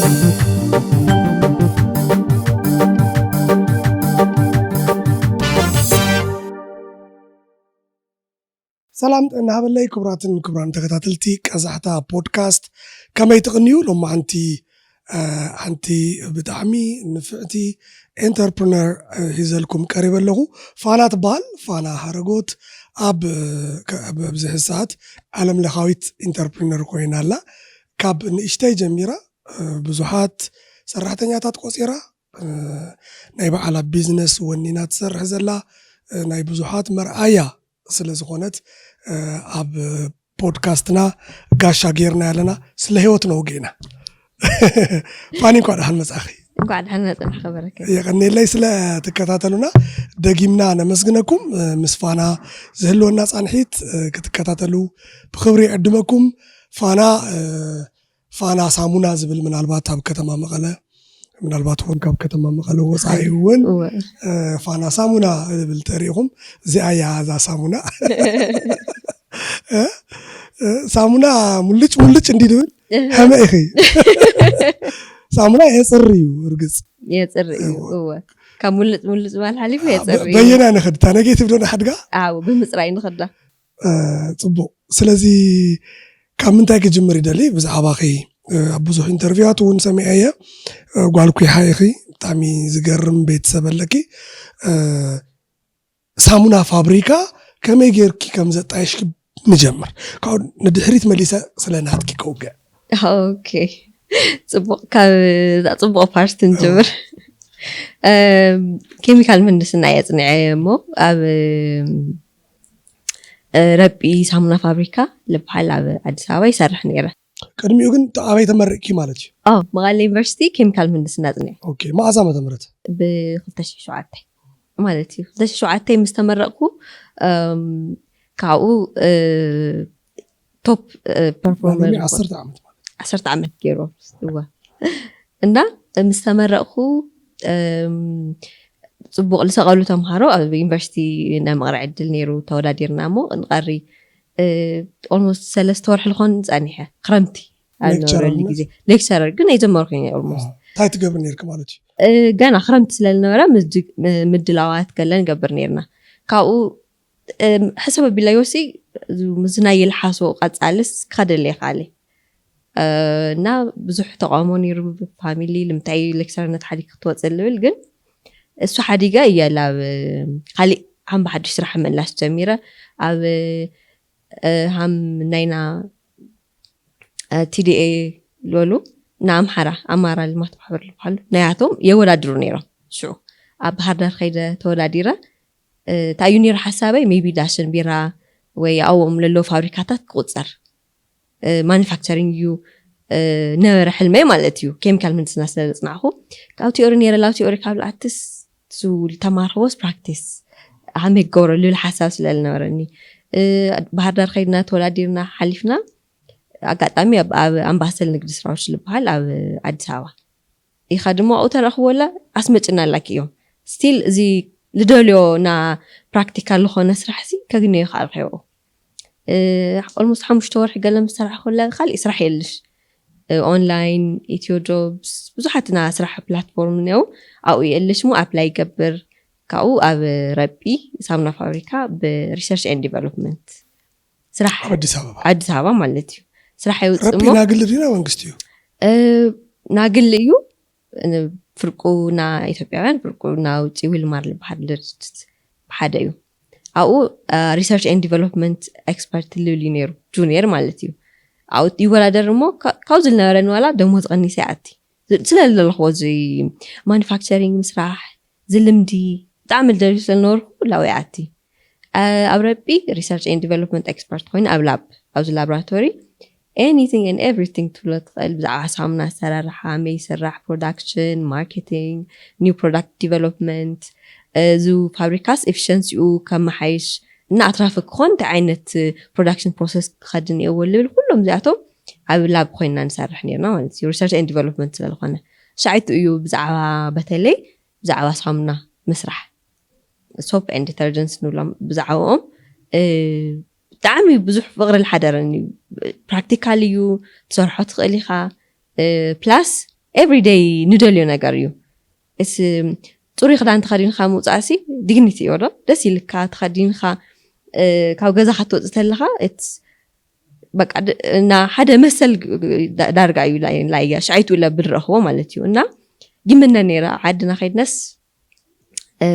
ሰላም ጥዕና ሃበለይ ክቡራትን ክቡራን ተከታተልቲ ቀዛሕታ ፖድካስት፣ ከመይ ትቕንዩ? ሎማዓንቲ ሓንቲ ብጣዕሚ ንፍዕቲ ኤንተርፕረነር ሂዘልኩም ቀሪበ ኣለኹ። ፋና ትበሃል። ፋና ሃረጎት ኣብ ኣብዚ ሰዓት ዓለም ለኻዊት ኢንተርፕረነር ኮይና ኣላ። ካብ ንእሽተይ ጀሚራ ብዙሓት ሰራሕተኛታት ቆፂራ ናይ በዓላ ቢዝነስ ወኒና ትሰርሕ ዘላ ናይ ብዙሓት መርኣያ ስለ ዝኾነት ኣብ ፖድካስትና ጋሻ ጌርና ያለና ስለ ህይወት ነውግእና። ፋኒ እንኳዕ ደሓን መጻኺ። እንኳዕ ደሓን መጽናሕ ከበረከ። የቀኔለይ ስለ ትከታተሉና። ደጊምና ነመስግነኩም። ምስ ፋና ዝህልወና ጻንሒት ክትከታተሉ ብክብሪ ይዕድመኩም። ፋና ፋና ሳሙና ዝብል ምናልባት ኣብ ከተማ መቐለ ምናልባት እውን ካብ ከተማ መቐለ ወፃኢ እውን ፋና ሳሙና ዝብል ተሪኢኹም። እዚኣ እያ እዛ ሳሙና። ሳሙና ሙልጭ ሙልጭ እንዲ ድብል ሐመ ኢኺ። ሳሙና የፅሪ እዩ እርግፅ የፅሪ እዩ። እወ ካብ ሙልጭ ሙልጭ ባል ሓሊፉ የፅሪ እዩ። በየና ንኸድ እታ ኔጌቲቭ ዶ ንሓድጋ? ኣዎ ብምፅራይ ንኸዳ። ፅቡቅ። ስለዚ ካብ ምንታይ ክጅምር ይደሊ? ብዛዕባኺ ኣብ ብዙሕ ኢንተርቪዋት እውን ሰሚዐየ። ጓል ኩሓ ኢኺ፣ ብጣዕሚ ዝገርም ቤተሰብ ኣለኪ። ሳሙና ፋብሪካ ከመይ ጌርኪ ከም ዘጣየሽኪ ንጀምር። ካብኡ ንድሕሪት መሊሰ ስለ ናትኪ ከውግዕ። ኦኬ ፅቡቅ፣ ካብ እዛ ፅቡቅ ፓርት ንጀምር። ኬሚካል ምህንድስና እየ ኣፅኒዐ እሞ ኣብ ረጲ ሳሙና ፋብሪካ ልበሃል ኣብ ኣዲስ ኣበባ ይሰርሕ ነይረ። ቅድሚኡ ግን ኣበይ ተመሪቕኪ ማለት እዩ? መቐለ ዩኒቨርሲቲ ኬሚካል ምህንድስና ኣፅኒዐ። ኦኬ፣ መዓዝ ዓመተ ምህረት? ብ2007 ማለት እዩ። 2007 ምስ ተመረቕኩ ካብኡ ቶፕ ፐርፎርመር ዓሰርተ ዓመት ገይሩ እዋ እና ምስ ተመረቕኩ ፅቡቕ ዝሰቐሉ ተምሃሮ ኣብ ዩኒቨርሲቲ ናይ ምቕራዕ ዕድል ነይሩ። ተወዳዲርና እሞ ንቐሪ ኦልሞስት ሰለስተ ወርሒ ዝኾን ፀኒሐ ክረምቲ ኣብ ነበረሉ ግዜ ሌክቸረር ግን ኣይጀመርኩ ኦልሞስት እንታይ ትገብሪ ነርኪ ማለት እዩ? ገና ክረምቲ ስለዝነበረ ምድላዋት ገለ ንገብር ነርና። ካብኡ ሕሰብ ኣቢላ ዮሲ ዝናይ ይልሓሶ ቀፃልስ ክኸደለ ይኽኣለ እና ብዙሕ ተቃውሞ ነይሩ። ፋሚሊ ልምታይ ሌክቸርነት ሓዲግ ክትወፅእ ልብል ግን እሱ ሓዲጋ እያ ላብ ካሊእ ሃም ብሓድሽ ስራሕ ምላሽ ጀሚረ ኣብ ሃም ናይና ቲዲኤ ዝበሉ ንኣምሓራ ኣማራ ልማት ማሕበር ዝበሃሉ ናያቶም የወዳድሩ ነይሮም። ሽዑ ኣብ ባህርዳር ከይደ ተወዳዲረ። እንታይ እዩ ነይሩ ሓሳበይ? ሜቢ ዳሽን ቢራ ወይ ኣብኦም ለለዉ ፋብሪካታት ክቁፀር ማኒፋክቸሪንግ እዩ ነበረ ሕልመይ ማለት እዩ። ኬሚካል ምህንድስና ስለ ዘፅናዕኹ ካብ ቲኦሪ ነይረ ላብ ቲኦሪ ካብ ልኣትስ ዝተማርክዎስ ፕራክቲስ ሃመይ ክገብሮ ልብል ሓሳብ ስለ ዝነበረኒ ባህርዳር ከይድና ተወዳዲርና ሓሊፍና ኣጋጣሚ ኣብ ኣምባሰል ንግዲ ስራዎች ዝበሃል ኣብ ኣዲስ ኣበባ ኢኻ ድማ ኣብኡ ተረኽቦላ ኣስመጭና ኣላኪ እዮም ስቲል እዚ ልደልዮ ና ፕራክቲካል ዝኾነ ስራሕ ሲ ከግነዮ ይኽኣል ከይብኡ ኦልሞስት ሓሙሽተ ወርሒ ገለ ምስ ሰራሕ ኮላ ካሊእ ስራሕ የልሽ ኦንላይን ኢትዮ ጆብስ ብዙሓት ና ስራሕ ፕላትፎርም እኒው ኣብኡ የልሽ ሞ ኣፕላይ ይገብር ካብኡ ኣብ ረቢ ሳሙና ፋብሪካ ብሪሰርች ኤንድ ዲቨሎፕመንት ስራሕ ኣብ ኣዲስ ኣበባ ኣዲስ ኣበባ ማለት እዩ ስራሕ የውፅእ ረቢ ሞ ናግሊ ድዩ ናይ መንግስቲ እዩ ናግሊ እዩ ፍርቁ ና ኢትዮጵያውያን ፍርቁ ና ውጭ ዊልማር ዝበሃል ድርጅት ሓደ እዩ ኣብኡ ሪሰርች ኤንድ ዲቨሎፕመንት ኤክስፐርት ልብል እዩ ነይሩ ጁኒየር ማለት እዩ ኣብኡ ይወዳደር እሞ ካብዚ ዝነበረኒ ዋላ ደሞዝ ቀኒሰ ይኣቲ ስለ ዝደለኽዎ እዚ ማኒፋክቸሪንግ ምስራሕ ዝልምዲ ብጣዕሚ ልደልዩ ስለ ዝነበርኩ ላው ይኣቲ ኣብ ረቢ ሪሰርች ኤንድ ዲቨሎፕመንት ኤክስፐርት ኮይኑ ኣብ ላብ ኣብዚ ላብራቶሪ anything and everything ትብሎ ትኽእል ብዛዕባ ሳሙና ኣሰራርሓ መይ ስራሕ production marketing new product development እዚ ፋብሪካስ ኤፊሽንሲኡ ከመሓይሽ እና ኣትራፊ ክኾን እንታይ ዓይነት ፕሮዳክሽን ፕሮሰስ ክኸድን እየዎ ልብል ኩሎም እዚኣቶም ኣብ ላብ ኮይንና ንሰርሕ ነርና ማለት እዩ research and development ስለዝኾነ ሻዒቱ እዩ ብዛዕባ በተለይ ብዛዕባ ሳሙና ምስራሕ soap and detergents ንብሎም ብዛዕባኦም ብጣዕሚ ብዙሕ ፍቕሪ ዝሓደረኒ እዩ practical እዩ ትሰርሖ ትኽእል ኢኻ plus everyday ንደልዮ ነገር እዩ። እስ ጽሩይ ክዳን ተኸዲንካ ምውፃእሲ ዲግኒቲ እዩ ዶ? ደስ ኢልካ ተኸዲንካ ካብ ገዛ ክትወፅእ ተለካ በቃ ና ሓደ መሰል ዳርጋ እዩ። ላያ ሻይቱ ለ ብንረኽቦ ማለት እዩ። እና ይምነ ነይረ ዓድና ከይድነስ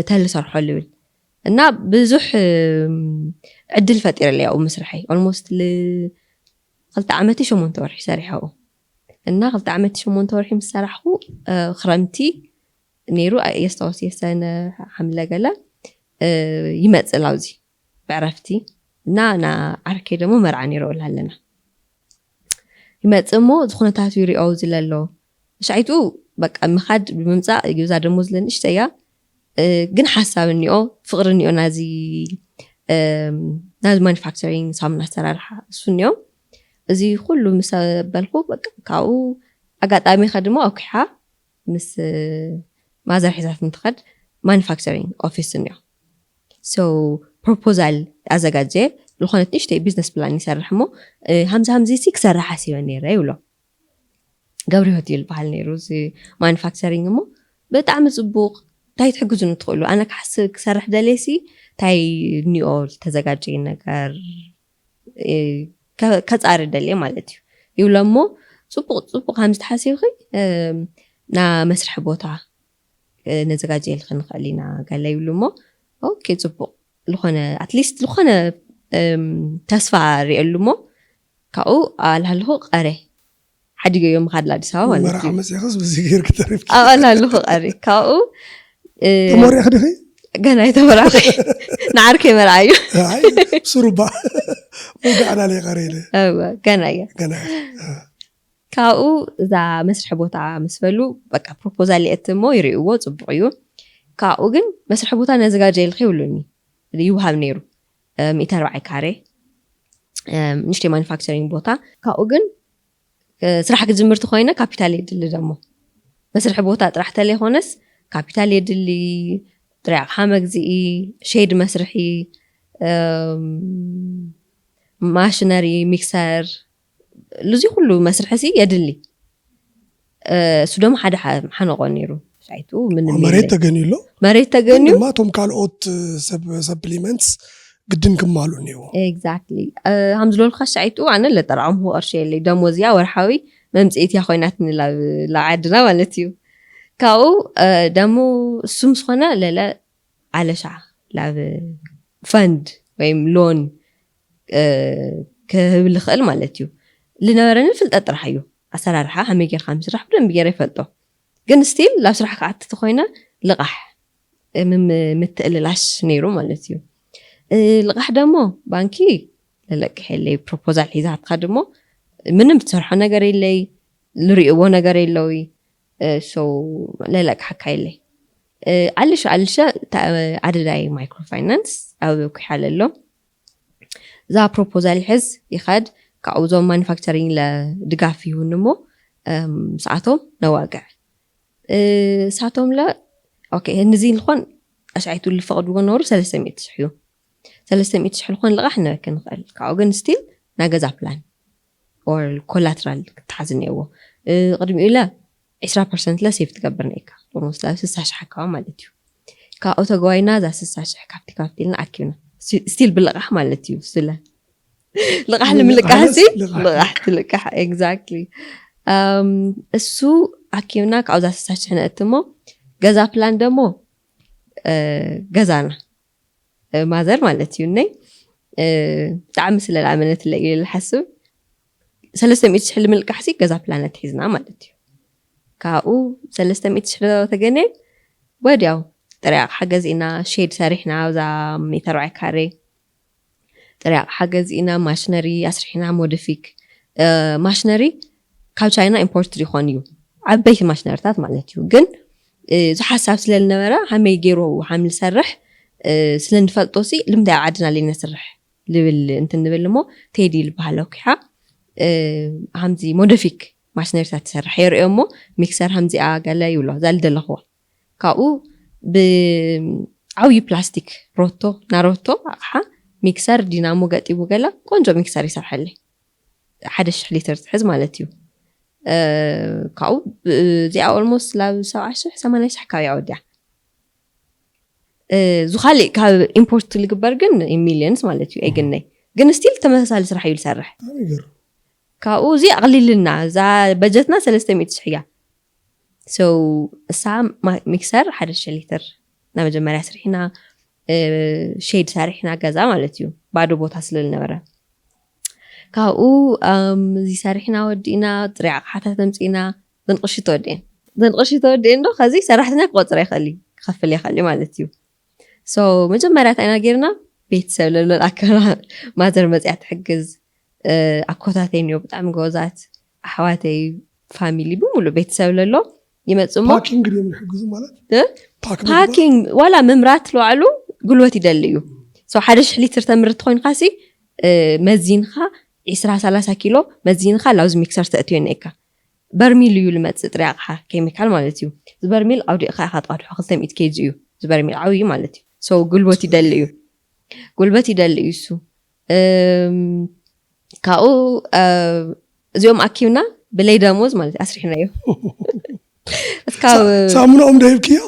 ተልሰርሖ ልብል እና ብዙሕ ዕድል ፈጢረለይ ኣብኡ ምስርሐይ። ኦልሞስት ክልተ ዓመት ሸሞንተ ወርሒ ሰሪሐ ኣብኡ። እና ክልተ ዓመት ሸሞንተ ወርሒ ምስ ሰራሕኩ ክረምቲ ነይሩ የስታወስ የሰነ ሓምለ ገለ ይመፅእ ላውዚ ብዕረፍቲ እና ና ዓርከይ ደግሞ መርዓ ነይሩ እላለና ይመፅእ እሞ ዝኩነታቱ ይሪኦ ዝለሎ ሻይቱ በቃ ምኻድ ብምምፃእ እዛ ደሞ ዝለንእሽተ እያ ግን ሓሳብ እኒኦ ፍቅሪ እኒኦ ናዚ ናዚ ማኒፋክቸሪንግ ሳሙና ኣሰራርሓ እሱ እኒኦ እዚ ኩሉ ምስ በልኩ ካብኡ ኣጋጣሚ ከድሞ ኣኩሓ ምስ ማዘር ሒዛት እንትኸድ ማኒፋክቸሪንግ ኦፊስ እኒኦ ሶ ፕሮፖዛል ኣዘጋጀ ዝኾነት ንሽተይ ቢዝነስ ፕላን ይሰርሕ እሞ ሃምዚ ሃምዚ ሲ ክሰርሕ ኣሲበ ነይረ ይብሎ ገብረ ህይወት ይልበሃል ነይሩ እዚ ማኒፋክቸሪንግ እሞ ብጣዕሚ ፅቡቅ እንታይ ትሕግዙ ንትኽእሉ ኣነ ክሓስብ ክሰርሕ ደልየ ሲ እንታይ እኒኦ ዝተዘጋጀየ ነገር ከፃሪ ደልየ ማለት እዩ ይብሎ እሞ ፅቡቅ ፅቡቅ ከም ዝተሓሲብኺ ና መስርሒ ቦታ ነዘጋጀየልኺ ንኽእል ኢና ገለ ይብሉ እሞ ኦኬ ፅቡቅ ዝኾነ ኣትሊስት ዝኾነ ተስፋ ርእየሉ እሞ ካብኡ ኣልሃለኹ ቀረ ሓዲገዮ ምኻድ ኣዲስ ኣበባ ማለት እዩ መርዓ መፅእኽስ ብዚ ገይርኪ ተሪፍኪ ኣልሃለኹ ቀረ ካብኡ ተመሪዕኺ ዲኺ ገና ኣይተመራኺ ንዓርከይ መርዓ እዩ ኣይ ብስሩባ መውጋዕና ለይቀረ ኢለ እወ ገና እያ ገና ካብኡ እዛ መስርሒ ቦታ ምስ በሉ በቃ ፕሮፖዛል የእቲ እሞ ይርእይዎ ፅቡቅ እዩ ካብኡ ግን መስርሒ ቦታ ነዘጋጀየልካ ይብሉኒ ይውሃብ ነይሩ ሚእቲ ኣርባዓይ ካሬ ንሽተይ ማኒፋክቸሪንግ ቦታ ካብኡ ግን ስራሕ ክጅምር ተኮይነ ካፒታል የድሊ ደሞ መስርሒ ቦታ ጥራሕ ተለይኮነስ ካፒታል የድሊ ጥራይ ኣቕሓ መግዝኢ ሼድ መስርሒ ማሽነሪ ሚክሰር እዚ ኩሉ መስርሒ ሲ የድሊ እሱ ደሞ ሓደ ሓነቆ ነይሩ ሻይቱ ምንም መሬት ተገንዩ ኣሎ መሬት ተገንዩ ድማ እቶም ካልኦት ሰብ ሰፕሊመንትስ ግድን ክማሉ እኒዎ ኤግዛክትሊ ከም ዝበልኩካ ሻይቱ ኣነ ለጠራዖም ቅርሺ የለይ ደሞዝያ ወርሓዊ መምፅኢት እያ ኮይናትኒ ላብ ዓድና ማለት እዩ ካብኡ ደሞ እሱ ምስ ኮነ ለለ ኣለሻ ላብ ፈንድ ወይም ሎን ክህብ ልኽእል ማለት እዩ ዝነበረኒ ፍልጠት ጥራሕ እዩ ኣሰራርሓ ከመይ ጌርካ ምስራሕ ብደንብ ገይረ ይፈልጦ ግን ስቲል ላብ ስራሕ ክኣቲ ተኮይነ ልቓሕ ምትእልላሽ ነይሩ ማለት እዩ ልቓሕ ደሞ ባንኪ ለለቅሕ የለይ ፕሮፖዛል ሒዛትካ ደሞ ምንም ትሰርሖ ነገር የለይ ዝርእይዎ ነገር የለዊ ለለቅሓካ የለይ ኣልሸ ኣልሸ ኣደዳይ ማይክሮፋይናንስ ኣብ ኩሓለ ኣሎ እዛ ፕሮፖዛል ይሕዝ ይኸድ ካብኡ ዞም ማኒፋክቸሪንግ ለድጋፍ ይሁን እሞ ምስኣቶም ነዋግዕ እሳቶም ለ ኦኬ ንዚ ልኾን ኣሽዓይቱ ልፈቕድዎ ነበሩ ሰለስተ ሚእቲ ሽሕ እዩ ሰለስተ ሚእቲ ሽሕ ልኾን ልቓሕ ነበክ ንኽእል ካብኡ ግን ስቲል ናገዛ ፕላን ኦር ኮላትራል ክትሓዝ እኒአዎ ቅድሚኡ ለ ዕስራ ፐርሰንት ለ ሴፍ ትገብር ነይካ ኦልሞስት ኣብ ስሳ ሽሕ ኣካባ ማለት እዩ ካብኡ ተገዋይና እዛ ስሳ ሽሕ ካብቲ ካብቲ ኢልና ኣኪብና ስቲል ብልቓሕ ማለት እዩ ስለ ልቓሕ ንምልቃሕ ሲ ልቓሕ ትልቃሕ ኤግዛክትሊ እሱ ኣኪብና ካብዛ ስሳ ሽሕ ነእቲ እሞ ገዛ ፕላን ደሞ ገዛና ማዘር ማለት እዩ ነይ ብጣዕሚ ስለ ዝኣመነትለይ ኢለ ዝሓስብ ሰለስተ ሚእቲ ሽሕ ንምልቃሕሲ ገዛ ፕላን ኣትሒዝና ማለት እዩ ካብኡ ሰለስተ ሚእቲ ሽሕ ተገነ ወዲያው ጥረ ኣቕሓ ገዚእና ሼድ ሰሪሕና ኣብዛ ሚእቲ ኣርባዕተ ካሬ ጥረ ኣቕሓ ገዚእና ማሽነሪ ኣስሪሕና ሞዲፊክ ማሽነሪ ካብ ቻይና ኢምፖርት ይኾን እዩ ዓበይቲ ማሽነሪታት ማለት እዩ ግን እዚ ሓሳብ ስለ ዝነበረ ሃመይ ገይሩ ሃም ዝሰርሕ ስለ ንፈልጦ ሲ ልምንታይ ኣብ ዓድና ለይ ነስርሕ ልብል እንትን ንብል እሞ ቴዲ ልበሃል ኣኩሓ ሃምዚ ሞደፊክ ማሽነሪታት ትሰርሕ የርእዮ እሞ ሚክሰር ሃምዚኣ ገለ ይብሎ እዛ ልደለኽዋ ካብኡ ብዓብዪ ፕላስቲክ ሮቶ ናሮቶ ኣቕሓ ሚክሰር ዲናሞ ገጢቡ ገለ ቆንጆ ሚክሰር ይሰርሐለይ ሓደ ሽሕ ሊትር ትሕዝ ማለት እዩ ካብኡ እዚኣ ኦልሞስት ላብ ሰብዓ ሽሕ ሰማንያ ሽሕ ካብ ኣወዲያ። ዝካሊእ ካብ ኢምፖርት ልግበር ግን ሚሊየንስ ማለት እዩ ኣይግነይ። ግን ስቲል ተመሳሳሊ ስራሕ እዩ ዝሰርሕ። ካብኡ እዚ ኣቕሊልና እዛ በጀትና ሰለስተ ሚእቲ ሽሕ እያ። So እሳ ሚክሰር ሓደ ሽሕ ሊትር ናብ መጀመርያ ስርሒና፣ ሼድ ሰሪሕና ገዛ ማለት እዩ፣ ባዶ ቦታ ስለ ዝነበረ። ካብኡ እዚ ሰሪሕና ወዲእና፣ ጥሪያ ኣቕሓታት ኣምፂእና፣ ዘንቕርሺ ተወዲኤን ዘንቕርሺ ተወዲኤን ዶ ከዚ ሰራሕተኛ ክቆፅር ይኽእል እዩ፣ ክኸፍል ይኽእል እዩ ማለት እዩ። So መጀመርያ እንታይ ኢና ጌርና? ቤተሰብ ለሎ ኣከና ማዘር መፅያ ትሕግዝ። ኣኮታተይ እኒኦ ብጣዕሚ ጎዛት፣ ኣሕዋተይ፣ ፋሚሊ ብምሉእ ቤተሰብ ለሎ ይመፁ እሞ ፓኪንግ ድዮም ይሕግዙ ማለት እ? ፓክ ምግባር? ፓኪንግ ዋላ ምምራት ለዋዕሉ ጉልበት ይደሊ እዩ። So ሓደ ሽሕ ሊትር ተምርት ኮይንካ ሲ መዚንካ ዒስራ ሰላሳ ኪሎ መዚንካ ላውዚ ሚክሰር ተእትዮ ነካ። በርሚል እዩ ልመፅእ ጥሪ ኣቕሓ፣ ኬሚካል ማለት እዩ። ዝበርሚል ኣውዲቕካ ኢኻ ትቐድሖ። ክልተ ሚእቲ ኬጂ እዩ ዝበርሚል፣ ዓብዩ ማለት እዩ። So ጉልበት ይደሊ እዩ፣ ጉልበት ይደሊ እዩ እሱ። እም፣ ካብኡ እዚኦም ኣኪብና ብለይ ደሞዝ ማለት ኣስሪሕናዮ። እስካብ ሳሙናኦም ዶ ሂብክዮ?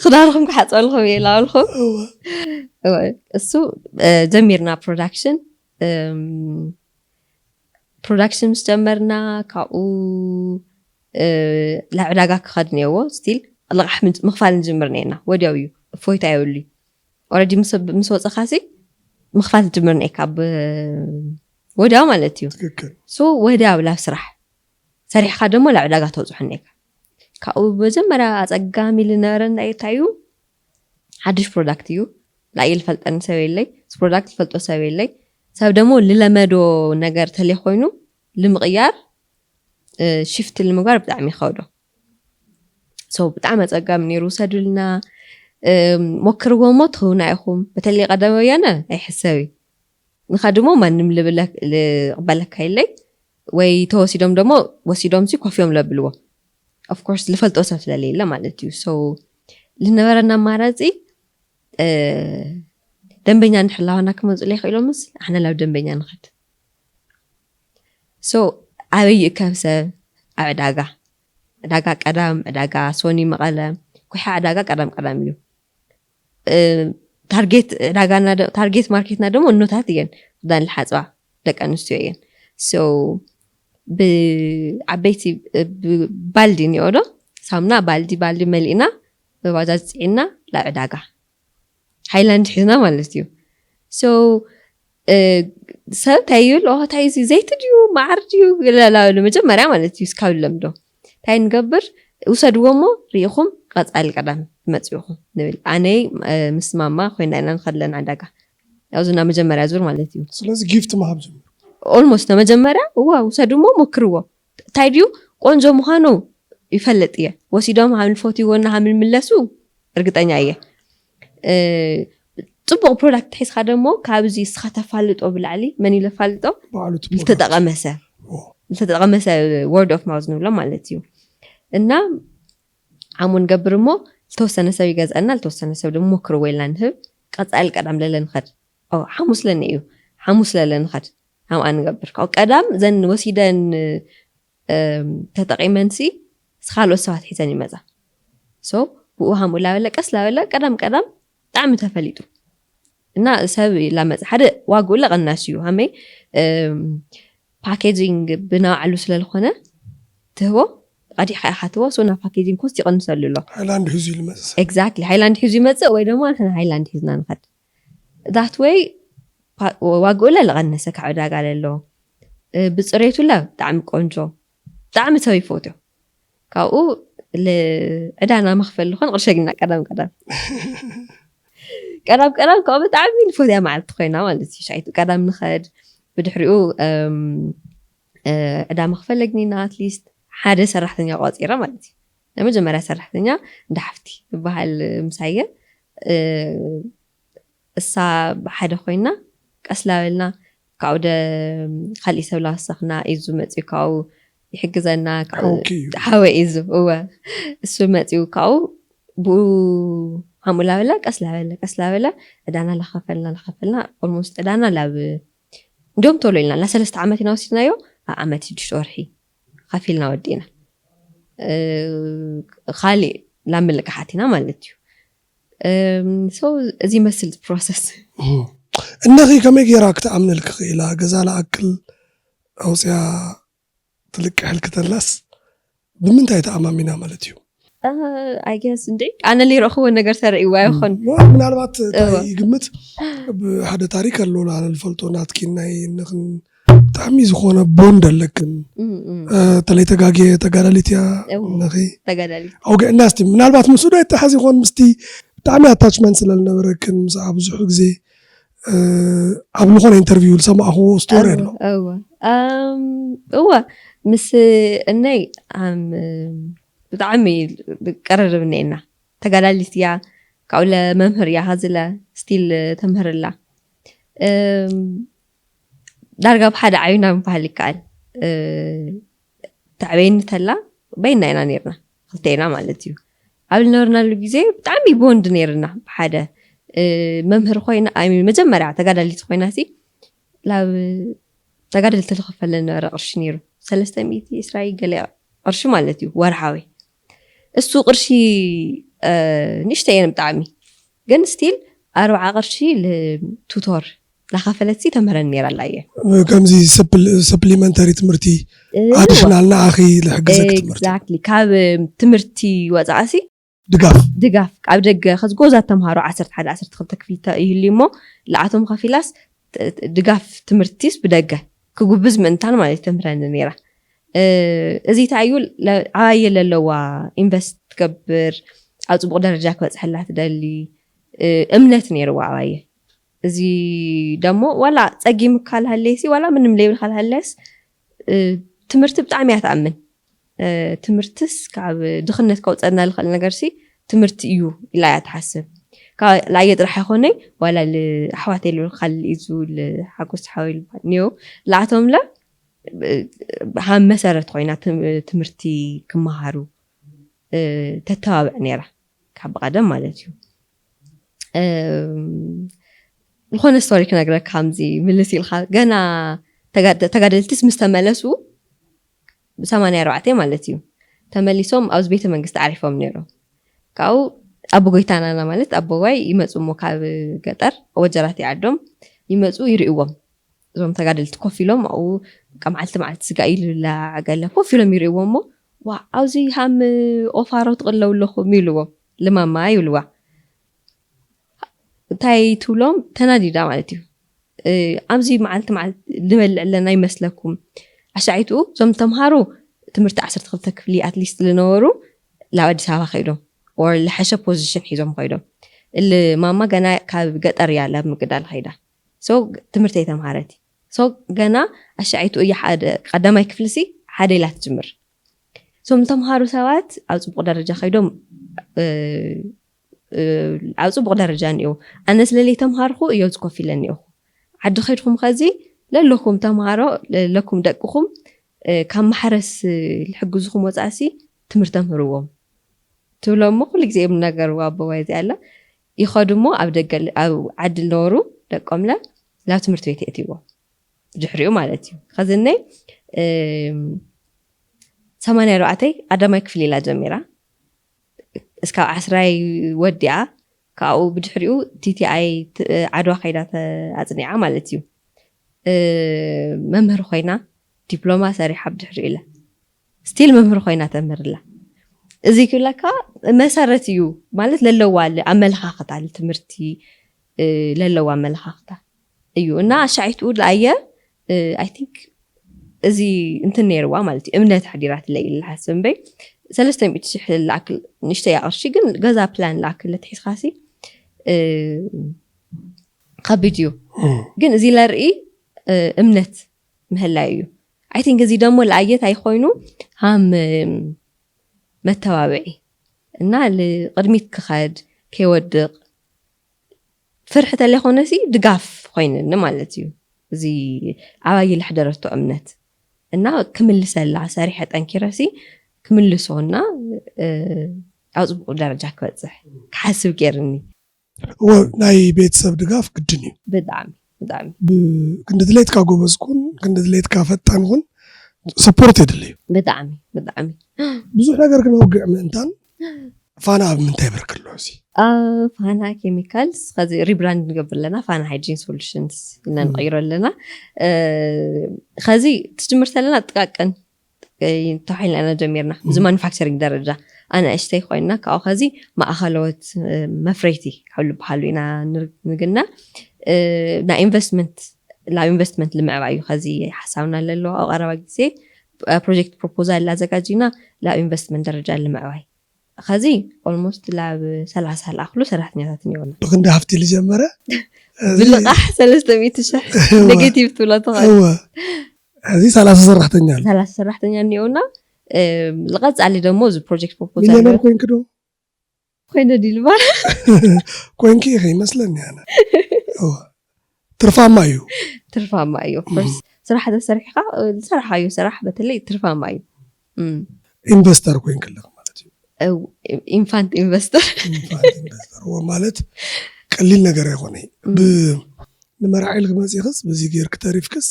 ክዳንኹም ክሓፀልኹም እየ ላበልኹም። እሱ ጀሚርና ፕሮዳክሽን። ፕሮዳክሽን ምስ ጀመርና ካብኡ ናብ ዕዳጋ ክኸድ ነየዎ። ስቲል ልቓሕ ምኽፋል ንጅምር ነና ወዲያው እዩ፣ እፎይታ የብሉ። ኦረዲ ምስ ወፅኻ ሲ ምኽፋል ትጅምር ነካ ወዲያው ማለት እዩ። ትክክል። ሶ ወዲያው ላብ ስራሕ ሰሪሕካ ደሞ ላብ ዕዳጋ ተውፅሖ ነካ። ካብኡ መጀመርያ ኣፀጋሚ ልነበረ እንታይ እዩ? ሓድሽ ፕሮዳክት እዩ። ላየ ልፈልጠኒ ሰብ የለይ፣ ፕሮዳክት ልፈልጦ ሰብ የለይ። ሰብ ደሞ ልለመዶ ነገር ተለይ ኮይኑ ልምቕያር ሽፍት ልምግባር ብጣዕሚ ይኸብዶ። So ብጣዕሚ ኣፀጋሚ ነይሩ። ውሰዱልና፣ ሞክርዎ እሞ ትህውና ኢኹም። በተለይ ቀዳማይ ወያነ ኣይሕሰቢ ንኻ ድሞ ማንም ልብለክ- ልቕበለካ የለይ ወይ ተወሲዶም ደሞ ወሲዶም ሲ ኮፍ እዮም ለብልዎ። ኦፍኮርስ ልፈልጦ ሰብ ስለለየለ ማለት እዩ። So ልነበረና ኣማራፂ ደንበኛ ንሕላዋና ክመፁ ለይኽእሎምስ ኣሕና ላብ ደንበኛ ንኸድ። So ኣበይ ይእከብ ሰብ? ኣብ ዕዳጋ። ዕዳጋ ቀዳም፣ ዕዳጋ ሶኒ መቐለ፣ ኩሓ ዕዳጋ ቀዳም ቀዳም እዩ። ታርጌት ዕዳጋና ታርጌት ማርኬትና ደሞ እኖታት እየን። ክዳን ልሓፅባ ደቂ ኣንስትዮ እየን። So ብዓበይቲ ባልዲ እኒኦ ዶ ሳሙና ባልዲ ባልዲ መሊእና ብባጃጅ ፅዒና ላብ ዕዳጋ ሃይላንድ ሒዝና ማለት እዩ። So ሰብ እንታይ ይብል? ኦ እንታይ እዚ ዘይቲ ድዩ መዓር ድዩ? ላላሉ መጀመርያ ማለት እዩ እስካብ ለምዶ እንታይ ንገብር? ውሰድዎ እሞ ርኢኹም ቀፃሊ ቀዳም ትመፅኡ ኢኹም ንብል። ኣነይ ምስ ማማ ኮይና ኢና ንኸድለን ዕዳጋ፣ ኣብዚ ናብ መጀመርያ ዙር ማለት እዩ። ስለዚ ጊፍት ምሃብ ጀምሩ። ኦልሞስት መጀመርያ እዋ ውሰዱ እሞ ሞክርዎ። እንታይ ድዩ ቆንጆ ምዃኑ ይፈልጥ እየ። ወሲዶም ሃም ልፈትይዎ እና ሃም ልምለሱ እርግጠኛ እየ። ፅቡቕ ፕሮዳክት ሒዝካ ደሞ ካብዚ እስኻ ተፋልጦ ብላዕሊ መን እዩ ለፋልጦ? ባዕሉ እቲ ዝተጠቐመ ሰብ ዝተጠቐመ ሰብ ወርድ ኦፍ ማውዝ ንብሎ ማለት እዩ። እና ሓሙ ንገብር እሞ ዝተወሰነ ሰብ ይገዝአና፣ ዝተወሰነ ሰብ ደሞ ሞክርዎ ኢልና ንህብ። ቀፃሊ ቀዳም ለለ ንኸድ ሓሙስ ለኒ እዩ ሓሙስ ለለ ንኸድ። ሓምኣ ንገብር ካብኡ ቀዳም ዘን ወሲደን ተጠቂመንሲ ስኻልኦት ሰባት ሒዘን ይመፃ። So ብኡ ሃምኡ ላበለ ቀስ ላበለ ቀዳም ቀዳም ብጣዕሚ ተፈሊጡ እና ሰብ ላመፀ ሓደ ዋግኡ ለቀናሽ እዩ ሃመይ ፓኬጂንግ ብናባዕሉ ስለዝኾነ ትህቦ ቀዲሕካ ኢኻ ትህቦ። So ናብ ፓኬጂንግ ኮስት ይቐንሰሉ ኣሎ። ሃይላንድ ሒዙ ይልመፅእ። ኤግዛክትሊ ሃይላንድ ሒዙ ይመፅእ ወይ ደሞ ንሕና ሃይላንድ ሒዝና ንኸድ። That way ዋግኡ ለለቐነሰ ካብ ዕዳጋ ለሎ ብፅሬቱ ለ ብጣዕሚ ቆንጆ ብጣዕሚ ሰብ ይፈትዮ። ካብኡ ዕዳና መኽፈል ዝኾን ቅርሸ ግና ቀዳም ቀዳም ቀዳም ቀዳም ካብኡ ብጣዕሚ ንፈትያ መዓልቲ ኮይና ማለት እዩ። ሻይቱ ቀዳም ንኸድ ብድሕሪኡ ዕዳ መኽፈል ለግኒና ኣትሊስት ሓደ ሰራሕተኛ ቆፂረ ማለት እዩ። ናይ መጀመርያ ሰራሕተኛ እንዳ ሓፍቲ ዝበሃል ምሳየ እሳ ብሓደ ኮይና ቀስ ላበልና ካብኡ ደ ካሊእ ሰብ ላወሰኽና ኢዙ መፅኡ ካብኡ ይሕግዘና። ሓወይ ኢዙ እወ እሱ መፅኡ ካብኡ ብኡ ሃምኡ ላበለ ቀስ ላበለ ቀስ ላበለ ዕዳና ላኸፈልና ላኸፈልና ኦልሞስት ዕዳና ላብ እንዲም ቶሎ ኢልና ላ ሰለስተ ዓመት ኢና ወሲድናዮ። ዓመት ሽዱሽተ ወርሒ ከፊልና ወዲእና። እ፣ ካሊእ ላብ ምልቃሕ ኣቲና ማለት እዩ። እም፣ so እዚ ይመስል ፕሮሰስ። እነኺ ከመይ ገይራ ክትኣምነልኪ ክኢላ? ገዛ ለኣክል ኣውፅያ ትልቅሕልኪ ተላስ ብምንታይ ተኣማሚና ማለት እዩ? I guess እንዲ ኣነ ለይረእኽዎ ነገር ተርእይዋ ይኾን። ምናልባት እንታይ ይግምት፣ ሓደ ታሪክ ኣሎ ኣነ ዝፈልጦ ናትኪን ናይ እነኽን ብጣዕሚ ዝኾነ ቦንድ ኣለክን። ተለይ ተጋጊየ ተጋዳሊት እያ። እነኺ ተጋዳሊት ኦኬ። እና እስቲ ምናልባት ምስኡ ዶ ይተሓዝ ይኾን? ምስቲ ብጣዕሚ ኣታችመንት ስለዝነበረክን ምስኣ ብዙሕ ግዜ ኣብ ዝኾነ ኢንተርቪው ዝሰማዕኽዎ ስቶሪ ኣሎ። እወ ምስ እነይ ብጣዕሚ ቀረርብ እነና። ተጋዳሊት እያ። ካብኡ ለመምህር እያ። ሀዝለ ስቲል ተምህርላ። ዳርጋ ብሓደ ዓዩና ምባህል ይከኣል። ተዕበይኒ ተላ በይና ኢና ነርና፣ ክልተና ማለት እዩ። ኣብ ዝነበርናሉ ግዜ ብጣዕሚ ቦንድ ነርና። ብሓደ መምህር ኮይና፣ መጀመርያ ተጋዳሊት ኮይና ሲ ላብ ተጋደልቲ ዝኸፈለ ነበረ ቅርሺ ነይሩ። ሰለስተ ሚእቲ እስራይ ገለ ቅርሺ ማለት እዩ ወርሓዊ። እሱ ቅርሺ ንእሽተ እየን ብጣዕሚ፣ ግን ስቲል ኣርባዓ ቅርሺ ቱቶር ላኸፈለት ሲ ተምህረን ነይራ ኣላ እየ። ከምዚ ሰፕሊመንተሪ ትምህርቲ ኣዲሽናል ንኣኺ ዝሕግዘክ ትምህርቲ ኤግዛክትሊ። ካብ ትምህርቲ ወፃእ ሲ ድጋፍ ድጋፍ ኣብ ደገ ከዚ ጎዛ ተምሃሮ ዓሰርተ ሓደ ዓሰርተ ክልተ ክፍሊ ይህልዩ እሞ ንዓቶም ከፊላስ ድጋፍ ትምህርቲስ ብደገ ክጉብዝ ምእንታን ማለት ተምህረኒ ነይራ። እዚ እንታይ እዩ ዓባየ ለለዋ ኢንቨስት ትገብር ኣብ ፅቡቅ ደረጃ ክበፅሐላ ትደሊ እምነት ነይርዋ ዓባየ። እዚ ደሞ ዋላ ፀጊምካ ልሃለየሲ ዋላ ምንም ለይብልካ ልሃለየስ ትምህርቲ ብጣዕሚ እያ ትኣምን። ትምህርትስ ካብ ድኽነት ከውፀና ልኽእል ነገር ሲ ትምህርቲ እዩ ኢላ እያ ትሓስብ። ላየ ጥራሕ ኣይኮነይ ዋላ ኣሕዋት የሉ ካልእ ኢዙ ሓጎስ ሓወይ ልባል ኒዮ ላኣቶም ለ ሃም መሰረት ኮይና ትምህርቲ ክመሃሩ ተተባብዕ ነይራ ካብ ብቀደም ማለት እዩ። ዝኾነ ስቶሪ ክነግረካ ከምዚ ምልስ ኢልካ ገና ተጋደልትስ ምስ ተመለሱ ብሰማንያ ኣርባዕተ ማለት እዩ ተመሊሶም ኣብዚ ቤተ መንግስቲ ዓሪፎም ነይሮም። ካብኡ ኣቦ ጎይታናና ማለት ኣቦዋይ ይመፁ እሞ ካብ ገጠር ወጀራት ይዓዶም ይመፁ ይርእዎም። እዞም ተጋደልቲ ኮፍ ኢሎም ኣብኡ በቃ መዓልቲ መዓልቲ ስጋ ኢሉ ይብላዕ ገለ ኮፍ ኢሎም ይርእዎም እሞ ዋ ኣብዚ ሃም ኦፋሮ ትቕለው ኣለኹም ይብልዎም። ልማማ ይብልዋ። እንታይ ትብሎም ተናዲዳ ማለት እዩ። ኣብዚ መዓልቲ መዓልቲ ንበልዕ ኣለና ይመስለኩም? ኣሻዒትኡ እዞም ተምሃሩ ትምህርቲ ዓሰርተ ክልተ ክፍሊ ኣትሊስት ዝነበሩ ናብ ኣዲስ ኣበባ ከይዶም ወር ዝሐሸ ፖዚሽን ሒዞም ከይዶም። እሊ ማማ ገና ካብ ገጠር እያ ላብ ምግዳል ከይዳ። ሶ ትምህርቲ ኣይተምሃረት። ሶ ገና ኣሻዒቱ እያ ሓደ ቀዳማይ ክፍሊ ሲ ሓደ ኢላ ትጅምር። ሶም ተምሃሩ ሰባት ኣብ ፅቡቅ ደረጃ ከይዶም ኣብ ፅቡቅ ደረጃ እኒኦ። ኣነ ስለለይ ተምሃርኩ እዮ ዝኮፍ ኢለ እኒኦኩ። ዓዲ ከይድኩም ከዚ ለለኩም ተምሃሮ ለለኩም ደቅኩም ካብ ማሕረስ ልሕግዝኩም ወፃእሲ ትምህርቲ ተምህርዎም ትብሎ እሞ ኩሉ ግዜ እዮም ነገርዋ ኣቦዋይ እዚኣ ኣላ ይኸዱ እሞ ኣብ ደገ ኣብ ዓዲ ዝነበሩ ደቆምለ ናብ ትምህርቲ ቤት የእትይዎም ድሕሪኡ ማለት እዩ። ከዚ እነይ ሰማንያ ኣርባዕተይ ቀዳማይ ክፍሊ ኢላ ጀሚራ እስካብ ዓስራይ ወዲኣ ካብኡ ብድሕሪኡ ቲቲኣይ ዓድዋ ከይዳ ኣፅኒዓ ማለት እዩ። መምህር ኮይና ዲፕሎማ ሰሪሓ ብድሕሪኡ ኢለ ስቲል መምህር ኮይና ተምህርላ። እዚ ክብለካ መሰረት እዩ ማለት ለለዋ ኣመለኻኽታ ትምህርቲ ለለዋ ኣመለኻኽታ እዩ እና ኣሻዒትኡ ለኣየ ኣይ ቲንክ እዚ እንትን ነይርዋ ማለት እዩ እምነት ኣሕዲራትለይ ኢለ ዝሓስብ እምበይ ሰለስተ ሚእቲ ሽሕ ዝኣክል ንእሽተይ ኣቕርሺ ግን ገዛ ፕላን ዝኣክል ለትሒዝካሲ ከቢድ እዩ ግን እዚ ለርኢ እምነት ምህላይ እዩ ኣይ ቲንክ እዚ ደሞ ለኣየት ኣይኮይኑ ሃም መተባብዒ እና ልቅድሚት ክኸድ ከይወድቕ ፍርሒ ተለይኮነሲ ድጋፍ ኮይንኒ ማለት እዩ። እዚ ኣባይ ለሕደረቶ እምነት እና ክምልሰላ ሰሪሐ ጠንኪረሲ ክምልሶ እና ኣብ ፅቡቅ ደረጃ ክበፅሕ ክሓስብ ገይርኒ። እወ ናይ ቤተሰብ ድጋፍ ግድን እዩ። ብጣዕሚ ብጣዕሚ ክንዲ ድሌትካ ጎበዝ ኩን ክንዲ ድሌትካ ፈጣን ኩን support የድልዩ። ብጣዕሚ ብጣዕሚ ብዙሕ ነገር ክነውግዕ ምእንታን ፋና ኣብ ምንታይ ብርክ ኣሎ እዚ? ኣብ ፋና ኬሚካልስ ኸዚ ሪብራንድ ንገብር ኣለና፣ ፋና ሃይጂን ሶሉሽንስ ኢልና ንቐይሮ ኣለና። ኸዚ ትጅምር ተለና ጥቃቅን ተባሂልና ኢና ጀሚርና። እዚ ማኑፋክቸሪንግ ደረጃ ኣናእሽተይ ኮይና፣ ካብኡ ኸዚ ማእኸለዎት መፍረይቲ ካብ ዝበሃሉ ኢና ንግና። ናይ ኢንቨስትመንት ናብ ኢንቨስትመንት ልምዕባይ እዩ ኸዚ ሓሳብና ለለዎ። ኣብ ቀረባ ግዜ ፕሮጀክት ፕሮፖዛል ኣዘጋጂና ናብ ኢንቨስትመንት ደረጃ ልምዕባይ። ኸዚ ኦልሞስት ላብ ሰላሳ ልኣክሉ ሰራሕተኛታት እኒኦና። ብክንዲ ሃፍቲ ዝጀመረ ብልቓሕ ሰለስተ ሚእቲ ሽሕ ኔጌቲቭ ትብሎ ትኽእል። እወ፣ እዚ ሰላሳ ሰራሕተኛ ኣሎ። ሰላሳ ሰራሕተኛ እኒኦና። ዝቐፃሊ ደግሞ እዚ ፕሮጀክት ፕሮፖዛል ሚሊዮነር ኮይንክ ዶ? ኮይነ ድልባ ኮይንኪ ኢኺ ይመስለኒ ኣነ። እወ። ትርፋማ እዩ። ትርፋማ እዩ። ኦፍኮርስ ስራሕ ተሰሪሕካ ዝሰራሓዮ ስራሕ በተለይ ትርፋማ እዩ። እም፣ ኢንቨስተር ኮይንክ ኣለኽ ማለት እዩ። እው፣ ኢንፋንት ኢንቨስተር ኢንፋንት ኢንቨስተር እወ፣ ማለት ቀሊል ነገር ኣይኮነ። ብ- ንመርዓ ኢልክ መፂኽስ በዚ ጌርክ ተሪፍክስ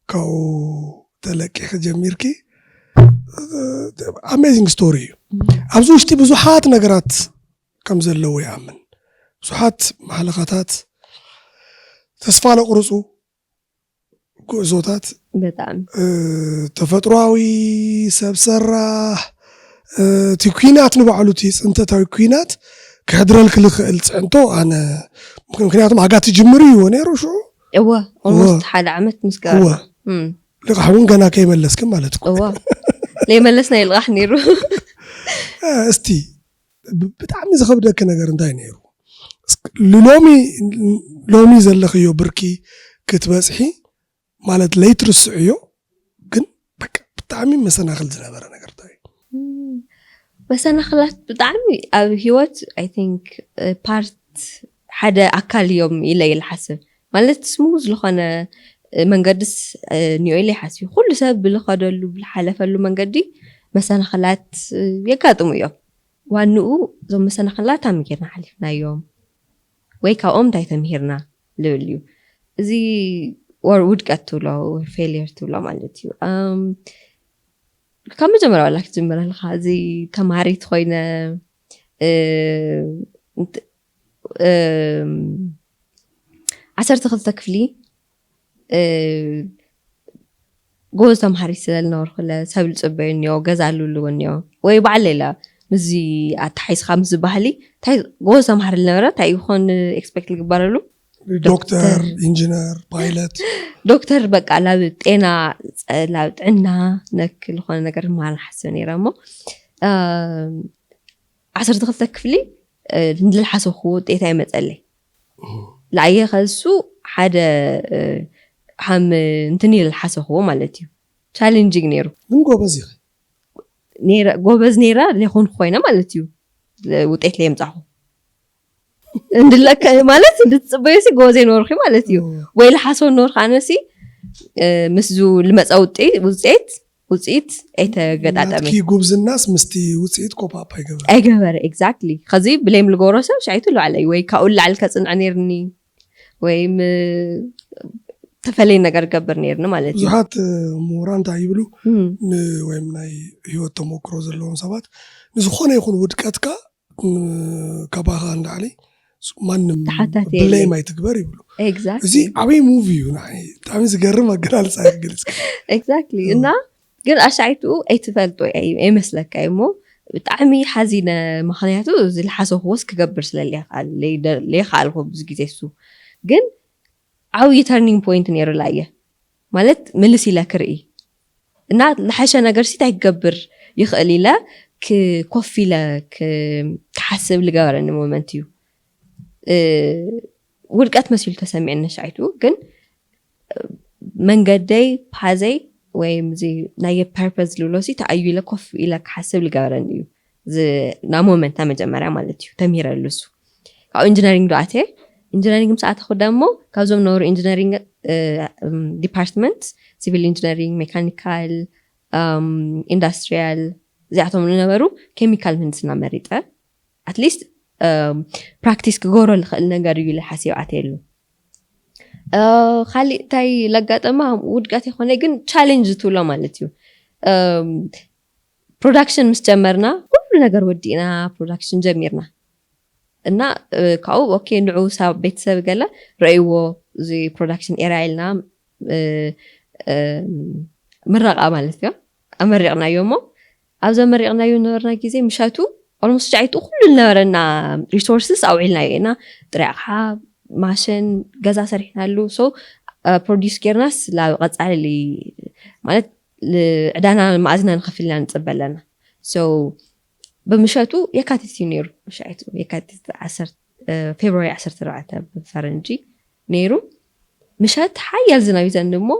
ካብኡ ተለቂኺ ጀሚርኪ ኣሜዚንግ ስቶሪ እዩ። ኣብዚ ውሽጢ ብዙሓት ነገራት ከም ዘለዉ ይኣምን። ብዙሓት ማሕለኻታት፣ ተስፋ ለቁርፁ ጉዕዞታት፣ ብጣዕሚ ተፈጥሯዊ፣ ሰብ ሰራሕ፣ እቲ ኲናት ንባዕሉ እቲ ፅንተታዊ ኲናት ክሕድረልክ ዝኽእል ፅዕንቶ ኣነ ምክንያቱም ኣጋ ትጅምር እዩ ነይሩ ሽዑ እወ ኦልሞስት ሓደ ዓመት ምስ ገበርና ልቃሕ እውን ገና ከይመለስክ ማለት እኮ እወ ለይመለስና ይልቃሕ ነይሩ። እስቲ ብጣዕሚ ዝኸብደኪ ነገር እንታይ ነይሩ? ሎሚ ሎሚ ዘለኽዮ ብርኪ ክትበፅሒ ማለት ለይትርስዕዮ ግን ብጣዕሚ መሰናክል ዝነበረ ነገር እንታይ? መሰናክላት ብጣዕሚ ኣብ ሂወት ኣይ ቲንክ ፓርት ሓደ ኣካል እዮም ኢለ ይልሓስብ። ማለት ስሙዝ ዝኾነ መንገድስ ኒዮ ኢለ ይሓስብ። ኩሉ ሰብ ብልኸደሉ ብልሓለፈሉ መንገዲ መሰናክላት የጋጥሙ እዮም። ዋንኡ እዞም መሰናክላት ኣሚ ጌርና ሓሊፍናዮም ወይ ካብኦም እንታይ ተምሂርና ልብል እዩ። እዚ ወር ውድቀት ትብሎ ፌልየር ትብሎ ማለት እዩ። ካብ መጀመርያ ዋላ ክትጅምር ኣለካ። እዚ ተማሃሪት ኮይነ ዓሰርተ ክልተ ክፍሊ ጎበዝ ተምሃሪት ስለ ዝነበርኩ ለ ሰብ ዝፅበዩ እኒኦ፣ ገዛ ልልዎ እኒኦ ወይ ባዕለ ኢለ ምስዚ ኣተሓይዝካ ምስ ዝበሃሊ እንታይ ጎበዝ ተምሃሪ ዝነበረ እንታይ ይኾን ኤክስፔክት ዝግበረሉ? ዶክተር፣ ኢንጂነር፣ ፓይለት። ዶክተር በቃ ላብ ጤና ላብ ጥዕና ነክ ዝኾነ ነገር ማር ሓስብ ነይረ እሞ ዓሰርተ ክልተ ክፍሊ ንዝለሓሰኹ ውጤት ኣይመፀለይ። ለኣየ ከሱ ሓደ ሃም እንትን ኢለ ዝሓሰኽዎ ማለት እዩ። ቻሌንጂንግ ነይሩ። ግን ጎበዝ ኢኺ። ጎበዝ ነይረ ዘይኮንኩ ኮይነ ማለት እዩ። ውጤት ለየምፃኹ እንድለከ ማለት እንድትፅበዩ ሲ ጎበዝ ኣይነበርኩ ማለት እዩ። ወይ ልሓሰብ ነበርኩ ኣነሲ ምስዙ ልመፀ ውፅኢት ውፅኢት ኣይተገጣጠመ። ናትኪ ጉብዝናስ ምስቲ ውፅኢት ኮፓፕ ኣይገበረ። ኣይገበረ ኤግዛክትሊ። ከዚ ብሌም ልገብሮ ሰብ ሻይቱ ልባዕለይ ወይ ካብኡ ላዕሊ ከፅንዐ ነይርኒ ወይ ም- ተፈለየ ነገር ገብር ነይርኒ ማለት እዩ። ብዙሓት ምሁራን እንታይ ይብሉ ወይም ናይ ህይወት ተሞክሮ ዘለዎም ሰባት ንዝኾነ ይኹን ውድቀትካ ካባኻ ንላዕሊ ማንም ተሓታቲ ብሌም ኣይትግበር ይብሉ። እዚ ኤግዛክትሊ ዓብይ ሙቪ እዩ። ንዓይ ብጣዕሚ ዝገርም ኣገላልፃ ይገልፅ። ኤግዛክትሊ እና ግን ኣሻዒቱ ኣይትፈልጦ ኣይመስለካ እሞ ብጣዕሚ ሓዚነ። ምክንያቱ ዝልሓሰክዎስ ክገብር ስለ ለይክኣልኩ ብዙ ግዜ እሱ ግን ዓብዪ ተርኒንግ ፖይንት ነይሩ ላየ ማለት ምልስ ኢለ ክርኢ እና ዝሓሸ ነገር ሲ እንታይ ክገብር ይኽእል ኢለ ኮፍ ኢለ ክሓስብ ዝገበረኒ ሞመንት እዩ። ውድቀት መሲሉ ተሰሚዐኒ ሻይቱ ግን መንገደይ ፓዘይ ወይም እዚ ናይ ፐርፐዝ ዝብሎ ሲ ተኣዩ ኢለ ኮፍ ኢለ ክሓስብ ዝገበረኒ እዩ። ናብ ሞመንት መጀመርያ ማለት እዩ ተምሂረሉ እሱ ካብኡ ኢንጂነሪንግ ዶ ኣትየ። ኢንጂነሪንግ ምስ ኣተኹ ደሞ ካብዞም ነበሩ ኢንጂነሪንግ ዲፓርትመንት ሲቪል ኢንጂነሪንግ፣ ሜካኒካል፣ ኢንዳስትሪያል እዚኣቶም ዝነበሩ ኬሚካል ምህንድስና መሪጠ። ኣትሊስት ፕራክቲስ ክገብሮ ዝኽእል ነገር እዩ ኢለ ሓሲብ ኣትየሉ። ካልእ እንታይ ለጋጠማ ውድቀት የኮነ ግን ቻሌንጅ ትብሎ ማለት እዩ። ፕሮዳክሽን ምስ ጀመርና ኩሉ ነገር ወዲእና ፕሮዳክሽን ጀሚርና እና ካብኡ ኦኬ ንዑ ሳብ ቤተሰብ ገለ ረእይዎ እዚ ፕሮዳክሽን ኤርያ ኢልና ምረቃ ማለት እዩ። ኣመሪቕናዮ እሞ ኣብ ዘመሪቕናዮ ነበርና ግዜ ምሸቱ ኦልሞስት ሻይቱ ኩሉ ዝነበረና ሪሶርስስ ኣውዒልናዮ ኢና። ጥሪያ ኣቕሓ፣ ማሽን፣ ገዛ ሰሪሕናሉ። ሶ ፕሮዲስ ጌርናስ ላብ ቀፃሊ ማለት ዕዳና መኣዝና ንኸፍል ኢና ንፅበ ኣለና። ሶ ብምሸቱ የካቲት እዩ ነይሩ። ሻይቱ የካቲት ፌብሪ ዓሰርተ ኣርባዕተ ብፈረንጂ ነይሩ። ምሸት ሓያል ዝናብ ይዘንብ እሞ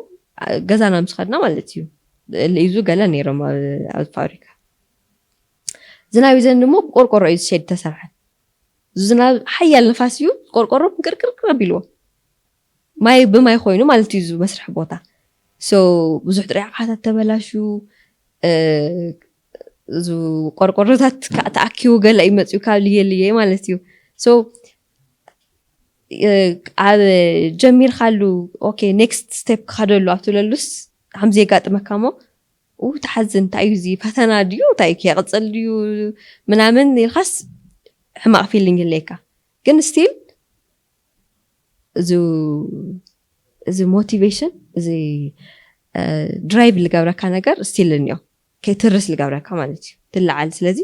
ገዛና ምስ ኸድና ማለት እዩ ልኢዙ ገለ ነይሮም ኣብ ፋብሪካ ዝናብ ይዘንብ እሞ ብቆርቆሮ እዩ ሸድ ተሰርሐ። ዝናብ ሓያል ንፋስ እዩ ቆርቆሮ ቅርቅርቅር ኣቢልዎ ማይ ብማይ ኮይኑ ማለት እዩ መስርሒ ቦታ። ሶ ብዙሕ ጥሪያ ኣቕሓታት ተበላሹ። እዚ ቆርቆሮታት ተኣኪቡ ገለ እዩ መፅኡ ካብ ልየ ልየ ማለት እዩ። ሶ ኣብ ጀሚርካሉ ኦኬ ኔክስት ስቴፕ ክኸደሉ ኣብ ትብለሉስ ከምዚ የጋጥመካ እሞ ኡ ትሓዝን እንታይ እዩ እዚ ፈተና ድዩ እንታይ ከየቕፅል ድዩ ምናምን ኢልካስ ሕማቕ ፊሊንግ ይለካ። ግን ስቲል እዚ እዚ ሞቲቬሽን እዚ ድራይቭ ዝገብረካ ነገር ስቲል እኒኦ ከይትርስ ዝገብረካ ማለት እዩ ትለዓል። ስለዚ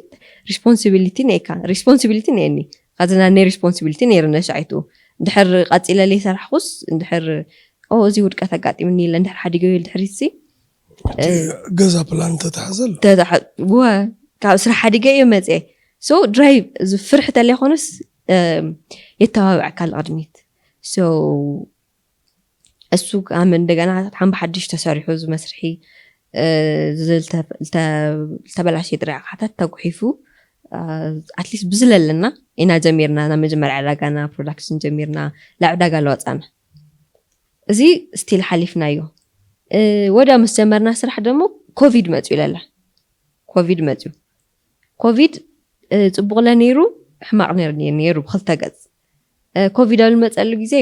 ሪስፖንሲቢሊቲ ነይካ ሪስፖንሲቢሊቲ ነየኒ ካዚ ናይ ሪስፖንሲቢሊቲ ነይሩ ነሻይቱ እንድሕር ቀፂለ ለይሰራሕኩስ እንድሕር እዚ ውድቀት ኣጋጢምኒ ኢለ እንድሕር ሓዲገዮ ድሕሪት ሲ ገዛ ፕላን ተተሓዘሉ ወ ካብ ስራሕ ሓዲገ እዩ መፅአ ሶ ድራይቭ እዚ ፍርሒ ተለይ ኮነስ የተባብዐካ ንቕድሚት ሶ እሱ ኣመ እንደገና ሓምቢ ሓድሽ ተሰሪሑ እዚ መስርሒ ዝተበላሸ ጥራይ ኣቕሓታት ተጉሒፉ ኣትሊስት ብዝለለና ኢና ጀሚርና ናብ መጀመርያ ዕዳጋና ፕሮዳክሽን ጀሚርና ናብ ዕዳጋ ለወፃና እዚ ስቲል ሓሊፍናዮ ወዲያ ምስ ጀመርና ስራሕ ደሞ ኮቪድ መፅዩ ለላ ኮቪድ መፅዩ ኮቪድ ፅቡቕለ ነይሩ ሕማቕ ነይሩ ብክልተ ገፅ ኮቪድ ኣብ ዝመፀሉ ግዜ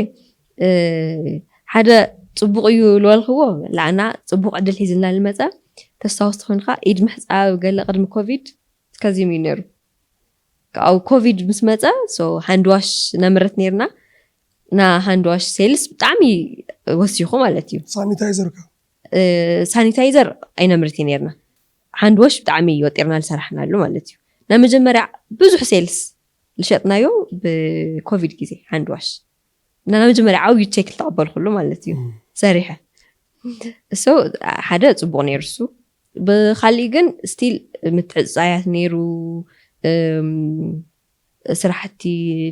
ሓደ ፅቡቕ እዩ ዝበልክዎ ላዕና ፅቡቕ ዕድል ሒዝልና ዝመፀ ተስታውስቲ ኮይንካ ኢድ ምሕፃብ ገለ ቅድሚ ኮቪድ ከዚም እዩ ነይሩ ካብኡ ኮቪድ ምስ መፀ ሃንድዋሽ ነምርት ነይርና ና ሃንድዋሽ ሴልስ ብጣዕሚ ወሲኹ ማለት እዩ ሳኒታይዘር ሳኒታይዘር ኣይነምርት ነይርና ሃንድዋሽ ብጣዕሚ ወጢርና ዝሰራሕናሉ ማለት እዩ ናይ መጀመርያ ብዙሕ ሴልስ ዝሸጥናዮ ብኮቪድ ግዜ ሃንድዋሽ እና ናይ መጀመርያ ዓብዩ ቼክ ዝተቐበልኩሉ ማለት እዩ ሰሪሐ እሶ ሓደ ፅቡቕ ነይሩ እሱ ብካሊእ ግን ስቲል ምትዕፃያት ነይሩ ስራሕቲ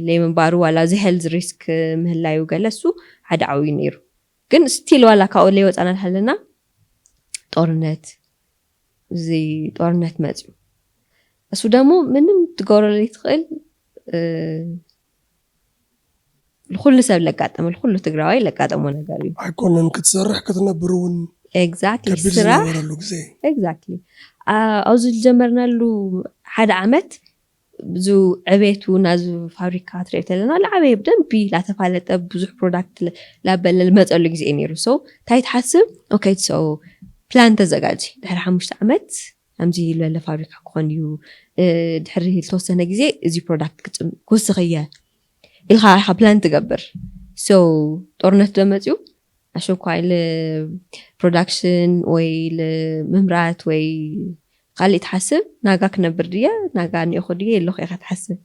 ለይምንባሩ ዋላ እዚ ሄልዝ ሪስክ ምህላዩ ገለ እሱ ሓደ ዓብዩ ነይሩ ግን ስቲል ዋላ ካብኡ ለይወፃና ሃለና ጦርነት እዚ ጦርነት መፅዩ እሱ ደግሞ ምንም ትገብረሉ ትኽእል ንኩሉ ሰብ ለጋጠመ ንኩሉ ትግራዋይ ለጋጠሞ ነገር እዩ ኣይኮነን ክትሰርሕ ክትነብር እውን ኤግዛክትሊ ከቢድ ስራሕ ዝነበረሉ ግዜ ኤግዛክትሊ ኣብዚ ዝጀመርናሉ ሓደ ዓመት ብዙ ዕቤቱ ናዚ ፋብሪካ ትሪኦ ተለና ለዓበየ ብደንቢ ላተፋለጠ ብዙሕ ፕሮዳክት ላበለ ልመፀሉ ግዜ ነይሩ ሶ እንታይ ትሓስብ ኦኬ ሶ ፕላን ተዘጋጂ ድሕሪ ሓሙሽተ ዓመት ከምዚ ዝበለ ፋብሪካ ክኾን እዩ ድሕሪ ዝተወሰነ ግዜ እዚ ፕሮዳክት ክውስኽየ ኢልካ ኢኻ ፕላን ትገብር ሶ ጦርነት ዶ መፅኡ ኣሸኳይ ፕሮዳክሽን ወይ ምምራት ወይ ካሊእ ትሓስብ ናጋ ክነብር ድየ ናጋ ኒኦኹ ድየ የለኹ ኢኻ ትሓስብ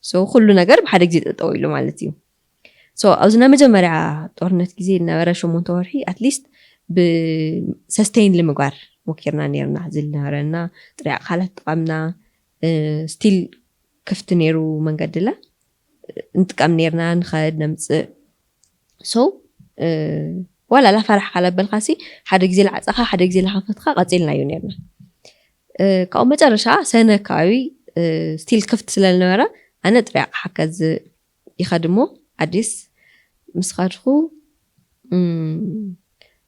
ሶ ኩሉ ነገር ብሓደ ግዜ ጠጠው ኢሉ ማለት እዩ ሶ ኣብዚ ናይ መጀመርያ ጦርነት ግዜ ዝነበረ ሸሞንተ ወርሒ ኣትሊስት ብሰስተይን ንምግባር ሞኪርና ነርና ዝነበረና ጥሪያ ኣካላት ጥቃምና ስቲል ክፍቲ ነይሩ መንገዲ ለ ንጥቀም ነርና ንኸድ ነምፅእ ሶ ዋላ ላፋራሕ ካለበልካ ሲ ሓደ ግዜ ላዓፀኻ ሓደ ግዜ ላከፈትካ ቀፂልናዮ ነርና ካብኡ መጨረሻ ሰነ ኣካባቢ ስቲል ክፍቲ ስለዝነበረ ኣነ ጥሪያ ሓከዝ ይኸድ እሞ ኣዲስ ምስ ኸድኩ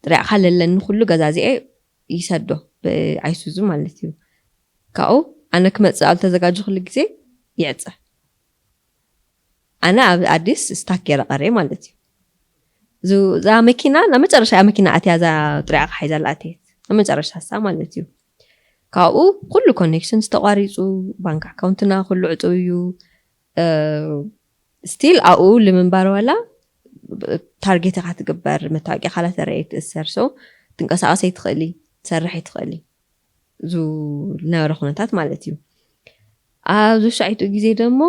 ጥሪያ ካለለኒ ኩሉ ገዛዚኤ ይሰዶ ብኣይሱዙ ማለት እዩ ካብኡ ኣነ ክመፅእ ኣብ ዝተዘጋጀ ኩሉ ግዜ ይዕፀ ኣነ ኣብ ኣዲስ ስታክ ገይረ ቀረ ማለት እዩ እዛ መኪና ናብ መጨረሻ መኪና ኣትያ እዛ ጥሪያ ሓይዛላ ኣትየት ናብ መጨረሻ ሳ ማለት እዩ። ካብኡ ኩሉ ኮኔክሽን ዝተቋሪፁ፣ ባንክ ኣካውንትና ኩሉ ዕፁብ እዩ። ስቲል ኣብኡ ልምንባር ዋላ ታርጌት ኢኻ ትግበር፣ መታወቂያ ካላ ተረየ ትእሰር። ሶ ትንቀሳቀስ ኣይትኽእሊ፣ ትሰርሕ ኣይትኽእሊ። ዝነበረ ኩነታት ማለት እዩ። ኣብ ዝሻዒቱ ግዜ ደሞ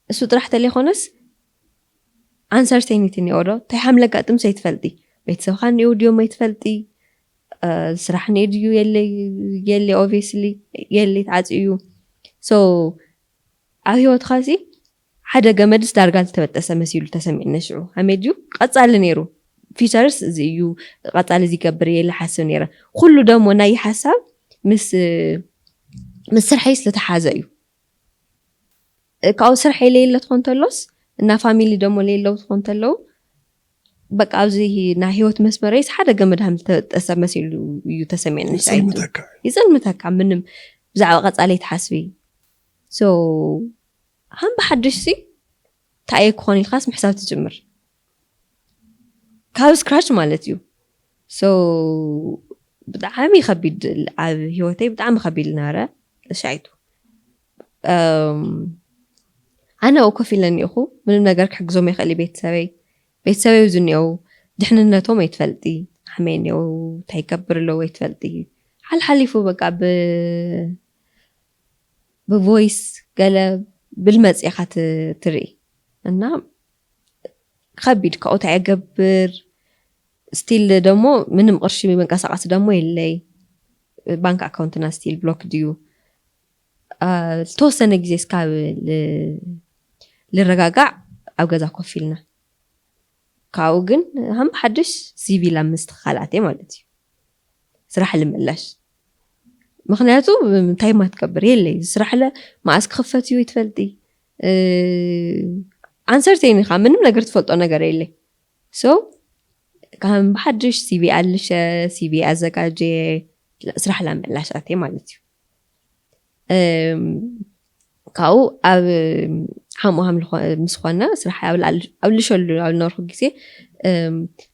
እሱ ጥራሕ ተለይኮነስ ኣንሰርቴኒቲ እኒኦ ዶ እንታይ ሓምለ ጋጥም ሰይትፈልጢ፣ ቤተሰብካ እኒኦ ድዮም ኣይትፈልጢ፣ ስራሕ እኒኦ ድዩ የለ፣ የለ ኦብስሊ የለ ተዓፂ እዩ። ሶ ኣብ ህይወትካ ሲ ሓደ ገመድስ ዳርጋ ዝተበጠሰ መሲሉ ተሰሚዕኒ ሽዑ። ሃመይ ድዩ ቀጻሊ ነይሩ፣ ፊቸርስ እዚ እዩ፣ ቀጻሊ እዚ ይገብር እየ ኢለ ሓስብ ነይረ። ኩሉ ደሞ ናይ ሓሳብ ምስ ምስ ስርሐይ ዝተተሓዘ እዩ። ካብኡ ስርሐይ ለየለ ትኾን ተሎስ እና ፋሚሊ ደሞ ለየለው ትኾን ተለው፣ በቃ ኣብዚ ናይ ህይወት መስመረይስ ሓደ ገመድ ሃም ዝተበጠሰ መሲሉ እዩ ተሰሚዕኒ። ይጸልምተካ። ይጸልምተካ፣ ምንም ብዛዕባ ቀጻለይ ትሓስቢ። ሶ ሃም ብሓድሽ ሲ እንታይ ክኾን ኢልካስ ምሕሳብ ትጅምር ካብ ስክራች ማለት እዩ። ሶ ብጣዕሚ ከቢድ፣ ኣብ ህይወተይ ብጣዕሚ ከቢድ ነበረ። ተሻይቱ ኣነ ኮፍ ኢለ እኒኹ፣ ምንም ነገር ክሕግዞም ይኽእል ቤተሰበይ። ቤተሰበይ ዝኒአው ድሕንነቶም ኣይትፈልጢ፣ ሓመይ እኒአው እንታይ ይገብር ኣለዎ ኣይትፈልጢ። ሓልሓሊፉ በቃ ብ ብቮይስ ገለ ብልመፅ ኢኻ ትርኢ እና ከቢድ ካብኡ እንታይ እገብር ስቲል ደሞ ምንም ቅርሺ መንቀሳቀሲ ደሞ የለይ። ባንክ ኣካውንትና ስቲል ብሎክ ድዩ። ዝተወሰነ ግዜ እስካብ ልረጋጋዕ ኣብ ገዛ ኮፍ ኢልና፣ ካብኡ ግን ሃም ሓድሽ ሲቪል ኣብ ምስትክካል ኣትየ ማለት እዩ። ስራሕ ልመላሽ ምክንያቱ እንታይ ማ ትገብር የለይ። ስራሕ ለ መዓስ ክኽፈት እዩ ይትፈልጢ። ኣንሰርቴን ኢኻ፣ ምንም ነገር ትፈልጦ ነገር የለይ። ሶ ከም ብሓድሽ ሲቪ ኣልሸ፣ ሲቪ ኣዘጋጀ፣ ስራሕ ላመላሽ ኣትየ ማለት እዩ። ካብኡ ኣብ ሓምኡ ሃም ምስ ኾነ ስራሕ ኣብ ልሸሉ ኣብ ዝነበርኩ ግዜ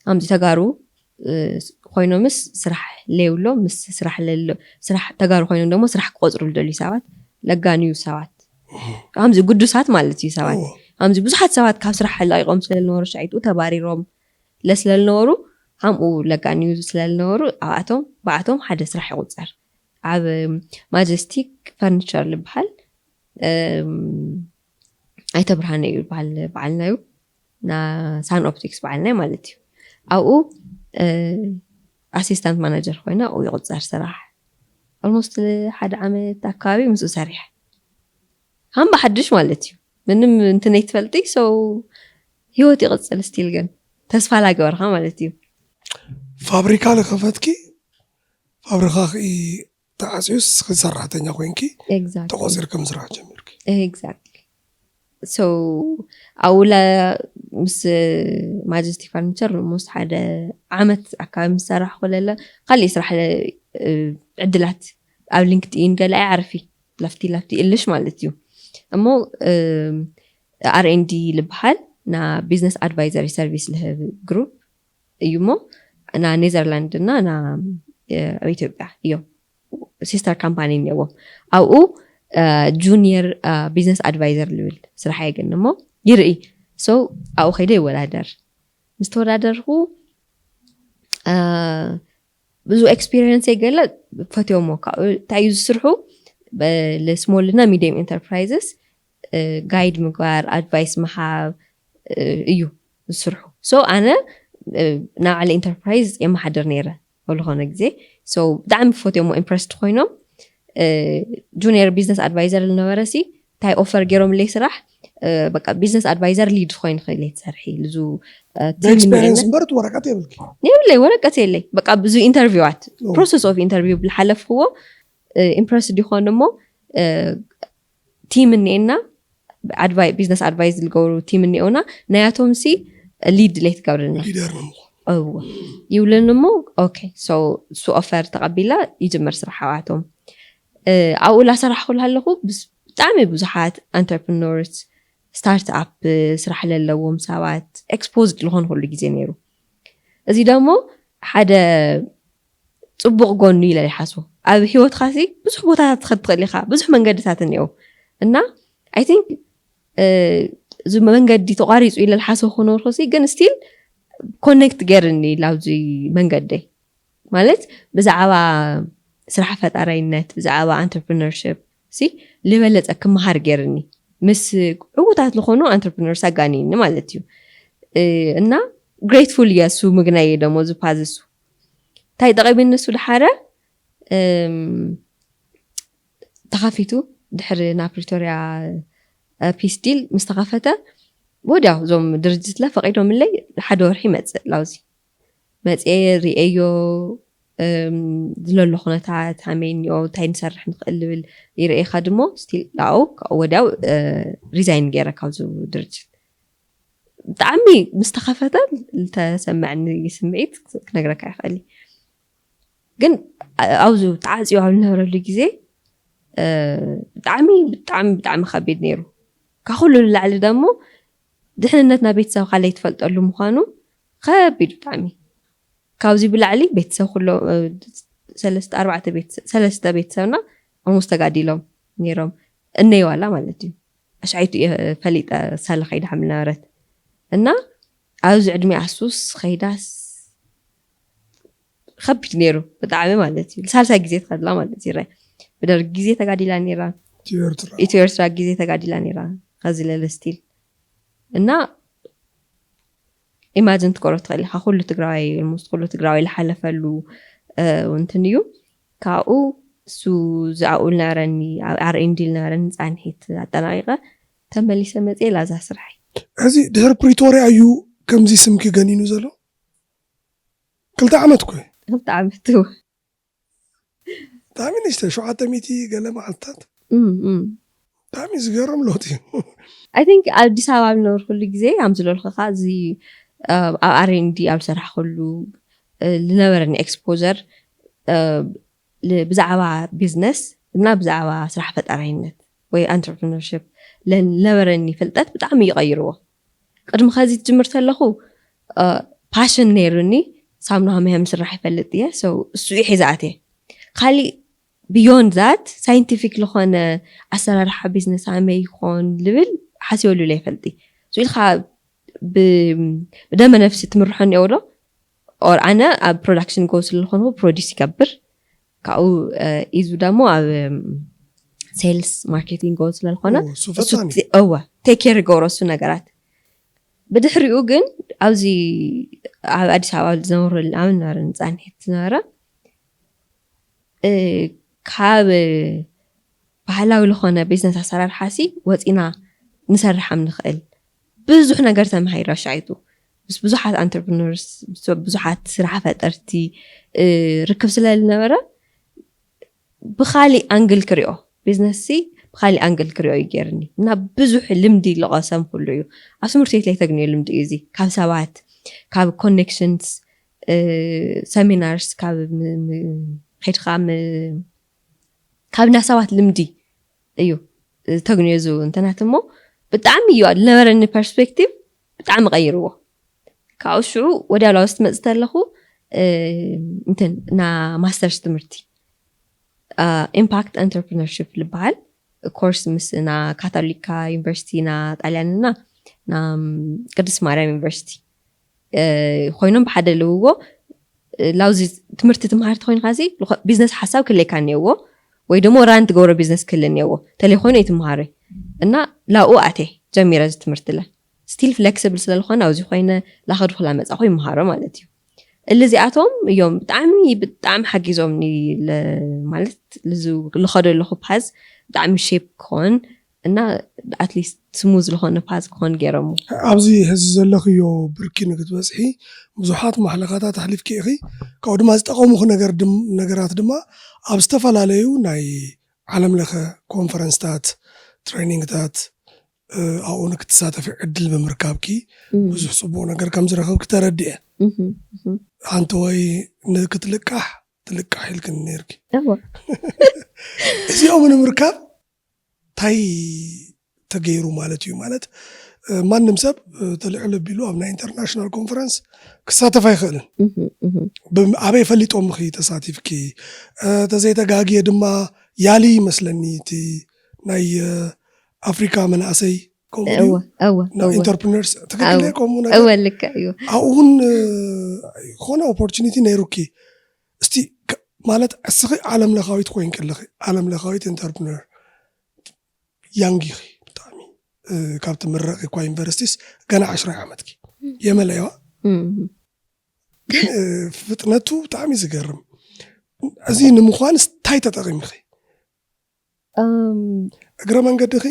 ከምዚ ተጋሩ ኮይኖምስ ስራሕ ለይብሎ ምስ ስራሕ ለሎ ስራሕ ተጋሩ ኮይኖም ደግሞ ስራሕ ክቆፅሩ ዝደልዩ ሰባት ለጋንዩ ሰባት ከምዚ ግዱሳት ማለት እዩ ሰባት ከምዚ ብዙሓት ሰባት ካብ ስራሕ ለቂቆም ስለዝነበሩ ሻይጡ ተባሪሮም ለስለዝነበሩ ሓምኡ ለጋንዩ ስለዝነበሩ ኣብኣቶም ብኣቶም ሓደ ስራሕ ይቁፀር ኣብ ማጀስቲክ ፈርኒቸር ዝበሃል ኣይተ ብርሃነ እዩ ዝበሃል በዓልና እዩ ና ሳን ኦፕቲክስ በዓልና ማለት እዩ ኣብኡ ኣሲስታንት ማናጀር ኮይና ኣብኡ ይቁፀር ስራሕ ኦልሞስት ሓደ ዓመት ኣካባቢ ምስኡ ሰሪሐ ሃምባ ሓድሽ ማለት እዩ ምንም እንትነይ ትፈልጢ ሰው ህይወት ይቅፅል ስቲል ግን ተስፋ ላገበርካ ማለት እዩ ፋብሪካ ለከፈትኪ ፋብሪካ ክኢ ተዓፅዩስ ሰራሕተኛ ኮይንኪ ተቆፂር ከም ስራሕ ጀሚርኪ exactly so ኣብኡ ላ ምስ ማጀስቲክ ፈርኒቸር ሞስት ሓደ ዓመት ኣካባቢ ምስ ሰራሕኩ ለለ ካሊእ ስራሕ ዕድላት ኣብ ሊንክድኢን ገለ ኣይዓርፊ ላፍቲ ላፍቲ እልሽ ማለት እዩ እሞ ኣርኤንዲ ልበሃል ና ቢዝነስ ኣድቫይዘሪ ሰርቪስ ልህብ ግሩፕ እዩ ሞ ና ኔዘርላንድ እና ና ኣብ ኢትዮጵያ እዮም ሲስተር ካምፓኒ እኒዎም ኣብኡ ጁኒየር ቢዝነስ ኣድቫይዘር ልብል ስራሕ የገን እሞ ይርኢ so ኣብኡ ከይደ ይወዳደር ምስ ተወዳደርኩ ብዙ ኤክስፒሪየንስ የገለ ፈትዮሞ ካብኡ እንታይ እዩ ዝስርሑ ለስሞል እና ሚዲየም ኢንተርፕራይዝስ ጋይድ ምግባር ኣድቫይስ ምሃብ እዩ ዝስርሑ so ኣነ ናብ ዓለ ኢንተርፕራይዝ የመሓድር ነይረ ኣብ ዝኾነ ግዜ ብጣዕሚ ፈትዮሞ ኢምፕረስድ ኮይኖም ጁኒየር ቢዝነስ ኣድቫይዘር ዝነበረ ሲ እንታይ ኦፈር ገይሮምለይ ስራሕ በቃ ቢዝነስ ኣድቫይዘር ሊድ ኮይኑ ክእል ትሰርሒ ልዙ ኤክስፔሪንስ እምበር ወረቀት የብልኪ የብለይ ወረቀት የለይ በቃ ብዙ ኢንተርቪዋት ፕሮሰስ ኦፍ ኢንተርቪው ብዝሓለፍክዎ ኢምፕረስድ ይኾን እሞ ቲም እኒኤና ቢዝነስ ኣድቫይዝ ዝገብሩ ቲም እኒኦና ናያቶም ሲ ሊድ ለይ ትገብርና ሊደር ንምኳን እዎ ይብልን እሞ ኦኬ እሱ ኦፈር ተቐቢላ ይጅምር ስራሕ ኣብኣቶም ኣብኡ ላሰራሕኩ ኣለኹ ብጣዕሚ ብዙሓት ኣንተርፕኖርስ ስታርት ኣፕ ስራሕ ለለዎም ሰባት ኤክስፖዝድ ዝኾንኩሉ ግዜ ነይሩ እዚ ደሞ ሓደ ጽቡቕ ጎኑ ኢለ ይሓስቦ። ኣብ ህይወትካ ሲ ብዙሕ ቦታታት ትኸድ ትኽእል ኢኻ፣ ብዙሕ መንገድታት እኒኦ። እና I think እዚ መንገዲ ተቋሪጹ ኢለ ዝሓሰብኩ ነበርኩ ሲ ግን ስቲል ኮኔክት ገይርኒ ላብዚ መንገደይ ማለት ብዛዕባ ስራሕ ፈጣራይነት ብዛዕባ entrepreneurship ሲ ዝበለጸ ክመሃር ገይርኒ ምስ ዕዉታት ዝኾኑ entrepreneurs ኣጋኒኒ ማለት እዩ። እና ግሬትፉል እየ እሱ ምግናይ ደሞ ዝፓዝ እሱ እንታይ ጠቐሚኒ እሱ ድሓረ ተኸፊቱ ድሕሪ ናብ ፕሪቶርያ ፒስ ዲል ምስ ተኸፈተ ወዲያው እዞም ድርጅትለ ፈቒዶምለይ ሓደ ወርሒ ይመፅእ ላውዚ መፅኤ ርእየዮ ዝለሎ ኩነታት ሃመይ እኒኦ እንታይ ንሰርሕ ንኽእል ዝብል ይርእየካ ድሞ ስቲል ላው ወዲያው ሪዛይን ገይረ ካብዚ ድርጅት ብጣዕሚ ምስ ተኸፈተ ዝተሰመዐኒ ስምዒት ክነግረካ ይኽእል ግን ኣብዚ ተዓፅዮ ኣብ ዝነበረሉ ግዜ ብጣዕሚ ብጣዕሚ ብጣዕሚ ከቢድ ነይሩ ካብ ኩሉ ንላዕሊ ደሞ ድሕንነት ናብ ቤተሰብካ ለይትፈልጠሉ ምዃኑ ከቢድ ብጣዕሚ ካብዚ ብላዕሊ ቤተሰብ ኩሎ ሰለስተ ኣርባዕተ ሰለስተ ቤተሰብና ኣሙስ ተጋዲሎም ነይሮም እነይ ዋላ ማለት እዩ ኣሻይቱ እየ ፈሊጠ ሳለ ከይዳ ከም ነበረት እና ኣብዚ ዕድሜ ኣሱስ ከይዳስ ከቢድ ነይሩ ብጣዕሚ ማለት እዩ ሳልሳይ ግዜ ትኸድላ ማለት እዩ ብደርግ ግዜ ተጋዲላ ነይራ ኢትዮ ኤርትራ ግዜ ተጋዲላ ነይራ ከዚ ለለ ስቲል እና ኢማጅን ትቆሮ ትኽእል ኢኻ ኩሉ ትግራዋይ ኦልሞስት ኩሉ ትግራዋይ ዝሓለፈሉ እንትን እዩ ካብኡ እሱ ዝኣኡ ዝነበረኒ ኣብ ኣርኤንዲ ዝነበረኒ ፃንሒት ኣጠናቂቀ ተመሊሰ መፅየ ላዛ ስርሐይ ሕዚ ድሕሪ ፕሪቶርያ እዩ ከምዚ ስምኪ ገኒኑ ዘሎ ክልተ ዓመት እኮ እዩ ክልተ ዓመት እዩ ብጣዕሚ ንእሽተ ሸውዓተ ሚእቲ ገለ መዓልትታት ብጣዕሚ ዝገርም ለውጢ እዩ I think ኣዲስ ኣበባ ኣብ ዝነበርኩሉ ግዜ ኣብ ዝለልኩ ከዓ እዚ ኣብ ኣር ኤን ዲ ኣብ ዝሰራሕኩሉ ዝነበረኒ ኤክስፖዘር ብዛዕባ ቢዝነስ እና ብዛዕባ ስራሕ ፈጣራይነት ወይ entrepreneurship ዝነበረኒ ፍልጠት ብጣዕሚ ይቀይርዎ ቅድሚ ከዚ ትጅምር ተለኹ ፓሽን ነይሩኒ ሳሙና ከመይ ከም ዝስራሕ ይፈልጥ እየ እሱ እዩ ሒዛኣት እየ ካሊእ beyond that scientific ዝኾነ ኣሰራርሓ ቢዝነስ ኣመይ ይኾን ልብል ሓሲበሉ ኢለ ይፈልጢ ኢልካ ብደመ ነፍሲ ትምርሖ እኒኦ ዶ or ኣነ ኣብ production go ስለዝኾንኩ produce ይገብር ካብኡ ኢዙ ደሞ ኣብ sales marketing go ስለዝኾነ እወ take care ይገብሮ እሱ ነገራት ብድሕሪኡ ግን ኣብዚ ኣብ ኣዲስ ኣበባ ዝነብረሉ ኣብ ነበረ ንፃንሒት ዝነበረ ካብ ባህላዊ ዝኾነ ቢዝነስ ኣሰራርሓ ሲ ወፂና ንሰርሕ ከም ንኽእል ብዙሕ ነገር ተማሂረ ሻይቱ ምስ ብዙሓት entrepreneurs ብዙሓት ስራሕ ፈጠርቲ ርክብ ስለ ዝነበረ ብካሊእ ኣንግል ክሪኦ ቢዝነስ ሲ ብካሊእ ኣንግል ክሪኦ እዩ ገይርኒ እና ብዙሕ ልምዲ ዝቐሰምኩሉ እዩ ኣብ ትምህርቲ ቤት ለይተግንዮ ልምዲ እዩ እዚ ካብ ሰባት ካብ connections seminars ካብ ከይድካ ካብ ናይ ሰባት ልምዲ እዩ ተግንዮ ዝው እንተናት እሞ ብጣዕሚ እዩ ዝነበረኒ perspective ብጣዕሚ ቀይርዎ ካብኡ ሽዑ ወዲያ ላውስ ትመፅእ ተለኹ እንትን ና ማስተርስ ትምህርቲ impact entrepreneurship ዝበሃል ኮርስ ምስ ና ካቶሊካ ዩኒቨርሲቲ ና ጣልያንና ና ቅድስት ማርያም ዩኒቨርሲቲ ኮይኖም ብሓደ ልውዎ ላውዚ ትምህርቲ ትምሃርቲ ኮይንካ ሲ ቢዝነስ ሓሳብ ክለካ እኒአዎ ወይ ደሞ ራን ትገብሮ ቢዝነስ ክህል እኒአዎ ተለይ ኮይኑ ኣይትምሃረ እና ላኡ ኣቴ ጀሚረ እዚ ትምህርቲ ለ ስቲል ፍሌክስብል ስለዝኾነ ኣብዚ ኮይነ ላኸዱ ክላ መፃኹ ይምሃሮ ማለት እዩ እልዚኣቶም እዮም ብጣዕሚ ብጣዕሚ ሓጊዞምኒ ማለት ልኸዶ ኣለኹ ፓዝ ብጣዕሚ ሼፕ ክኾን እና ኣትሊስት ስሙዝ ዝኾነ ፓዝ ክኾን ገይሮሞ ኣብዚ ሕዚ ዘለኽዮ ብርኪ ንክትበፅሒ ብዙሓት ማሕለኻታት ኣሕሊፍኪ ኢኺ ካብኡ ድማ ዝጠቐሙኺ ነገራት ድማ ኣብ ዝተፈላለዩ ናይ ዓለም ለኸ ኮንፈረንስታት ትሬኒንግታት ኣብኡ ንክትሳተፊ ዕድል ብምርካብኪ ብዙሕ ፅቡቅ ነገር ከም ዝረኸብኪ ተረዲአ ሓንቲ ወይ ንክትልቃሕ ትልቃሕ ኢልክን ነርኪ እዚኦም ንምርካብ እንታይ ተገይሩ ማለት እዩ ማለት ማንም ሰብ ተልዕል ቢሉ ኣብ ናይ ኢንተርናሽናል ኮንፈረንስ ክሳተፍ ኣይኽእልን። ኣበይ ፈሊጦምኺ ተሳቲፍኪ? ተዘይተጋግየ ድማ ያሊ ይመስለኒ እቲ ናይ ኣፍሪካ መናእሰይ ኢንተርፕርነርስ ትክክል። ከምኡ ነገር እወ ልክዕ እዩ። ኣብኡ እውን ዝኾነ ኦፖርቹኒቲ ነይሩኪ። እስቲ ማለት እስኺ ዓለም ለኻዊት ኮይን ከለኺ፣ ዓለም ለኻዊት ኢንተርፕርነር ያንግ ኢኺ። ብጣዕሚ ካብ ትምረቂ እኳ ዩኒቨርሲቲስ ገና ዕስራ ዓመትኪ የመለየዋ። ግን ፍጥነቱ ብጣዕሚ ዝገርም። እዚ ንምዃንስ እንታይ ተጠቒምኺ? እግረ መንገድኺ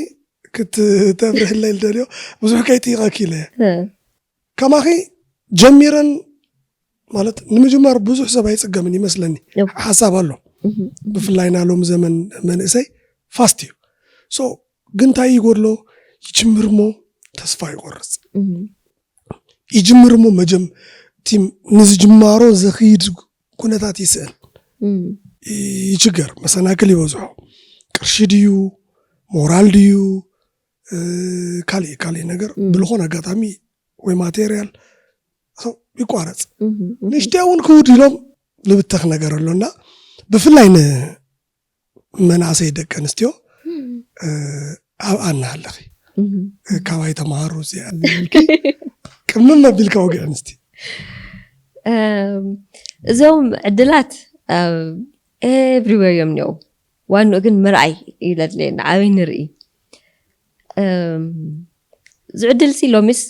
ክትተብርህለይ ዝደልዮ፣ ብዙሕ ከይጥይቐኪ ኢለ እየ። ከማኺ ጀሚረን ማለት ንምጅማር ብዙሕ ሰብ ኣይፅገምን ይመስለኒ። ሓሳብ ኣሎ። ብፍላይ ና ሎም ዘመን መንእሰይ ፋስት እዩ። ሶ ግን እንታይ ይጎድሎ? ይጅምር ሞ ተስፋ ይቆርፅ። ይጅምር ሞ መጀም ቲም ንዝጅማሮ ዘኽይድ ኩነታት ይስእን። ይችገር፣ መሰናክል ይበዝሖ። ቅርሺ ድዩ፣ ሞራል ድዩ፣ ካልእ ካልእ ነገር ብልኾነ ኣጋጣሚ ወይ ማቴሪያል ይቋረፅ። ንሽትያ እውን ክውድ ኢሎም ልብተኽ ነገር ኣሎና። ብፍላይ ንመናእሰይ ደቂ ኣንስትዮ ኣብ ኣና ኣለኺ ካባይ ተምሃሩ እዚኣልኪ ቅምም ኣቢልካ ወግዒ ኣንስቲ። እዞም ዕድላት ኤቭሪዌር እዮም እኒው። ዋንኡ ግን ምርኣይ እዩ ለድለየና። ኣበይ ንርኢ? ዝዕድል ሲ ሎሚስ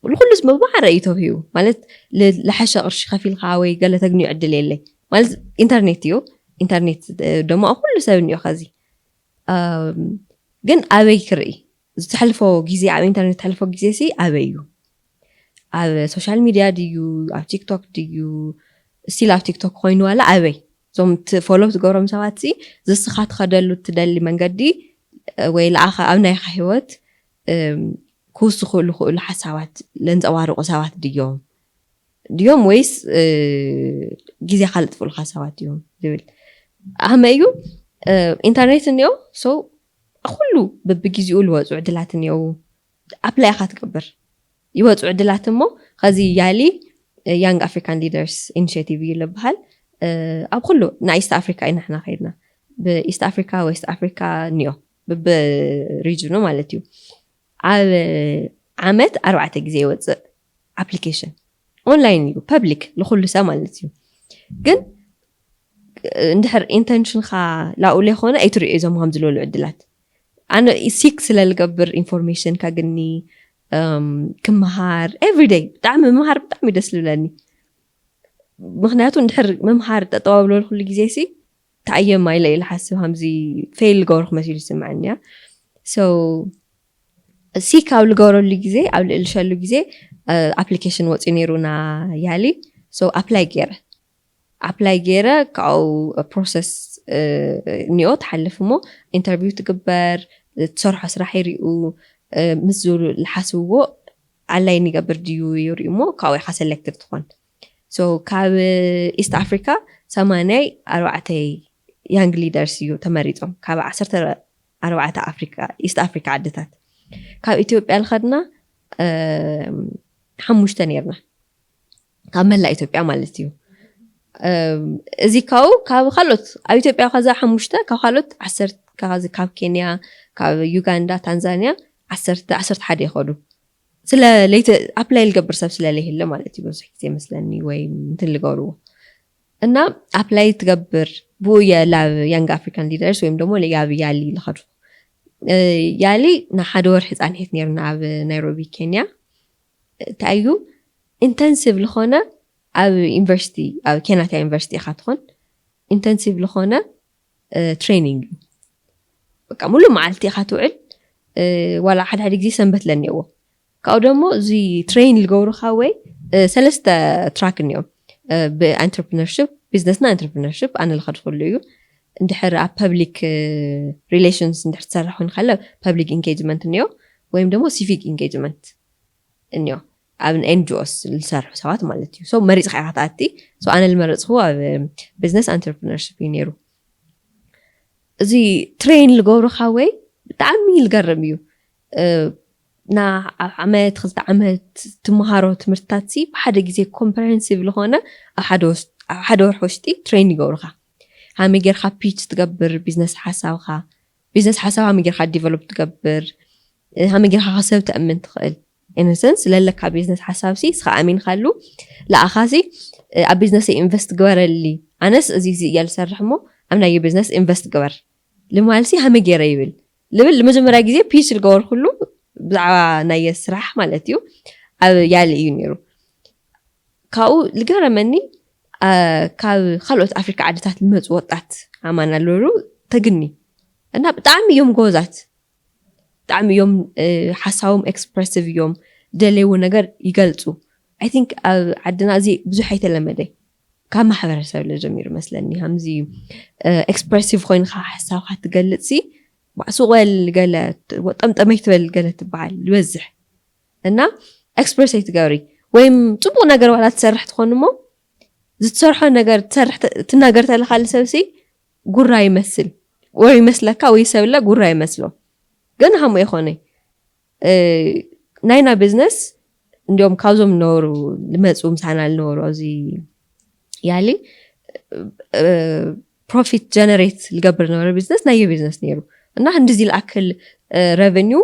ንኩሉስ መማዕረ እዩ ተውሂቡ። ማለት ልሓሸ ቅርሺ ከፊልካ ወይ ገለ ተግንዩ ዕድል የለይ። ማለት ኢንተርኔት እዩ። ኢንተርኔት ደሞ ኩሉ ሰብ እኒኦ ከዚ። ግን ኣበይ ክርኢ? ዝተሕልፎ ግዜ፣ ኣብ ኢንተርኔት ተሕልፎ ግዜ ሲ ኣበይ እዩ? ኣብ ሶሻል ሚድያ ድዩ? ኣብ ቲክቶክ ድዩ? ስቲል ኣብ ቲክቶክ ኮይኑ ዋላ ኣበይ? እዞም ፎሎ ትገብሮም ሰባት ሲ ዝስኻ ትኸደሉ ትደሊ መንገዲ ወይ ለኣኸ ኣብ ናይኻ ህይወት ክውስኹ ዝኽእሉ ሓሳባት ለንፀባርቁ ሰባት ድዮም ድዮም ወይስ ግዜኻ ልጥፍሉካ ሰባት ድዮም ዝብል ኣመ እዩ። ኢንተርኔት እኒኦ ሰው ኩሉ በብግዜኡ ልወፁ ዕድላት እኒው ኣፕላይ ኢኻ ትገብር ይወፁ ዕድላት እሞ ከዚ ያሊ Young African Leaders Initiative እዩ ልበሃል። ኣብ ኩሉ ናይ ኢስት ኣፍሪካ ኢና ሕና ከይድና ብኢስት ኣፍሪካ ዌስት ኣፍሪካ እኒኦ ብብሪጅኑ ማለት እዩ። ኣብ ዓመት ኣርባዕተ ግዜ ይወፅእ ኣፕሊኬሽን ኦንላይን እዩ ፐብሊክ ንኩሉ ሰብ ማለት እዩ። ግን እንድሕር ኢንተንሽንካ ላኡ ለይኮነ ኣይትሪኦ እዞም ከም ዝለሉ ዕድላት ኣነ ሲክ ስለልገብር ኢንፎርሜሽን ከግኒ ክምሃር ኤቭሪደይ ብጣዕሚ ምምሃር ብጣዕሚ ደስ ዝብለኒ። ምክንያቱ እንድሕር ምምሃር ጠጠዋብሎ ኩሉ ግዜ ሲ ተኣየማ ኢለ ኢለ ሓስብ ከምዚ ፌል ልገብርኩ መሲሉ ይስምዐኒ እያ። ሲ ካብ ልገብረሉ ግዜ ኣብ ልእልሸሉ ግዜ ኣፕሊኬሽን ወፂኡ ነይሩ ና ያሊ ኣፕላይ ገይረ ኣፕላይ ገይረ ካብኡ ፕሮሰስ እኒኦ ትሓልፍ እሞ ኢንተርቪው ትግበር ትሰርሖ ስራሕ ይሪኡ ምስ ዝብሉ ዝሓስብዎ ኣላይን ይገብር ድዩ ይሪኡ እሞ ካብኡ ኢኻ ሰሌክትድ ትኾን። ካብ ኢስት ኣፍሪካ ሰማንያይ ኣርባዕተይ ያንግ ሊደርስ እዩ ተመሪፆም ካብ ዓሰርተ ኣርባዕተ ኣፍሪካ ኢስት ኣፍሪካ ዓድታት ካብ ኢትዮጵያ ልኸድና ሓሙሽተ ነርና ካብ መላእ ኢትዮጵያ ማለት እዩ። እዚ ካው ካብ ካልኦት ኣብ ኢትዮጵያ ከዛ ሓሙሽተ ካብ ካልኦት ዓሰርተ ካብ ኬንያ ካብ ዩጋንዳ ታንዛኒያ ዓሰርተ ዓሰርተ ሓደ ይኸዱ። ስለ ለይተ ኣፕላይ ልገብር ሰብ ስለለይህለ ማለት እዩ። ብዙሕ ግዜ መስለኒ ወይ እንትን ልገብርዎ እና ኣፕላይ ትገብር ብኡ እየ ላብ ያንግ ኣፍሪካን ሊደርስ ወይም ደሞ ያብ ያሊ ልኸዱ። ያሊ ንሓደ ወርሒ ፃንሒት ነርና ኣብ ናይሮቢ ኬንያ። እንታይ እዩ ኢንተንሲቭ ልኾነ ኣብ ዩኒቨርሲቲ ኣብ ኬንያታ ዩኒቨርሲቲ ኢኻ ትኾን ኢንተንሲቭ ልኾነ ትሬኒንግ እዩ። በቃ ሙሉ መዓልቲ ኢኻ ትውዕል። ዋላ ሓደ ሓደ ግዜ ሰንበት ለኒዎ ካብኡ ደሞ እዚ ትሬን ልገብሩካ ወይ ሰለስተ ትራክ እኒኦም ብኢንተርፕርነርሽፕ ቢዝነስና ኢንተርፕርነርሽፕ ኣነ ልኸድኩሉ እዩ። እንድሕር ኣብ ፐብሊክ ሪሌሽንስ እንድሕር ትሰርሕ ኮይኑ ከለ ፐብሊክ ኢንጌጅመንት እኒኦ ወይም ደሞ ሲቪክ ኢንጌጅመንት እኒኦ ኣብ ኤንጂኦስ ዝሰርሑ ሰባት ማለት እዩ። ሶ መሪፅካ ኢካ ትኣቲ። ሶ ኣነ ዝመረፅኩዎ ኣብ ቢዝነስ ኢንተርፕርነርሽፕ እዩ ነይሩ። እዚ ትሬን ዝገብሩካ ወይ ብጣዕሚ ዝገርም እዩ። ና ኣብ ዓመት ክልተ ዓመት ትመሃሮ ትምህርትታት ሲ ብሓደ ግዜ ኮምፕሬሄንሲቭ ዝኾነ ኣብ ሓደ ወስ- ኣብ ሓደ ወርሒ ውሽጢ ትሬን ይገብሩኻ። ሃመይ ጌርካ ፒች ትገብር ቢዝነስ ሓሳብካ፣ ቢዝነስ ሓሳብ ሃመይ ጌርካ ዲቨሎፕ ትገብር፣ እ፣ ሃመይ ጌርካ ካብ ሰብ ተእምን ትኽእል። ኢነሰንስ ለለካ ቢዝነስ ሓሳብ ሲ ስኻ ኣሚንካሉ ለኣኻ ሲ እ፣ ኣብ ቢዝነስ ኢንቨስት ግበረሊ፣ ኣነስ እዚ እዚ እያ ዝሰርሕ እሞ ኣብ ናይ ቢዝነስ ኢንቨስት ግበር ልማል ሲ ሃመይ ገይረ ይብል ልብል ንመጀመርያ ግዜ ፒች ዝገበርኩሉ ብዛዕባ ናይ ስራሕ ማለት እዩ ኣብ ያሊ እዩ ነይሩ። ካብኡ ዝገረመኒ አ፣ ካብ ካልኦት ኣፍሪካ ዓድታት ዝመፁ ወጣት ኣማን ኣለሉ ተግኒ እና ብጣዕሚ እዮም ጎበዛት፣ ብጣዕሚ እዮም እ፣ ሓሳቦም ኤክስፕረሲቭ እዮም፣ ደለይዎ ነገር ይገልፁ። ኣይ ቲንክ ኣብ ዓድና እዚ ብዙሕ ኣይተለመደ፣ ካብ ማሕበረሰብ ለ ጀሚሩ መስለኒ ከምዚ ኤክስፕረሲቭ ኮይንካ ሓሳብካ ትገልጽ ሲ ባዕሱ ቆል ገለ ት- ጠምጠመይ ትበል ገለ ትበሃል ይበዝሕ እና ኤክስፕረስ ኣይትገብሪ ወይም ጽቡቅ ነገር ዋላ ትሰርሕ ትኾን እሞ ዝትሰርሖ ነገር ትሰርሕ ተ- ትናገር ተለካ ልሰብ ሲ ጉራ ይመስል ወይ ይመስለካ ወይ ሰብ ለ ጉራ ይመስሎ ግን ሃሞ ይኾነ ናይና ቢዝነስ እንዲም ካብዞም ነበሩ ዝመፁ ምሳና ዝነበሩ ኣብዚ ያሊ ፕሮፊት ጀነሬት ዝገብር ነበረ ቢዝነስ ናየ ቢዝነስ ነይሩ እና ክንድዚ ዝኣክል ረቨኒው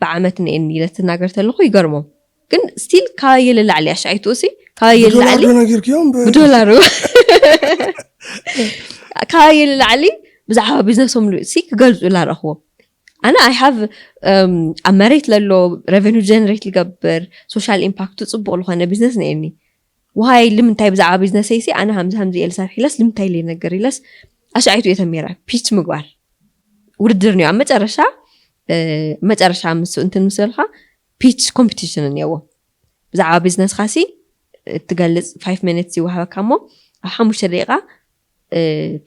ብዓመት ንኤን ኢለ ትናገር ተለኹ ይገርሞም ግን ስቲል ካባየ ልላዕሊ ኣሻዒትኡ ሲ ካባየ ብዶላር ልላዕሊ ዶ ነጊርክዮም ብ- ብዶላር ካባየ ልላዕሊ ብዛዕባ ቢዝነሶም ሲ ክገልፁ ላረኽዎም ኣነ ኣይ ሃቭ ኣብ መሬት ለሎ ረቨኑ ጀነሬት ልገብር ሶሻል ኢምፓክቱ ፅቡቅ ልኾነ ቢዝነስ ነየኒ ውሃይ ልምንታይ ብዛዕባ ቢዝነሰይ ሲ ኣነ ሃምዚ ሃምዚ እየ ልሰርሕ ኢለስ ልምንታይ ለይ ነገር ኢለስ ኣሻዒቱ እየ ተሚረ ፒች ምግባር ውድድር ንዮ ኣብ መጨረሻ መጨረሻ ምስ እንትን ምስ በልካ ፒች ኮምፒቲሽን እኒአዎ ብዛዕባ ቢዝነስካ ሲ እትገልፅ ፋይቭ ሚኒትስ ይወሃበካ እሞ ኣብ ሓሙሽተ ደቂቃ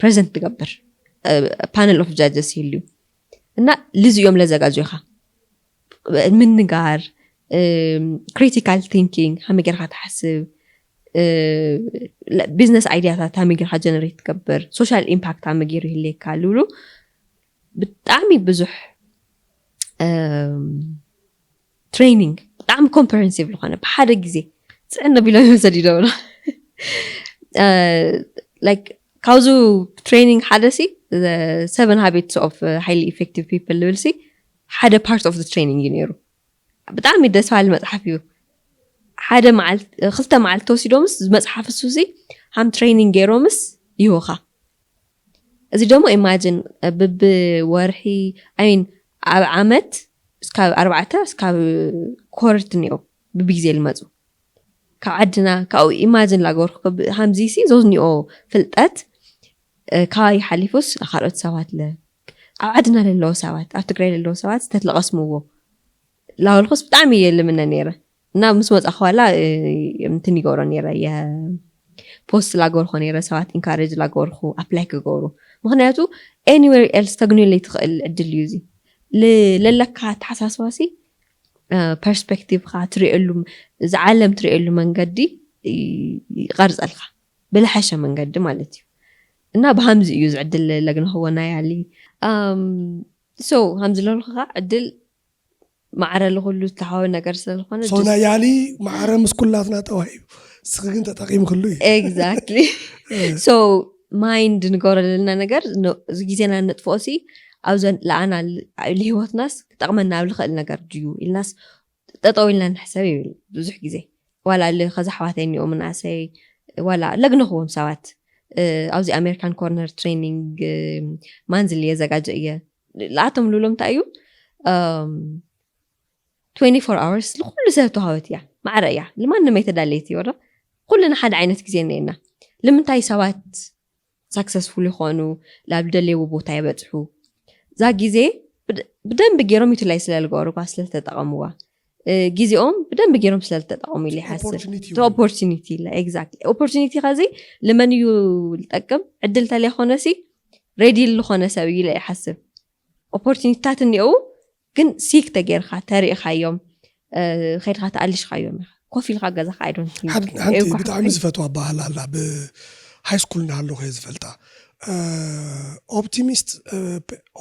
ፕሬዘንት ትገብር ፓነል ኦፍ ጃጀስ ይህልዩ እና ልዚ እዮም ለዘጋጆኻ ምንጋር ክሪቲካል ቲንኪንግ ሃመይ ጌርካ ትሓስብ ቢዝነስ ኣይዲያታት ሃመይ ጌርካ ጀነሬት ትገብር ሶሻል ኢምፓክት ሃመይ ገይሩ ይህልየካ ልብሉ ብጣዕሚ ብዙሕ ትሬኒንግ ብጣዕሚ ኮምፕሬንሲቭ ዝኾነ ብሓደ ግዜ ፅዕነ ቢሎም እዮም ሰዲዶምና ላይክ ካብዚ ትሬኒንግ ሓደ ሲ ሰቨን ሃቢትስ ኦፍ ሃይሊ ኢፌክቲቭ ፒፕል ልብል ሲ ሓደ ፓርት ኦፍ ትሬኒንግ እዩ ነይሩ ብጣዕሚ ደስ ባሊ መፅሓፍ እዩ ሓደ መዓልቲ ክልተ መዓልቲ ተወሲዶምስ መፅሓፍ እሱ ሲ ሃም ትሬኒንግ ገይሮምስ ይህውኻ እዚ ደሞ ኢማጅን ብብወርሒ ኣይን ኣብ ዓመት እስካብ ኣርባዕተ እስካብ ኮርት እኒኦ ብብግዜ ልመፁ ካብ ዓድና ካብኡ ኢማጅን ላገበርኩ ከምዚ ሲ ዞዝኒኦ ፍልጠት ካባይ ሓሊፉስ ካልኦት ሰባት ለ ኣብ ዓድና ለለዎ ሰባት ኣብ ትግራይ ለለዎ ሰባት ዝተትለቐስምዎ ላበልኩስ ብጣዕሚ እየ ልምነ ነይረ እና ምስ መፃኹ ዋላ እንትን ይገብሮ ነይረ ፖስት ላገበርኩ ነይረ ሰባት ኢንካሬጅ ላገበርኩ ኣፕላይ ክገብሩ ምክንያቱ ኤኒዌር ኤልስ ተግንየለይ ትኽእል ዕድል እዩ እዚ ለለካ ኣተሓሳስባ ሲ ፐርስፔክቲቭካ ትሪእሉ እዚ ዓለም ትሪእሉ መንገዲ ይቐርፀልካ ብልሓሸ መንገዲ ማለት እዩ እና ብሃምዚ እዩ ዝዕድል ለግንኽዎ ናይ ኣሊ ሶ ሃምዚ ለልኩካ ዕድል ማዕረ ለኩሉ ዝተሓወ ነገር ስለዝኮነ ሶና ያሊ ማዕረ ምስ ኩላትና ተዋሂቡ ስኺ ግን ተጠቂምክሉ እዩ exactly so mind ንገብረለና ነገር እዚ ግዜና ነጥፍኦ ሲ ኣብዘን ለኣና ንህይወትናስ ክጠቅመና ኣብ ልኽእል ነገር ድዩ ኢልናስ ጠጠው ኢልና ንሕሰብ ይብል ብዙሕ ግዜ ዋላ ል ከዛ ኣሕዋተይ እኒኦ ምናእሰይ ዋላ ለግንኽዎም ሰባት ኣብዚ ኣሜሪካን ኮርነር ትሬኒንግ ማንዝሊ የዘጋጀ እየ ለኣቶም ልብሎም እንታይ እዩ twenty four hours ንኩሉ ሰብ ተዋህበት እያ ማዕረ እያ ንማንም ኣይተዳለየት እዩ ወዶ ኩልና ሓደ ዓይነት ግዜ እኒአና ንምንታይ ሰባት ሳክሰስፉል ይኾኑ ላብ ደለይዎ ቦታ ይበፅሑ እዛ ግዜ ብደንብ ገይሮም ይትላይ ስለልገበሩ ኳ ስለዝተጠቀምዋ ግዜኦም ብደንብ ገይሮም ስለዝተጠቀሙ ኢለ ይሓስብ ኦፖርቹኒቲ ኢለ ኤግዛክትሊ ኦፖርቹኒቲ ከዚ ልመን እዩ ዝጠቅም ዕድል ተለይኮነ ሲ ሬዲ ዝኾነ ሰብ እዩ ኢለ ይሓስብ ኦፖርቹኒቲታት እኒአው ግን ሲክ ተገይርካ ተሪእካዮም ከይድካ ተኣልሽካዮም ኢኻ ኮፍ ኢልካ ገዛካ ኣይዶን ሓንቲ ብጣዕሚ ዝፈትዋ ባህል ኣላ ብሃይ ስኩል እናሃለኹ እየ ዝፈልጣ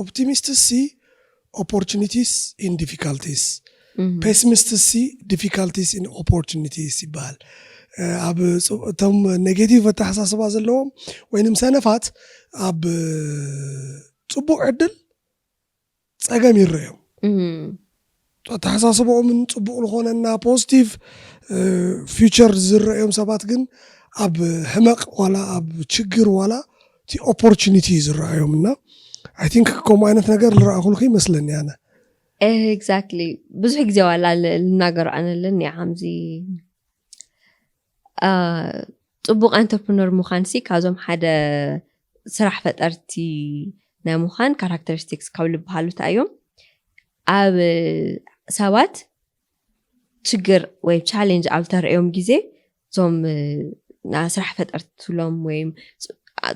ኦፕቲሚስት ሲ opportunities in difficulties ፔሲሚስት ሲ difficulties in opportunities ይበሃል። ኣብ እቶም ኔጌቲቭ ኣተሓሳስባ ዘለዎም ወይንም ሰነፋት ኣብ ፅቡቅ ዕድል ፀገም ይረዮም። ኣተሓሳስባኦምን ፅቡቅ ዝኾነና ፖዚቲቭ ፊውቸር ዝረዮም ሰባት ግን ኣብ ሕመቅ ዋላ ኣብ ችግር ዋላ እቲ ኦፖርቹኒቲ ዝረኣዮም እና I think ከምኡ ዓይነት ነገር ዝረኣኹልኩ ይመስለኒ ኣነ። Exactly። ብዙሕ ግዜ ዋላ ልናገሩ ኣነለን ከምዚ ፅቡቅ ኣንተርፕነር ምዃን ሲ ካብዞም ሓደ ስራሕ ፈጠርቲ ናይ ምዃን ካራክተሪስቲክስ ካብ ዝበሃሉ እንታይ እዮም? ኣብ ሰባት ችግር ወይ ቻሌንጅ ኣብ ተርእዮም ግዜ እዞም ስራሕ ፈጠርቲ ትብሎም ወይ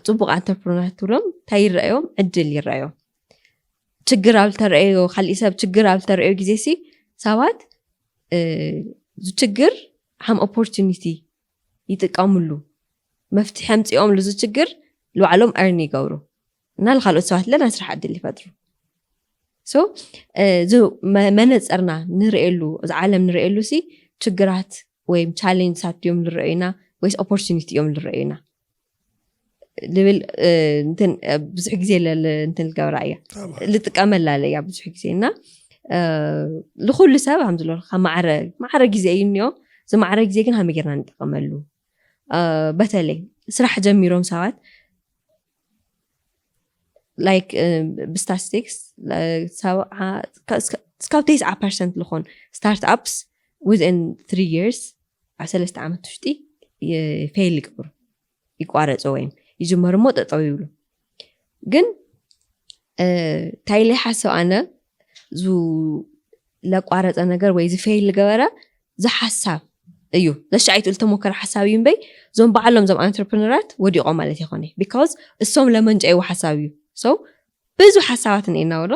ፅቡቅ ኣንተርፕረነር ትብሎም እንታይ ይረኣዮም? ዕድል ይረኣዮም። ችግር ኣብ ተረእዮ፣ ካሊእ ሰብ ችግር ኣብ ተረእዮ ግዜ ሲ ሰባት ችግር ከም ኦፖርቹኒቲ ይጥቀምሉ። መፍትሒ ኣምፂኦምሉ እዚ ችግር ንባዕሎም earn ይገብሩ እና ንካልኦት ሰባት ለና ስራሕ ዕድል ይፈጥሩ። So መነፅርና ንርእየሉ፣ እዚ ዓለም ንርእየሉ ሲ ችግራት ወይም ቻሌንጅሳት ድዮም ንረእዩና ወይስ ኦፖርቹኒቲ እዮም ንረእዩና ልብል ብዙሕ ግዜ እንትን ልገብራ እያ፣ ልጥቀመላ እያ ብዙሕ ግዜ እና ንኩሉ ሰብ ከም ዝለካ ማዕረ ማዕረ ግዜ እዩ እኒኦ። እዚ ማዕረ ግዜ ግን ከመይ ጌርና ንጥቀመሉ? በተለይ ስራሕ ጀሚሮም ሰባት like ብስታቲስቲክስ እስካብ ተስዓ ፐርሰንት ዝኾን ስታርትኣፕስ within three years ኣብ ሰለስተ ዓመት ውሽጢ ፌል ይገብሩ፣ ይቋረፁ ወይም ይጅመሩ እሞ ጠጠው ይብሉ። ግን እንታይ ኢለ ይሓስብ ኣነ፣ ለቋረፀ ነገር ወይ ዝፌል ዝገበረ ዝሓሳብ እዩ፣ ዘሻይቱ ልተሞከረ ሓሳብ እዩ እምበይ እዞም በዓሎም እዞም ኣንትርፕነራት ወዲቖም ማለት ይኾነ። ቢካዝ እሶም ለመንጨይዎ ሓሳብ እዩ። So ብዙሕ ሓሳባት እኒኤና ወዶ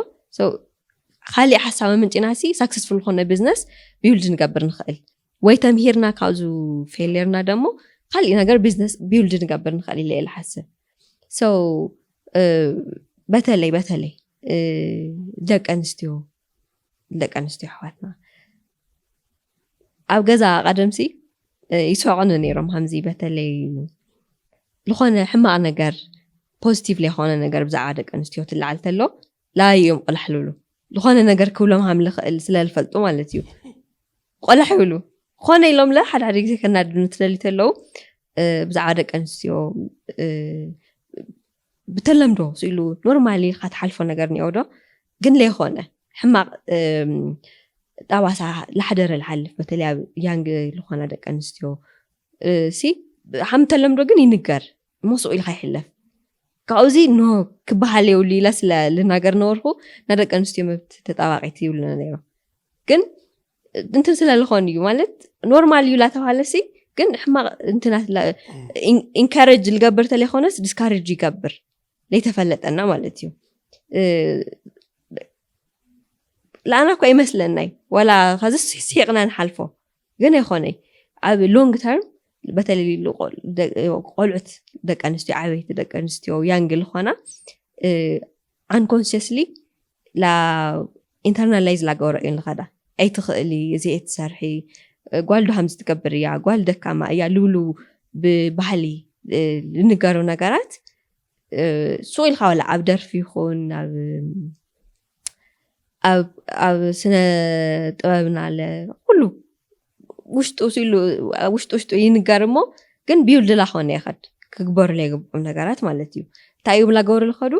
ካሊእ ሓሳብ ምንጭና ሲ ሳክሰስፉል ዝኾነ ቢዝነስ ቢውልድ ንገብር ንኽእል ወይ ተምሂርና ካብዙ ፌሊርና ደሞ ካሊእ ነገር ቢዝነስ ቢውልድ ንገብር ንኽእል ኢለ ኢለ ሓስብ። So በተለይ በተለይ ደቂ ኣንስትዮ ደቂ ኣንስትዮ ኣሕዋትና ኣብ ገዛ ቀደምሲ ይስሕቁኒ ነይሮም። ከምዚ በተለይ ዝኾነ ሕማቕ ነገር ፖዚቲቭ ለይኮነ ነገር ብዛዕባ ደቂ ኣንስትዮ ትለዓል ተሎ ላይዮም ቆላሕ ልብሉ። ዝኾነ ነገር ክብሎም ሃም ልኽእል ስለ ልፈልጡ ማለት እዩ። ቆላሕ ይብሉ። ኮነ ኢሎም ለ ሓደ ሓደ ግዜ ከናድኑ ትደሊ ተለዉ ብዛዕባ ደቂ ኣንስትዮ ብተለምዶ ስኢሉ ኖርማሊ ካትሓልፎ ነገር እኒኦ ዶ ግን ለይኮነ ሕማቕ ጠባሳ ላሕደረ ልሓልፍ በተለይ ኣብ ያንግ ዝኾና ደቂ ኣንስትዮ ሲ ሓም ተለምዶ ግን ይንገር እሞ ስቕ ኢልካ ይሕለፍ። ካብዚ ኖ ክበሃል የብሉ ኢለ ስለ ልናገር ነበርኩ። ናይ ደቂ ኣንስትዮ መብት ተጣባቂት ይብሉና ነይሮም ግን እንትን ስለ ልኾን እዩ ማለት ኖርማል እዩ ላተባሃለ ሲ ግን ሕማቕ እንትናት ኢንካሬጅ ልገብር ተለይኮነስ ዲስካሬጅ ይገብር ለይተፈለጠና ማለት እዩ። ለኣና እኳ ይመስለናይ ወላ ከዚ ስሒቕና ንሓልፎ ግን ኣይኮነይ ኣብ ሎንግ ተርም በተለይ ቆልዑት ደቂ ኣንስትዮ ዓበይቲ ደቂ ኣንስትዮ ያንግ ልኾና ኣንኮንሽስሊ ኢንተርናላይዝ ላገበረ እየን ልኸዳ። ኣይትኽእሊ እዚ እየ ትሰርሒ ጓል ዶ ሃምዚ ትገብር እያ ጓል ደካማ እያ ልብሉ ብባህሊ ልንገሩ ነገራት ሱቕ ኢልካ ወላ ኣብ ደርፊ ይኹን ኣብ ስነ ጥበብና ኣለ ኩሉ ውሽጡ ውሽጡ ውሽጡ ይንገር እሞ ግን ቢውልድ ላኾነ ይኸድ ክግበሩ ለይግብኦም ነገራት ማለት እዩ። እንታይ እዮም ላገበሩ ልኸዱ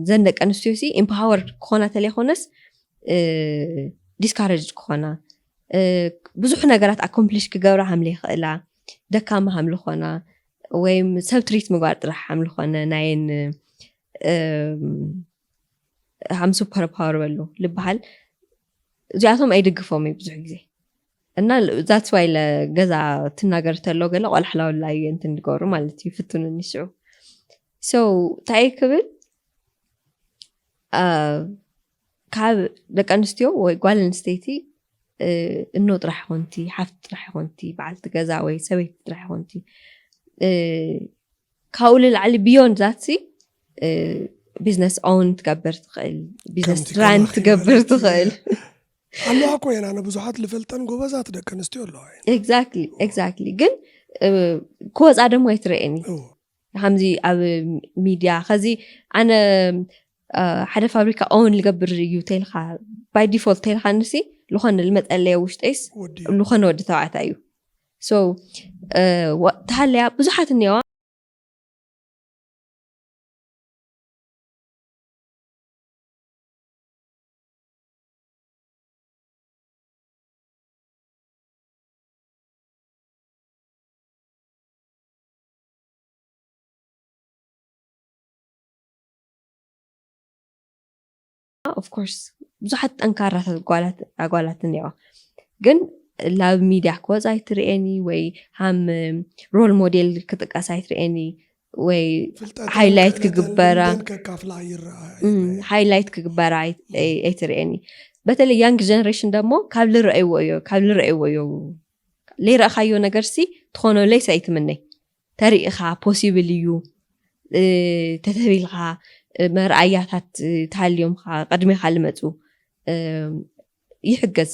ዘን ደቂ ኣንስትዮ ሲ ኢምፓወር ክኾና ተለይኮነስ ዲስካረጅ ክኾና ብዙሕ ነገራት ኣኮምፕሊሽ ክገብራ ሃም ለይኽእላ ደካማ ሃም ልኾና ወይም ሰብ ትሪት ምግባር ጥራሕ ሃም ልኾነ ናየን ሃም ሱፐር ፓወር በሉ ልበሃል። እዚኣቶም ኣይድግፎም እዩ ብዙሕ ግዜ እና that's why ገዛ ትናገር ተሎ ገለ ቆላሕላውላ እዩ እንትን ዝገብሩ ማለት እዩ ፍትኑ ንሽዑ so እንታይ ክብል ካብ ደቂ ኣንስትዮ ወይ ጓል ኣንስተይቲ እኖ ጥራሕ ይኾንቲ ሓፍቲ ጥራሕ ይኾንቲ በዓልቲ ገዛ ወይ ሰበይቲ ጥራሕ ይኾንቲ ካብኡ ልላዕሊ ቢዮንድ ዛትሲ ቢዝነስ ኦን ትገብር ትኽእል ቢዝነስ ራን ትገብር ትኽእል ኣለዋ እኮ እየን። ኣነ ብዙሓት ልፈልጠን ጎበዛት ደቂ ኣንስትዮ ኣለዋ እየን። Exactly, exactly። ግን እ፣ ክወፃ ደሞ ኣይትረኤኒ። እዎ። ከምዚ ኣብ ሚድያ ከዚ ኣነ እ፣ ሓደ ፋብሪካ ኦን ልገብር እዩ ተልካ፣ by default ተልካ ንሲ ልኾነ ልመፀለየ ውሽጠይስ ወዲ ልኾነ ወዲ ተባዕታይ እዩ። So እ፣ ወ- ተሃለያ ብዙሓት እኒዋ of course ብዙሓት ጠንካራታት ጓላት ኣጓላት እኒዋ፣ ግን ላብ ሚድያ ክወፃ ኣይትርእየኒ ወይ ሃም ሮል ሞዴል ክጥቀስ ኣይትርእየኒ ወይ ፍልጠተን ሃይላይት ክእለተን ክግበራ ልምደን ከካፍላ ይረኣ ሃይላይት ክግበራ ኣይ- ኣይ- ኣይትርእየኒ። በተለይ ያንግ ጀነሬሽን ደሞ ካብ ልረእይዎ እዮ ካብ ልረእይዎ እዮ ለይረእኻዮ ነገር ሲ ትኾኖ ለይስ ኣይትምነይ። ተሪእኻ ፖሲብል እዩ እ፣ ተተቢልካ እ፣ መርኣያታት እ፣ ተሃልዮምካ ቅድሜኻ ልመፁ እ፣ ይሕገዝ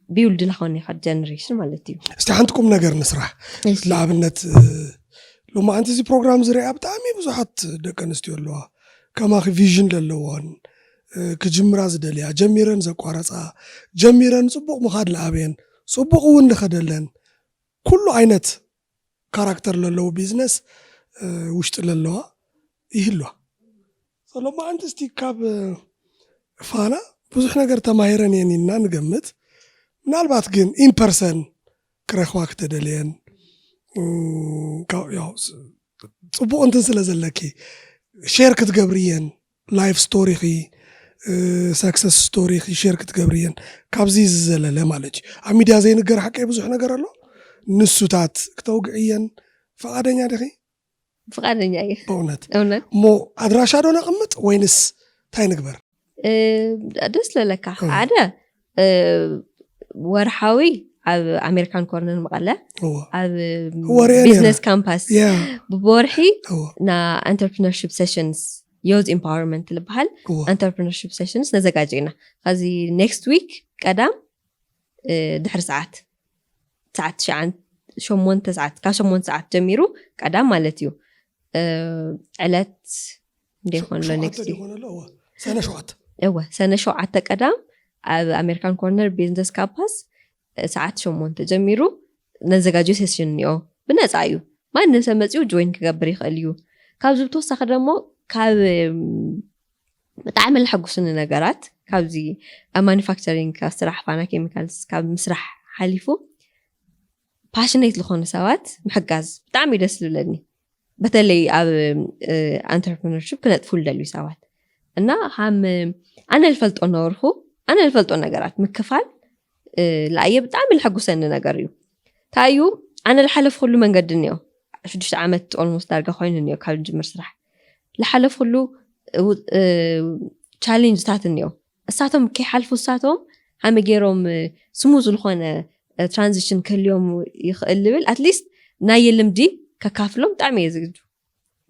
ቢውልድ ላኾነ ኢኻ ጀነሬሽን ማለት እዩ። እስቲ ሓንቲ ቁም ነገር ንስራሕ። እሺ። ንኣብነት እ፣ ሎማዓንቲ እዚ ፕሮግራም ዝሪኣ ብጣዕሚ ብዙሓት ደቂ ኣንስትዮ ኣለዋ፣ ከማኺ ቪዥን ዘለዎን እ፣ ክጅምራ ዝደልያ፣ ጀሚረን ዘቋረፃ፣ ጀሚረን ፅቡቕ ምኻድ ለኣበየን፣ ፅቡቕ እውን ንኸደለን ኩሉ ዓይነት ካራክተር ለለዉ ቢዝነስ እ፣ ውሽጢ ለለዋ ይህልዋ። ሎማዓንቲ እስቲ ካብ እ፣ ፋና ብዙሕ ነገር ተማሂረን እየን ኢልና ንገምት። ምናልባት ግን ኢንፐርሰን ክረኽባ ክተደልየን እ፣ ካብ- ያው ስ- ፅቡቕ እንትን ስለ ዘለኪ ሼር ክትገብርየን ላይፍ ስቶሪኺ ሰክሰስ ስቶሪኺ ሼር ክትገብርየን ካብዚ ዝዘለለ ማለት እዩ። ኣብ ሚድያ ዘይንገር ሓቀይ ብዙሕ ነገር ኣሎ። ንሱታት ክተውግዕየን ፍቓደኛ ዲኺ? ፍቓደኛ እየ በእውነት እውነት። እሞ ኣድራሻ ዶ ነቕምጥ ወይንስ እንታይ ንግበር? እ፣ ደስ ለለካ እ። ሓደ እ፣ ወርሓዊ ኣብ ኣሜሪካን ኮርነር መቐለ እዎ። ኣብ ወርኤ ነይራ። ቢዝነስ ካምፓስ ያ ብወርሒ እዎ ና ኢንተርፕርነርሽፕ ሴሽንስ ዮዝ ኢምፓወርመንት ዝበሃል እዎ ኢንተርፕርነርሽፕ ሴሽንስ ነዘጋጀ ኢና። ከዚ ኔክስት ዊክ ቀዳም እ፣ ድሕሪ ሰዓት ሰዓት ትሽዓን ሸሞንተ ሰዓት ካብ ሸሞንተ ሰዓት ጀሚሩ ቀዳም ማለት እዩ። እ፣ ዕለት እንደ ይኾን ኣሎ ሸውዓተ ኔክስት ዶ ይኾን ኣሎ? እዎ። ሰነ ሸውዓተ እወ ሰነ ሸውዓተ ቀዳም ኣብ ኣሜሪካን ኮርነር ቢዝነስ ካምፓስ እ፣ ሰዓት ሸሞንተ ጀሚሩ ነዘጋጆ ሴሽን እኒኦ ብነፃ እዩ። ማንም ሰብ መፂኡ ጆይን ክገብር ይኽእል እዩ። ካብዚ ብተወሳኺ ደሞ ካብ እም፣ ብጣዕሚ ለሐጉስኒ ነገራት ካብዚ ኣብ ማኒፋክቸሪንግ ካብ ስራሕ ፋና ኬሚካልስ ካብ ምስራሕ ሓሊፉ ፓሽኔት ዝኾኑ ሰባት ምሕጋዝ ብጣዕሚ እዩ ደስ ዝብለኒ። በተለይ ኣብ ኣንተርፕርነርሽፕ ክነጥፉ ዝደልዩ ሰባት እና ሃም ኣነ ዝፈልጦ ነበርኩ ኣነ ዝፈልጦ ነገራት ምክፋል እ፣ ለኣየ ብጣዕሚ ለሐጉሰኒ ነገር እዩ። እንታይ እዩ ኣነ ዝሓለፍኩሉ መንገዲ እኒኦ ሽዱሽተ ዓመት ኦልሞስት ዳርጋ ኮይኑ እኒኦ ካብ ዝጅምር ስራሕ ዝሓለፍኩሉ ቻሌንጅታት እኒኦ እሳቶም ከይሓልፉ እሳቶም ሃመ ገይሮም ስሙዝ ዝኾነ ትራንዚሽን ክህልዮም ይኽእል ልብል ኣትሊስት ናይ ልምዲ ከካፍሎም ብጣዕሚ እየ ዝግዱ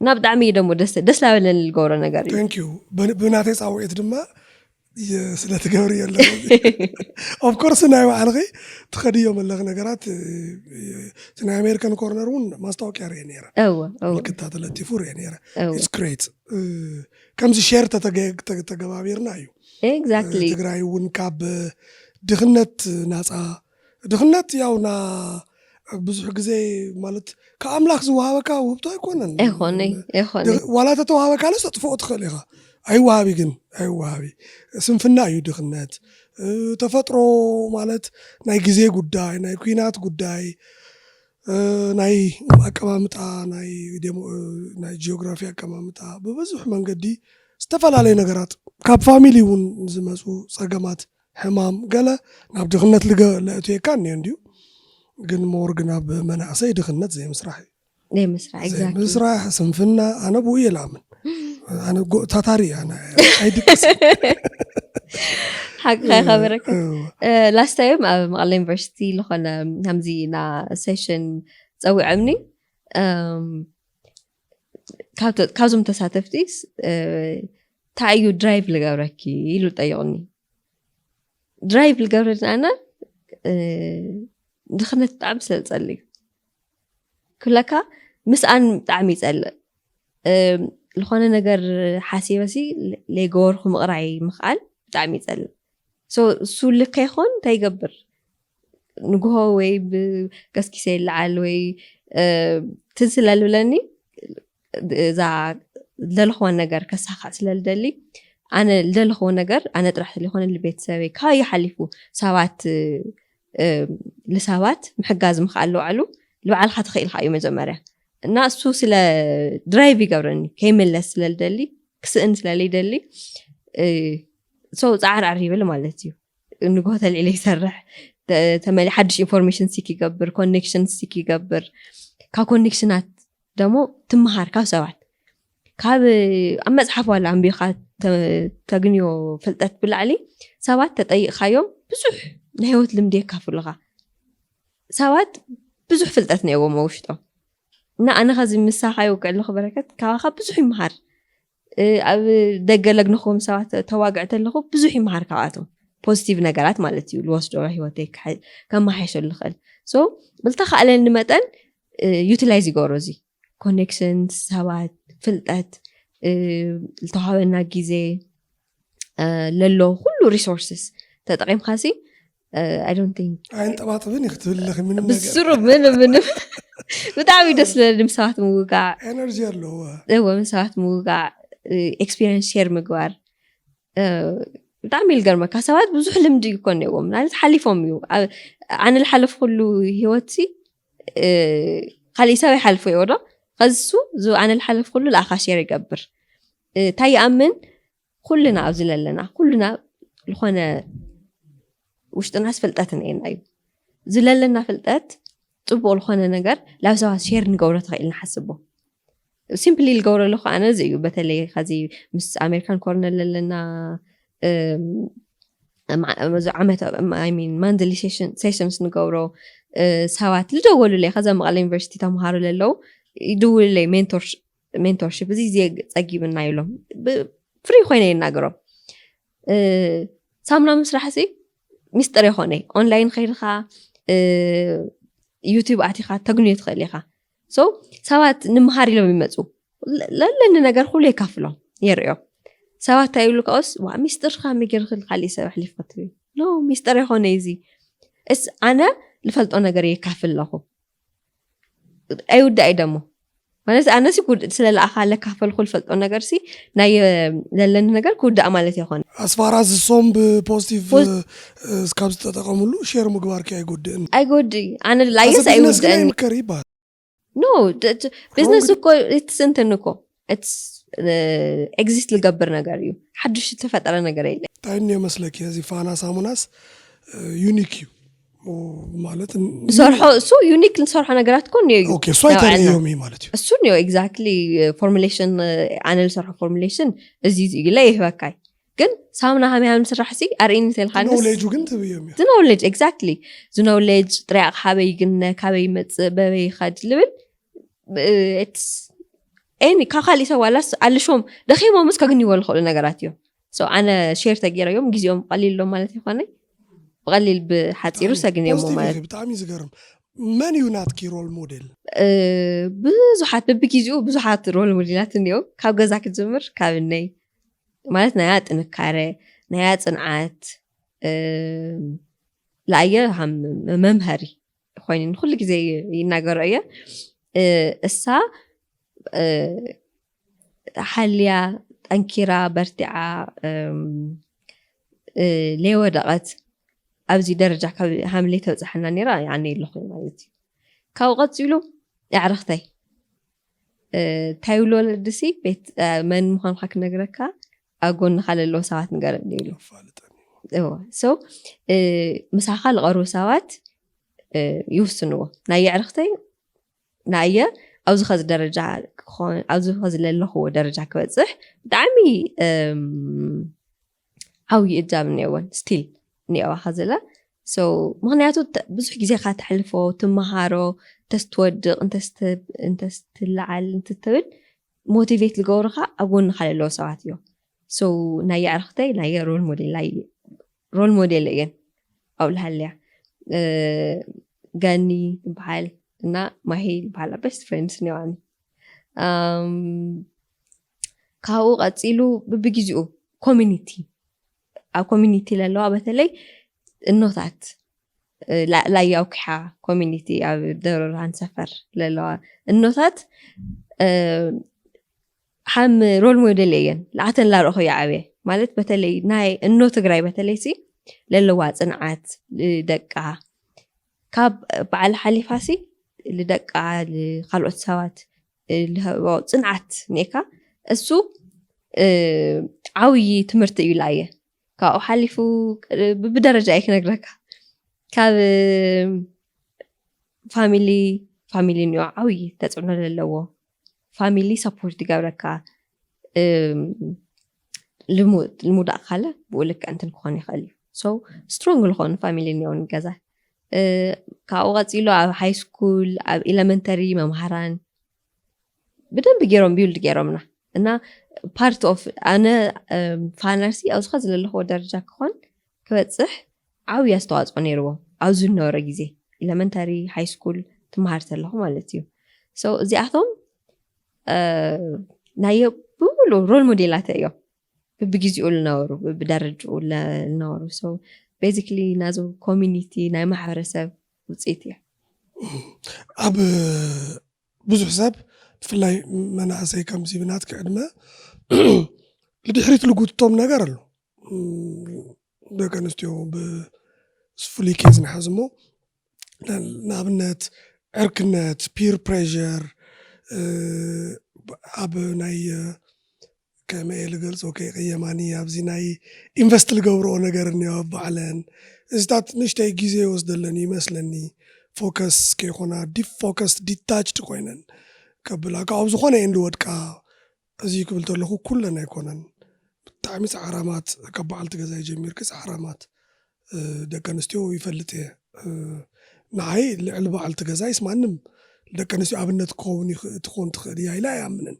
እና ብጣዕሚ እዩ ደሞ ደስ ደስ ላበለኒ ዝገብሮ ነገር እዩ Thank you። ብናተይ ፃውዒት ድማ ስለ ትገብር የለ ኦፍኮርስ ናይ ባዕልኺ ትኸድዮ መለኽ ነገራት እቲ ናይ ኣሜሪካን ኮርነር እውን ማስታወቂያ ርአ ነረ እወ እወ ምልክታ ተለጢፉ ርአ ነረ እወ It's great። ከምዚ ሼር ተተገባቢርና እዩ exactly ትግራይ እውን ካብ ድኽነት ናፃ ድኽነት ያው ና ብዙሕ ግዜ ማለት ከኣምላኽ ዝወሃበካ ውህብቶ ኣይኮነን ኣይኮነ ኣይኮነ ዋላ ተተዋሃበካ ነስ ተጥፍኦ ትኽእል ኢኻ ኣይወሃቢ ግን ኣይወሃቢ ስንፍና እዩ ድኽነት ተፈጥሮ ማለት ናይ ግዜ ጉዳይ ናይ ኩናት ጉዳይ ናይ ኣቀማምጣ ናይ ጂኦግራፊ ኣቀማምጣ ብብዙሕ መንገዲ ዝተፈላለዩ ነገራት ካብ ፋሚሊ እውን ዝመፁ ፀገማት ሕማም ገለ ናብ ድኽነት ለእትየካ እኒኦ እንዲዩ ግን ሞር ግን ኣብ መናእሰይ ድኽነት ዘይምስራሕ እዩ ናይ ምስራሕ exactly ዘይምስራሕ ስንፍና ኣነ ብኡ እየ ልኣምን ኣነ ጎ- ታታሪ እየ ኣነ ኣይድቅስ ሓቅኻ ከበረከ ላስት ታይም ኣብ መቐለ ዩኒቨርሲቲ ዝኾነ ከምዚ ና ሴሽን ፀዊዖምኒ እም፣ ካብቶ- ካብዞም ተሳተፍቲ እ፣ እንታይ እዩ ድራይቭ ልገብረኪ ኢሉ ጠይቁኒ ድራይቭ ዝገብረኒ ኣነ ድኽነት ብጣዕሚ ስለ ዝፀልእ እዩ። ክብለካ ምስኣን ብጣዕሚ ይፀልእ። ዝኾነ ነገር ሓሲበሲ ለይገበርኩ ምቕራይ ምኽኣል ብጣዕሚ ይፀልእ። እሱ ልከ ይኾን እንታይ ይገብር? ንግሆ ወይ ብገስኪሰ ይለዓል ወይ ትዝ ስለልብለኒ እዛ ዝደለኽዋ ነገር ከሳኻዕ ስለልደሊ ኣነ ዝደለኽዎ ነገር ኣነ ጥራሕ ስለይኮነ ልቤተሰበይ ካባዩ ሓሊፉ ሰባት ልሳባት ምሕጋዝ ምኽኣል ለውዓሉ ልባዕልካ ትኽእልካ እዩ መጀመርያ እና እሱ ስለ ድራይቭ ይገብረኒ ከይምለስ ስለልደሊ ክስእን ስለልደሊ ሰው ፃዕርዓር ይብል ማለት እዩ። ንግሆ ተልዒለ ይሰርሕ ተመሊ ሓድሽ ኢንፎርሜሽን ሲክ ይገብር ኮኔክሽን ሲክ ይገብር ካብ ኮኔክሽናት ደሞ ትምሃር ካብ ሰባት ካብ ኣብ መፅሓፍ ዋላ ኣንቢኻ ተግንዮ ፍልጠት ብላዕሊ ሰባት ተጠይቕካዮም ብዙሕ ናይ ህይወት ልምዲ የካፍሉኻ። ሰባት ብዙሕ ፍልጠት ነይዎም ውሽጦም እና ኣነ ኸዚ ምሳኻ ይውቅዕ ኣለኹ በረከት ካባኻ ብዙሕ ይምሃር። ኣብ ደገ ለግንኹም ሰባት ተዋግዕ ተለኹ ብዙሕ ይምሃር ካብኣቶም ፖዚቲቭ ነገራት ማለት እዩ ልወስዶ ህይወተይ ከመሓየሸሉ ልኽእል። ብልተኻእለኒ መጠን ዩቲላይዝ ይገብሮ እዚ ኮኔክሽን ሰባት ፍልጠት ዝተዋሃበና ግዜ ለሎ ኩሉ ሪሶርስስ ተጠቂምካ ሲ ኣይንጠባጥብን ክትብል ብስሩ ምንም ምንም ብጣዕሚ ደስ ለኒ ምስ ሰባት ምውጋዕ ኤነርጂ ኣለዎ እወ ምስ ሰባት ምውጋዕ ኤክስፒሪንስ ሼር ምግባር ብጣዕሚ ይልገርመካ ሰባት ብዙሕ ልምዲ ይኮን ነዎም ማለት ሓሊፎም እዩ ኣነ ዝሓለፍ ኩሉ ህይወት ሲ ካሊእ ሰብ ይሓልፎ ይወዶ ከዚሱ ኣነ ዝሓለፍ ኩሉ ለኣኻ ሼር ይገብር እንታይ ይኣምን ኩልና ኣብዚ ለለና ኩልና ዝኾነ ውሽጥናስ ፍልጠት እነየና እዩ ዝለለና ፍልጠት ፅቡቅ ዝኾነ ነገር ላብ ሰባት ሼር ንገብሮ ተኽእል ንሓስቦ ሲምፕሊ ዝገብረሉ ከዓነ እዚ እዩ በተለይ ከዚ ምስ ኣሜሪካን ኮርነር ለለና ዓመት ማንዝሊ ሴሽንስ ንገብሮ ሰባት ዝደወሉለይ ከዛ መቐለ ዩኒቨርሲቲ ተምሃሩ ለለው ይድውሉለይ ሜንቶርሽፕ እዚ ዜ ፀጊብና ይብሎም ፍሪ ኮይነ ይናገሮም ሳሙና ምስራሕ ሲ ሚስጥር ይኮነ ኦንላይን ከይድካ ዩቲብ ኣቲካ ተግንዮ ትኽእል ኢካ ሰባት ንምሃር ኢሎም ይመፁ ለለኒ ነገር ኩሉ የካፍሎም የርእዮም ሰባት እንታይ ይብሉ ከኦስ ሚስጥርካ ሚጌርክል ካሊእ ሰብ ኣሕሊፍ ክትብል ኖ ሚስጥር ይኮነ እዚ እስ ኣነ ልፈልጦ ነገር የካፍል ኣለኹ ኣይውዳእ እዩ ደሞ ማለት ኣነሲ ስለለኣኻ ለካፈልኩ ልፈልጦ ነገር ሲ ናይ ዘለኒ ነገር ክውዳእ ማለት ይኮነ ኣስፋራስ እሶም ብፖዚቲቭ እስካብ ዝተጠቀምሉ ሼር ምግባር ከ ኣይጎድእን ኣይጎድእ ኣነ ላየስ ኣይውድእን ምከር ይበሃል ኖ ቢዝነስ እኮ ትስንትን እኮ ኤግዚስት ልገብር ነገር እዩ ሓዱሽ ዝተፈጠረ ነገር የለ እንታይ እኒኦ መስለኪ እዚ ፋና ሳሙናስ ዩኒክ እዩ ማለት ንሰርሖ እሱ ዩኒክ ንሰርሖ ነገራት እኮ እኒኦ እዩ ኦኬ እሱ ኣይተርእዮም እዩ ማለት እዩ እሱ እኒኦ ኤግዛክትሊ ፎርሙሌሽን ኣነ ዝሰርሖ ፎርሙሌሽን እዚ ኢለ ይህበካይ ግን ሳሙና ከመይ ምስራሕ ሲ ኣርእኒ ተልካ ኖሌጁ ግን ትብዮም እዩ ዝኖሌጅ ኤግዛክትሊ ዝኖሌጅ ጥሪያ ካበይ ግነ ካበይ ይመፅእ በበይ ይኸድ ልብል ኤኒ ካብ ካሊእ ሰብ ዋላስ ኣልሾም ደኺሞምስ ከግንይዎ ዝኽእሉ ነገራት እዮም ኣነ ሼር ተገይረዮም ግዜኦም ቀሊል ሎም ማለት ይኮነ ብቀሊል ብሓፂሩ ሰግንዮሞ ማለት ብጣዕሚ ዝገርም መን እዩ ናትኪ ሮል ሞዴል ብዙሓት በብግዜኡ ብዙሓት ሮል ሞዴላት እኒኦ ካብ ገዛ ክጅምር ካብ ነይ ማለት ናያ ጥንካረ ናያ ፅንዓት ለኣየ መምሃሪ ኮይኑ ንኩሉ ግዜ ይናገሮ እየ እሳ ሓልያ ጠንኪራ በርቲዓ ለይወደቐት ኣብዚ ደረጃ ሃምሌ ተብፅሓና ነራ ኣነ ኣለኹ ማለት እዩ ካብኡ ቀፂሉ ኣዕርኽተይ እንታይ ይብሉ ወለድሲ ቤት መን ምዃንካ ክነግረካ ኣብ ጎንካ ለለዎ ሰባት ንገረኒ ይብሉ ምሳኻ ዝቐርቡ ሰባት ይውስንዎ ናይ ኣዕርኽተይ ናየ ኣብዚ ኸዚ ደረጃ ክኾን ኣብዚ ኸዚ ለለኽዎ ደረጃ ክበፅሕ ብጣዕሚ ዓብዪ እጃም እኒአወን ስቲል እኒአዋ ኸዘላ ምክንያቱ ብዙሕ ግዜ ካ ተሕልፎ ትመሃሮ እንተስትወድቕ እንተስትለዓል እንትትብል ሞቲቬት ዝገብሩካ ኣብ ጎንካ ለለዎ ሰባት እዮም ናይ ኣዕርክተይ ናይ ሮል ሞዴል ናይ role model እየን ኣብኡ ልሃልያ። ገኒ ዝበሃል እና ማሂ ዝበሃል best friends ነዋኒ። ካብኡ ቀፂሉ ብብግዜኡ community ኣብ community ለለዋ በተለይ እኖታት ላያ ኣውኪሓ community ኣብ ደብረ ብርሃን ሰፈር ለለዋ እኖታት ሓም role model እየን። ለዓተን ላረእኹ ይዓብየ ማለት በተለይ ናይ እኖ ትግራይ በተለይ ሲ ለለዋ ፅንዓት ደቃ ካብ በዓል ሓሊፋ ሲ ልደቃ ካልኦት ሰባት ልህቦ ፅንዓት ኔካ እሱ ዓብዪ ትምህርቲ እዩ ላየ። ካብኡ ሓሊፉ ብደረጃ እየ ክነግረካ ካብ ፋሚሊ ፋሚሊ ኒኦ ዓብዪ ተፅዕኖ ዘለዎ family support ይገብረካ። ልሙዳእ ካለ ብኡ ልክዕ እንትን ክኾን ይኽእል እዩ። So strong ዝኾኑ family ኒኦ ንገዛ። ካብኡ ቀፂሉ ኣብ high school ኣብ elementary መምሃራን ብደንብ ገይሮም build ገይሮምና እና part of ኣነ ፋነርሲ ኣብዚ ኸዚ ዘለኽዎ ደረጃ ክኾን ክበፅሕ ዓብዪ ኣስተዋፅኦ ነይርዎ ኣብዚ ዝነበረ ግዜ elementary high school ትመሃር ተለኹ ማለት እዩ። So እዚኣቶም ናይ ብሙሉ role model ኣተ እዮም ብብግዜኡ ዝነበሩ ብደረጅኡ ዝነበሩ። So basically ናዚ community ናይ ማሕበረሰብ ውፅኢት እዩ። ኣብ ብዙሕ ሰብ ብፍላይ መናእሰይ ከምዚ ብናትኪ ዕድመ ንድሕሪት ልጉትቶም ነገር ኣሎ። ደቂ ኣንስትዮ ብፍሉይ case ንሓዝ እሞ ንኣብነት ዕርክነት፣ peer pressure፣ ኣብ ናይ ከመይ ልገልፆ ከይቅየማኒ ኣብዚ ናይ invest ልገብርኦ ነገር እኒኦ ባዕለን እዚታት ንሽተይ ግዜ ይወስደለን ይመስለኒ። Focus ከይኮና defocused detached ኮይነን ከብላ ካብ ዝኾነ እየን ዝወድቃ። እዚ ክብል ተለኹ ኩለን ኣይኮነን። ብጣዕሚ ፃዕራማት ካብ በዓልቲ ገዛ ጀሚርኪ ፃዕራማት ደቂ ኣንስትዮ ይፈልጥ እየ። ንዓይ ልዕሊ በዓልቲ ገዛይስ ማንም ደቂ ኣንስትዮ ኣብነት ክኸውን ትኾን ትኽእል እያ ኢለ ኣይኣምንን።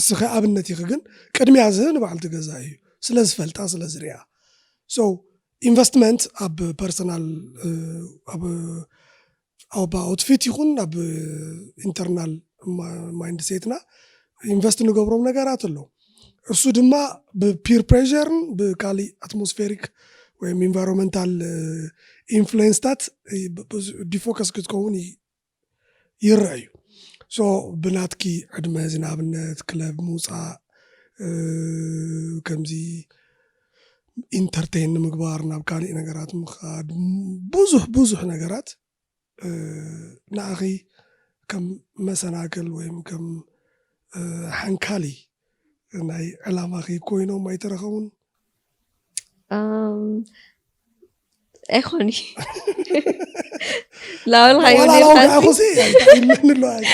እስኸ ኣብነት ኢኺ ግን ቅድሚያ ዝህብ ንበዓልቲ ገዛ እዩ፣ ስለ ዝፈልጣ ስለ ዝሪኣ። So investment ኣብ personal ኣብ outfit ይኹን ኣብ internal mindset ና invest ንገብሮም ነገራት ኣሎ። እሱ ድማ ብ peer pressure ን ብካሊእ atmospheric ወይም environmental influence ታት defocus ክትከውን ይረአ እዩ። So ብናትኪ ዕድመ እዚ ንኣብነት club ምውፃእ፣ ከምዚ entertain ንምግባር፣ ናብ ካሊእ ነገራት ምኻድ፣ ብዙሕ ብዙሕ ነገራት ንኣኺ ከም መሰናክል ወይም ከም ሓንካሊ ናይ ዕላማኺ ኮይኖም ኣይተረኸቡን? ኣይኮኒ ላበልካዮሲ ንለዋል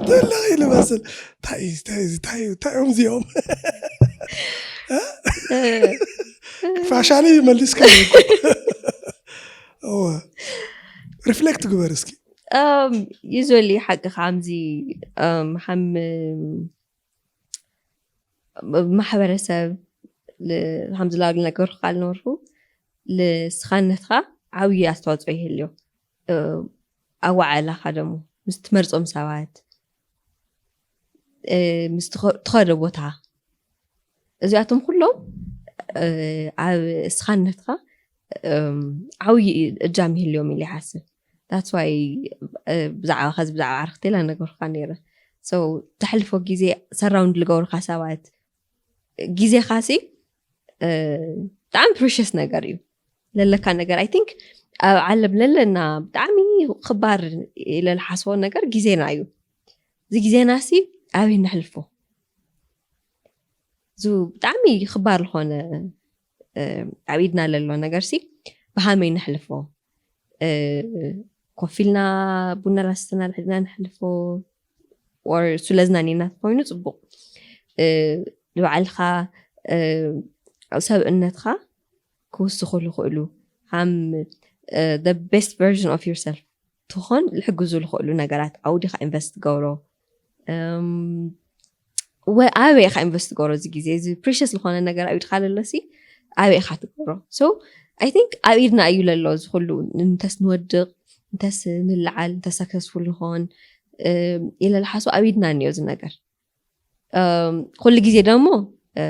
ተለኺ ልመስል እንታይ እዮም እዚኦም ፋሻኒ መሊስካ reflect ግበር እስኪ usually ሓቂ ከምዚ ሓም ማሕበረሰብ ከምዚ ላሉ ነገርካ ልነበርኩ ልስኻነትካ ዓብዪ ኣስተዋፅኦ ይህልዮ ኣዋዓላካ ደሞ ምስ ትመርፆም ሰባት ምስ ትኸዶ ቦታ እዚኣቶም ኩሎም ኣብ እስኻነትካ ዓብዪ እጃም ይህልዮም ኢለ ይሓስብ that's why ብዛዕባ ከዚ ብዛዕባ ዓርክቴላ ነገርካ ነይረ so ተሕልፎ ግዜ surround ልገብሩካ ሰባት ግዜካ ሲ ብጣዕሚ precious ነገር እዩ ለለካ ነገር I think ኣብ ዓለም ለለና ብጣዕሚ ክባር ኢለ ዝሓስቦ ነገር ግዜና እዩ እዚ ግዜና ሲ ኣበይ ነሕልፎ እዚ ብጣዕሚ ክባር ዝኾነ ኣብ ኢድና ለሎ ነገር ሲ ብሃመይ ነሕልፎ ኮፍ ኢልና ቡና ላስተና ድሕድና ነሕልፎ or ስለዝናኔና ኮይኑ ፅቡቅ ንባዕልካ ሰብእነትካ ክውስኹ ዝኽእሉ ሃም best version of yourself ትኾን ዝሕግዙ ዝኽእሉ ነገራት ዓውዲኻ invest ትገብሮ ወ- ኣበይ ኢኻ ኢንቨስት ትገብሮ? እዚ ግዜ እዚ ፕሪሽስ ዝኾነ ነገር ኣብ ኢድካ ለሎሲ ኣበይ ኢኻ ትገብሮ? So I think ኣብ ኢድና እዩ ለሎ እዚ ኩሉ። እንተስ ንወድቕ፣ እንተስ ንለዓል፣ እንተስ ሰክሰስፉል ንኾን ኢለ ልሓስቦ ኣብ ኢድና እኒኦ እዚ ነገር። እም፣ ኩሉ ግዜ ደሞ እ፣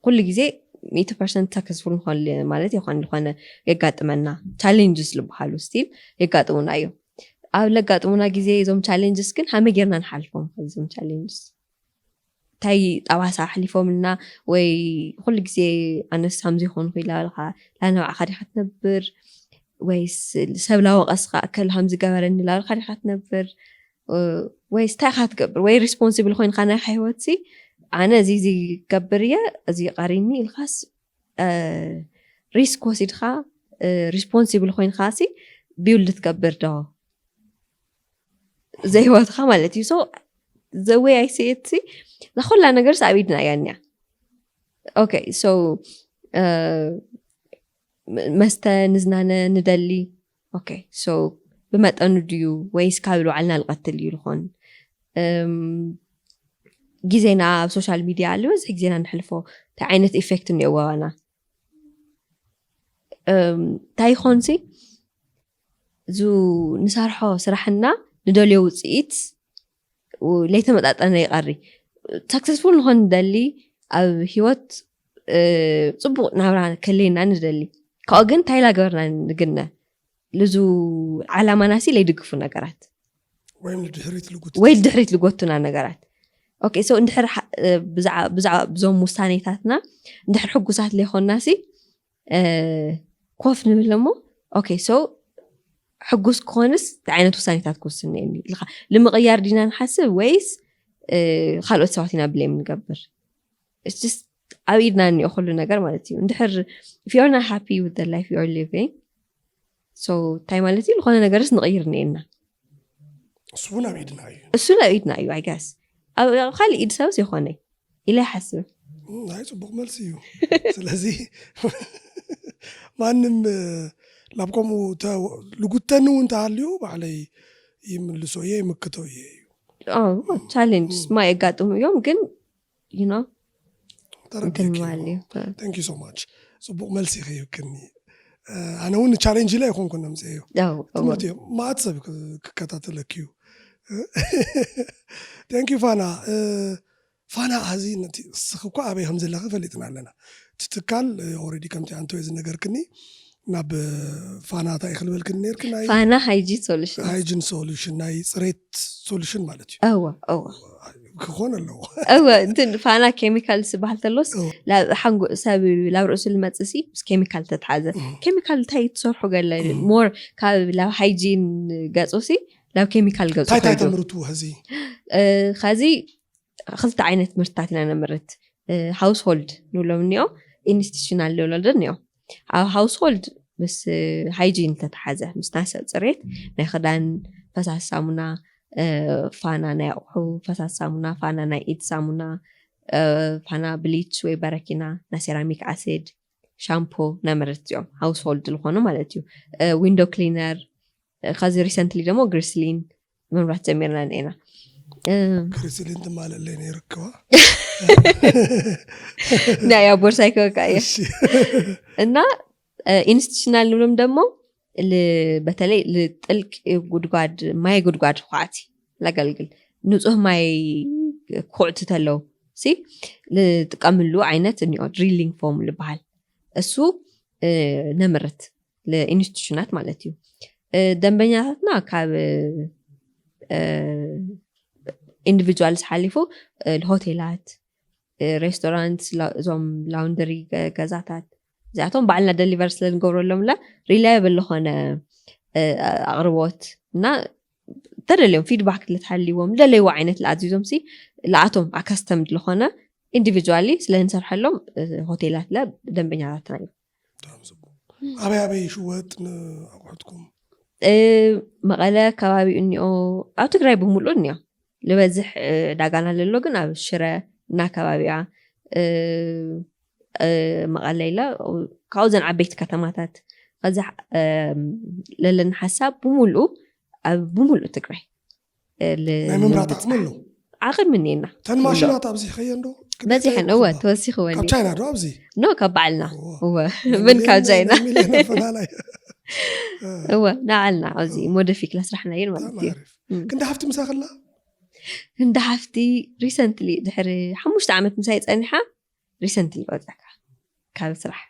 ኩሉ ግዜ ሚእቲ ፐርሰንት ሰክሰስፉል ንኾን ማለት ይኾን ዝኾነ የጋጥመና። ቻሌንጅስ ዝበሃሉ ስቲል የጋጥሙና እዮም። ኣብ ለጋጥሙና ግዜ እዞም ቻሌንጅስ ግን ሃመይ ጌርና ንሓልፎም እዞም ቻሌንጅስ? እንታይ ጠባሳ ኣሕሊፎምልና? ወይ ኩሉ ግዜ ኣነስ ሃምዚ ይኾንኩ ኢላ በልካ ላነባዕካ ዲካ ትነብር? ወይስ ሰብ ላወቀስካ እከል ሃምዚ ገበረኒ ላበልካ ዲካ ትነብር? ወይስ እንታይ ኢካ ትገብር? ወይ ሪስፖንሲብል ኮይንካ ናይ ህይወት ሲ ኣነ እዚ እዚ ገብር እየ፣ እዚ ቀሪኒ ኢልካስ ሪስክ ወሲድካ ሪስፖንሲብል ኮይንካ ሲ ቢውልድ ትገብር ዶ ዘይወትካ ማለት እዩ። So the way I see it ሲ ኩላ ነገር ኣብ ኢድና እያ እኒያ። Okay, so መስተ ንዝናነ ንደሊ። Okay, so ብመጠኑ ድዩ ወይስ ካብ ልባዕልና ልቀትል እዩ ልኾን? ግዜና ኣብ ሶሻል ሚድያ ኣሎ፣ እዚ ግዜና ንሕልፎ እንታይ ዓይነት ኢፌክት እኒኦ ዋባና? እንታይ ይኾንሲ ዙ ንሰርሖ ስራሕና ንደልዮ ውፅኢት ለይተመጣጠነ ይቐሪ። ሰክሰስፉል ንኾን ንደሊ፣ ኣብ ህይወት ፅቡቅ ናብራ ከለየና ንደሊ። ካብኡ ግን እንታይ ላገበርና ንግነ ልዙ ዓላማና ሲ ለይድግፉ ነገራት ወይም ንድሕሪት ልጉት ወይ ድሕሪት ልጎቱና ነገራት። Okay, so እንድሕር ብዞም ውሳኔታትና እንድሕር ሕጉሳት ለይኮንና ሲ ኮፍ ንብል እሞ okay, so ሕጉስ ክኾንስ እንታይ ዓይነት ውሳኔታት ክውስን እኒአኒ ኢልካ ንምቕያር ዲና ንሓስብ ወይስ ካልኦት ሰባት ኢና ብሌም ንገብር? ኣብ ኢድና እኒኦ ኩሉ ነገር ማለት እዩ። እንድሕር if you're not happy with the life you're living, so እንታይ ማለት እዩ? ዝኾነ ነገርስ ንቕይር እኒኤና። እሱ እውን ኣብ ኢድና እዩ። እሱ ኣብ ኢድና እዩ። I guess ኣብ ካልእ ኢድ ሰብስ ይኾነ ኢለ ይሓስብ። ናይ ፅቡቅ መልሲ እዩ። ስለዚ ማንም ናብ ከምኡ ልጉተኒ እውን ተሃልዩ ባዕለይ ይምልሶ እየ ይምክቶ እየ እዩ። ቻሌንጅ ማ የጋጥሙ እዮም ግን you know ተረዲእኪ። Thank you so much። ፅቡቅ መልሲ ከይብክኒ። ኣነ እውን ቻሌንጅ ላይ ይኮንኩ ነምፅእዮ ትምህርቲ እዮም ማዕት ሰብ ክከታተለኪ እዩ። Thank you ፋና። ፋና ሀዚ ነቲ እስኺ እኳ ኣበይ ከም ዘለኺ ፈሊጥና ኣለና። እቲ ትካል already ከምቲ ኣንተ ዝነገርክኒ ናብ ፋና እንታይ ክልበልክኒ ነርክ ናይ ፋና ሃይጂን ሶሉሽን ሃይጂን ሶሉሽን ናይ ፅሬት ሶሉሽን ማለት እዩ። እወ እወ ክኾን ኣለዎ። እወ እንትን ፋና ኬሚካል ዝበሃል ተሎስ ሓንጎ ሰብ ላብ ርእሱ ልመፅእ ሲ ምስ ኬሚካል ተትሓዘ ኬሚካል እንታይ ትሰርሑ ገለ ሞር ካብ ላብ ሃይጂን ገፁ ሲ ላብ ኬሚካል ገፁ እንታይ እንታይ ከይዱ። ተምርቱ ሀዚ ኸዚ ክልተ ዓይነት ምህርትታት ኢና ነምርት። ሃውስሆልድ ንብሎም እኒኦ፣ ኢንስቲቱሽናል ንብሎ ዶ እኒኦ። ኣብ ሃውስሆልድ ምስ ሃይጂን ተተሓዘ ምስ ናይ ሰብ ፅሬት ናይ ክዳን ፈሳሲ ሳሙና፣ ፋና ናይ ኣቑሑ ፈሳሲ ሳሙና፣ ፋና ናይ ኢድ ሳሙና፣ ፋና ብሊች ወይ በረኪና፣ ናይ ሴራሚክ ኣሲድ፣ ሻምፖ ነምርት እዮም። ሃውስሆልድ ዝኾኑ ማለት እዩ። ዊንዶ ክሊነር፣ ከዚ ሪሰንትሊ ደግሞ ግሪስሊን ምምራት ጀሚርና እኒኤና። ግሪስሊን ትማለለይ ነይርክዋ ናይ ኣብ ቦርሳይ ከወካ እየ እና ኢንስቲቱሽናል ንብሎም ደግሞ በተለይ ልጥልቅ ጉድጓድ ማይ ጉድጓድ ኳዕቲ ለገልግል ንፁህ ማይ ኩዕቲ ተለው ሲ ልጥቀምሉ ዓይነት እኒኦ ድሪሊንግ ፎም ልበሃል እሱ ነምርት ኢንስቲቱሽናት ማለት እዩ። ደንበኛታትና ካብ ኢንዲቪጁዋልስ ሓሊፉ ሆቴላት፣ ሬስቶራንት፣ እዞም ላውንደሪ ገዛታት እዚኣቶም ባዕልና ደሊቨር ስለ ንገብረሎም ላ ሪላየብል ዝኾነ ኣቕርቦት እና ተደልዮም ፊድባክ ለትሃልዎም ደለይዎ ዓይነት ለኣዚዞም ሲ ለኣቶም ኣካስተምድ ዝኾነ ኢንዲቪጁዋሊ ስለ ንሰርሐሎም ሆቴላት ለ ደንበኛታትና እዩ። ኣበይ ኣበይ ይሽወጥ ንኣቑሑትኩም? መቐለ ከባቢኡ እኒኦ ኣብ ትግራይ ብምሉእ እኒኦ ልበዝሕ ዕዳጋና ለሎ ግን ኣብ ሽረ እና ከባቢያ መቐለ ኢለ ካብኡ ዘን ዓበይቲ ከተማታት ከዚ ለለና ሓሳብ ብምሉኡ ኣብ ብምሉእ ትግራይ ናይ ምምራጥ ዓቕሚ ኣለዎ። ዓቕሚ እኒኤና። ተን ማሽናት ኣብዚ ኸየን ዶ? በዚሐን እወ ተወሲኽወን ካብ ቻይና ዶ ኣብዚ? ኖ ካብ ባዕልና። እወ ናይ ብን ካብ ሚልዮን- ቻይና። ናይ ሚልዮን ኣፈላላይ። እወ ንዓልና ኣብዚ ሞደፊክ ላስራሕናየን ማለት እዩ። ማሪፍ። ክንዲ ሃፍቲ ምሳኸላ? ክንዲ ሃፍቲ ሪሰንትሊ ድሕሪ ሓሙሽተ ዓመት ምሳይ ፀኒሓ ሪሰንትሊ ወፀካ ካብ ስራሕ።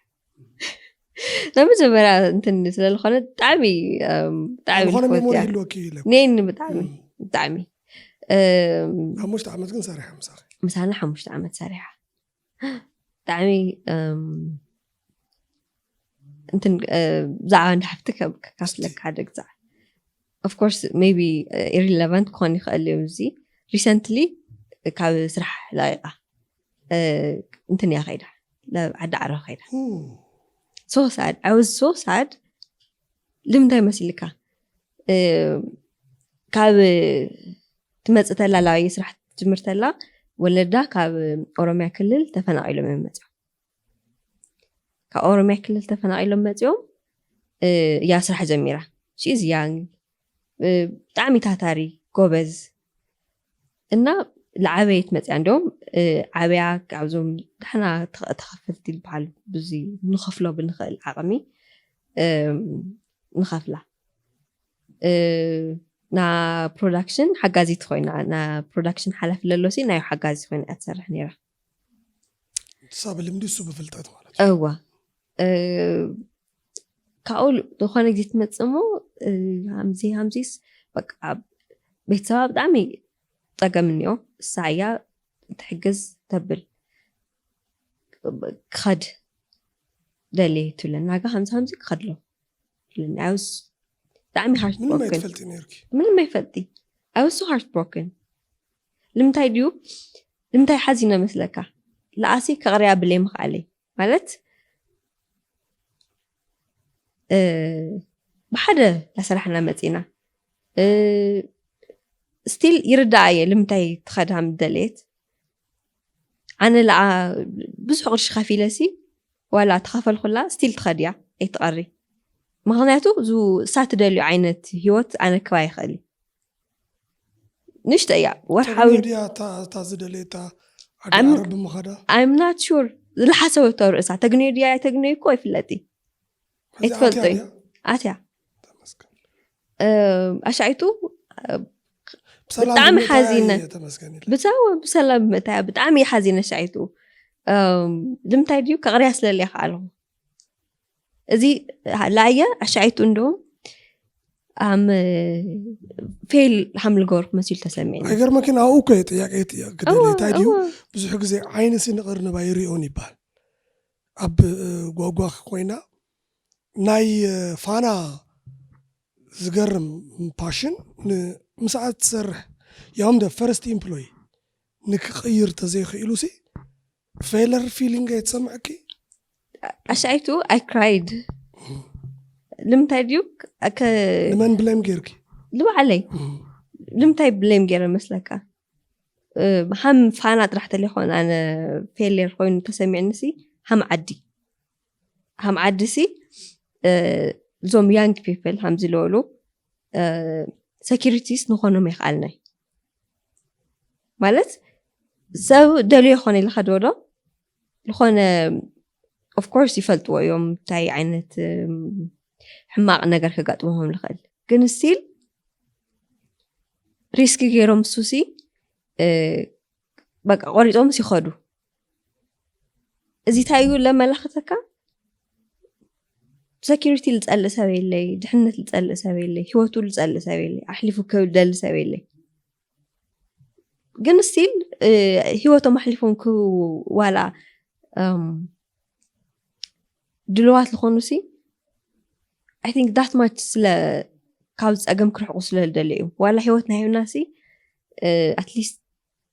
ናይ መጀመርያ እንትን ስለዝኾነ ብጣዕሚ እም፣ ብጣዕሚ ዝኾነ ልፈትያ። ሜሞሪ ይህልወኪ ኢለ ኔን ብጣዕሚ ብጣዕሚ እም፣ ሓሙሽተ ዓመት ግን ሰሪሐ ምሳኸ? ምሳና ሓሙሽተ ዓመት ሰሪሓ ብጣዕሚ እም፣ እንትን እ፣ ብዛዕባ እንዳ ሓፍቲ ከ- ከካፍለካ ሓደ ግዛዕ ኦፍኮርስ ቢ ኢሪለቨንት ክኾን ይኽእል እዩ። እዚ ሪሰንትሊ ካብ ስራሕ ላቂቃ እ፣ እንትን እያ ከይዳ ናብ ዓዲ ዓረብ ከይዳ። ሶ ሳድ ኣይ ዋዝ ሶ ሳድ። ልምንታይ መሲልካ እ፣ ካብ ትመፅእ ተላ ላባየ ስራሕ ትጅምር ተላ ወለዳ ካብ ኦሮሚያ ክልል ተፈናቒሎም እዮም መፅኦም። ካብ ኦሮሚያ ክልል ተፈናቒሎም መፅኦም እ፣ እያ ስራሕ ጀሚራ። ሺዝ ያንግ ብጣዕሚ ታታሪ ጎበዝ እና ለዓበየት መፅያ እንዲም ዓበያ ካብዞም ዳሕና ተኸ- ተኸፈልቲ ዝበሃሉ ብዙ ንኸፍሎ ብንኽእል ዓቕሚ እም፣ ንኸፍላ እ፣ ና ፕሮዳክሽን ሓጋዚት ኮይና ና ፕሮዳክሽን ሓላፊ ለሎሲ ናይ ሓጋዚት ኮይና እያ ትሰርሕ ነይራ። ንሳ ብልምዲ እሱ ብፍልጠት ማለት እዋ እ፣ ካብኡ ዝኾነ ግዜ ትመፅእ እሞ እ፣ ሃምዚ ሃምዚስ በቃ ቤተሰባ ብጣዕሚ ፀገም እኒኦ። እሳ እያ ትሕግዝ ተብል ክኸድ ደልየ ትብለና ጋ ሃምዚ ሃምዚ ክኸድሎ ትብለኒ። I was ብጣዕሚ ምንም heartbroken። ኣይትፈልጢ ነርኪ። ምንም ኣይፈልጢ። I was so heartbroken። ልምንታይ ድዩ ልምንታይ ሓዚነ መስለካ? ለኣሲ ከቕርያ ብለይ ምኽኣለይ ማለት እ፣ ብሓደ ላሰራሕና መፂና ስቲል ይርዳኣ እየ ልምንታይ ትኸድሃ ምደለየት። ኣነ ለኣ ብዙሕ ቅርሺ ከፊለሲ ዋላ ተኸፈልኩላ ስቲል ትኸድያ ኣይትቐሪ። ምክንያቱ እሱ እሳ ትደልዩ ዓይነት ህይወት ኣነ ክባ ይኽእል እዩ። ንሽተ እያ ወርሓዊ ተግንዮ ድያ እታ እታ ዝደለየታ ዓዲ ዓረብ ብምኸዳ? I'm not sure። ዝለሓሰበቶ ርእሳ ተግንዮ ድያ ኣይተግንዮ እኮ ኣይፍለጥ። ኣይትፈልጦ እዩ። ኣትያ ኣሻይቱ ብጣዕሚ ሓዚነ። ብሰላም ምእታያ ብሰላም ምእታያ ብጣዕሚ ሓዚነ ኣሻይቱ። ልምታይ ድዩ ከቕርያ ስለልያ ከኣልኹ እዚ ላየ ኣሻይቱ እንደውም ኣም ፌል ሃምልገበርኩ መሲሉ ተሰሚዕኒ። ኣይገርመኪን? ኣብኡ እኮ እየ ጥያቄ ክደልይ እንታይ ድዩ? ብዙሕ ግዜ ዓይንሲ ንቕርንባ ይሪኦን ይበሃል። ኣብ ጓጓ ኮይና ናይ ፋና ዝገርም ፓሽን ንምስኣ ትሰርሕ ያውም ደ ፈርስት ኢምፕሎይ ንክቕይር ተዘይኽኢሉ ሲ ፌለር ፊሊንግ ኣይትሰምዐኪ? ኣሻይቱ ኣይ ክራይድ። ልምታይ ድዩ ንመን ብሌም ጌርኪ? ንባዕለይ። ልምታይ ብሌም ገይረ መስለካ? ሃም ፋና ጥራሕ ተለይኮን ኣነ ፌሌር ኮይኑ ተሰሚዕኒ ሲ ሃም ዓዲ ሃም ዓዲ ሲ እዞም ያንግ ፒፕል ሃም ዝለበሉ ሰኪሪቲስ ንኾኖም ይኽኣልናይ ማለት ሰብ ደልዮ ይኾነ ኢልካ ዶ ዶ ዝኾነ ኦፍኮርስ ይፈልጥዎ እዮም እንታይ ዓይነት ሕማቕ ነገር ከጋጥሞም ልኽእል ግን ስቲል ሪስክ ገይሮም እሱሲ በቃ ቆሪጦምስ ይኸዱ። እዚ እንታይ እዩ ለመላኽተካ? ሰኪሪቲ ልፀልእ ሰብ የለይ፣ ድሕነት ልፀልእ ሰብ የለይ፣ ህይወቱ ልፀልእ ሰብ የለይ፣ ኣሕሊፉ ክህብ ልደሊ ሰብ የለይ። ግን ስቲል ህይወቶም ኣሕሊፎም ክህቡ ዋላ ድልዋት ዝኾኑ ሲ I think that much ስለ ካብ ፀገም ክርሕቁ ስለ ዝደለዩ ዋላ ህይወትና ሂብና ሲ ኣትሊስት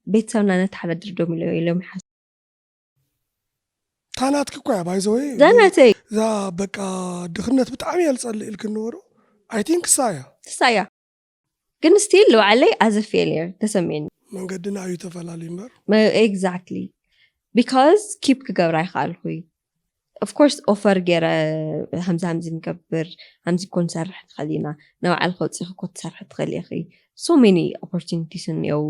ቤተሰብና ነተሓዳድር ዶም ኢሎም ኢሎም ይሓስቡ። ታናትክ እኮ እያ ባይዘወይ ዛናተይ እዛ በቃ ድኽነት ብጣዕሚ እየ ዝፀልእ ኢልክ ንበሩ ኣይ ቲንክ እሳ እያ እሳ እያ ግን ስቲል ንባዕለይ ኣዘ ፌልየር ተሰሚዕኒ። መንገድና እዩ ተፈላለዩ እምበር ኤግዛክትሊ ቢካዝ ኪፕ ክገብራ ይኽኣልኩ ኦፍኮርስ ኦፈር ገይረ ሃምዚ ሃምዚ ንገብር ሃምዚ እኮ ንሰርሕ ትኽእል ኢና ንባዕልኪ ወፂኺ እኮ ትሰርሒ ትኽእል ኢኺ so many opportunities እኒአው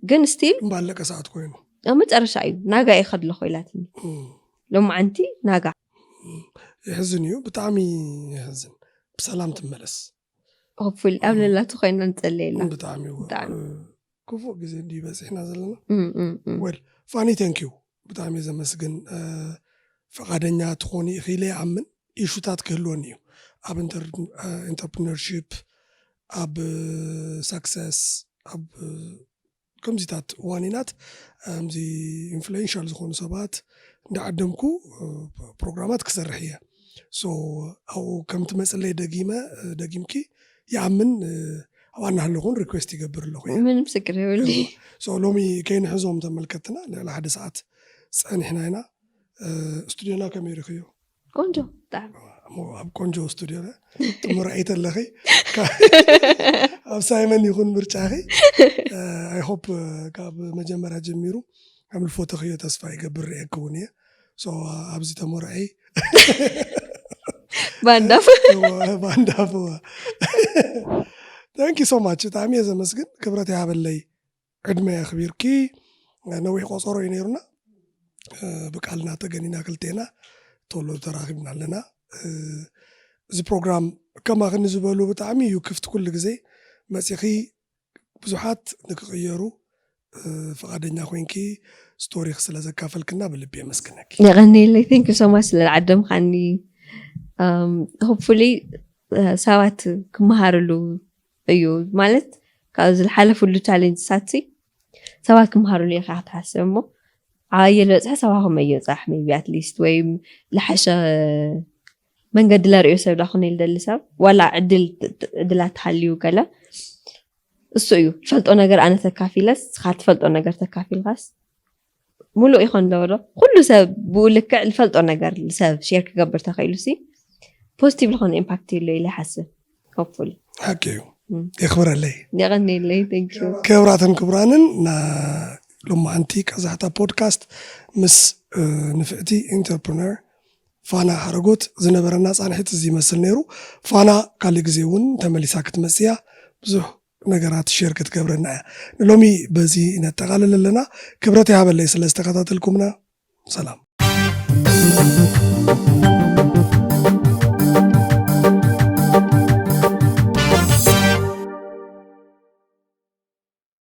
ግን ስቲል እምባለቀ ሰዓት ኮይኑ ኣብ መጨረሻ እዩ ናጋ እየ ከድለኹ ኢላትኒ። ሎማዓንቲ ናጋ የሕዝን እዩ፣ ብጣዕሚ የሕዝን። ብሰላም ትመለስ። ሆፕፉል ኣብ ለላቱ ኮይና ንፀለየላ። ብጣዕሚ እወ። ብጣዕሚ። ክፉእ ግዜ እንዲ በፂሕና ዘለና። እም፣ እም፣ እም። ወል ፋኒ፣ ቴንኪዩ፣ ብጣዕሚ እየ ዘመስግን። ፈቃደኛ ትኾኒ ኢኺ ኢለ ይኣምን። ኢሹታት ክህልወኒ እዩ ኣብ ኢንተርፕርነርሺፕ፣ ኣብ ሳክሰስ፣ ኣብ ከምዚታት ዋኒናት፣ ከምዚ ኢንፍሉዌንሻል ዝኾኑ ሰባት እንዳዓደምኩ ፕሮግራማት ክሰርሕ እየ። ሶ ኣብኡ ከም ትመፅለይ ደጊመ ደጊምኪ ይኣምን። ኣብኣ እናሃለኹን ሪኩዌስት ይገብር ኣለኹ እየ። ምንም ስቅር የብሉ። ሶ ሎሚ ከይንሕዞም ተመልከትና ልዕሊ ሓደ ሰዓት ፀኒሕና ኢና። ስቱዲዮና ከመይ ርክዮ? ቆንጆ ብጣዕሚ። ኣብ ቆንጆ ስቱዲዮ ጥሙር ኣይተለኺ ኣብ ሳይመን ይኹን ምርጫኺ። ኣይ ሆፕ ካብ መጀመርያ ጀሚሩ ከም ልፎተኽዮ ተስፋ ይገብር ርእየክውን እየ። ሶ ኣብዚ ተመርዐይ ባንዳፍ ባንዳ ዋ። Thank you so much፣ ብጣዕሚ እየ ዘመስግን። ክብረት ይሃበለይ። ዕድመ የኽቢርኪ። ነዊሕ ቆፀሮ እዩ ነይሩና። ብቃልና ተገኒና ክልቴና ቶሎ ተራኺብና ኣለና። እዚ ፕሮግራም ከማኽኒ ዝበሉ ብጣዕሚ እዩ ክፍት። ኩሉ ግዜ መፂኺ ብዙሓት ንክቕየሩ ፍቓደኛ ኮይንኪ ስቶሪክ ስለ ዘካፈልክና ብልቢ የመስግነኪ። የቐንየለይ። Thank you so much ስለ ዓደምካኒ። ሆፕፉሊ ሰባት ክመሃርሉ እዩ፣ ማለት ካብ ዝሓለፍሉ ቻሌንጅሳት ሰባት ክመሃርሉ ኢኻ ክትሓስብ እሞ ዓባየ ዝበፅሐ ሰባኹም እየብፃሕ ቢ ኣትሊስት ወይም ዝሓሸ መንገዲ ለርእዮ ሰብ ዳኹን ኢልደሊ ሰብ ዋላ ዕድላት ተሃልዩ ገለ እሱ እዩ ዝፈልጦ ነገር ኣነ ተካፊለስ ስኻ ትፈልጦ ነገር ተካፊልካስ ሙሉእ ይኾን ኣለዎ ዶ? ኩሉ ሰብ ብኡ ልክዕ ዝፈልጦ ነገር ሰብ ሼር ክገብር ተኽኢሉ ሲ ፖዚቲቭ ዝኾነ ኢምፓክት ይሎ ኢለ ይሓስብ። ሆፕፉሊ ሓቂ እዩ። የኽብረለይ። የቐንየለይ። Thank you። ክብራትን ክቡራንን ና ሎማዓንቲ ቀዛሕታ ፖድካስት ምስ ንፍዕቲ ኢንተርፕረነር ፋና ሓረጎት ዝነበረና ፃንሒት እዚ ይመስል ነይሩ። ፋና ካልእ ግዜ እውን ተመሊሳ ክትመፅእ እያ። ብዙሕ ነገራት ሼር ክትገብረና እያ። ንሎሚ በዚ ነጠቓልል ኣለና። ክብረት ይሃበለይ ስለ ዝተኸታተልኩምና። ሰላም።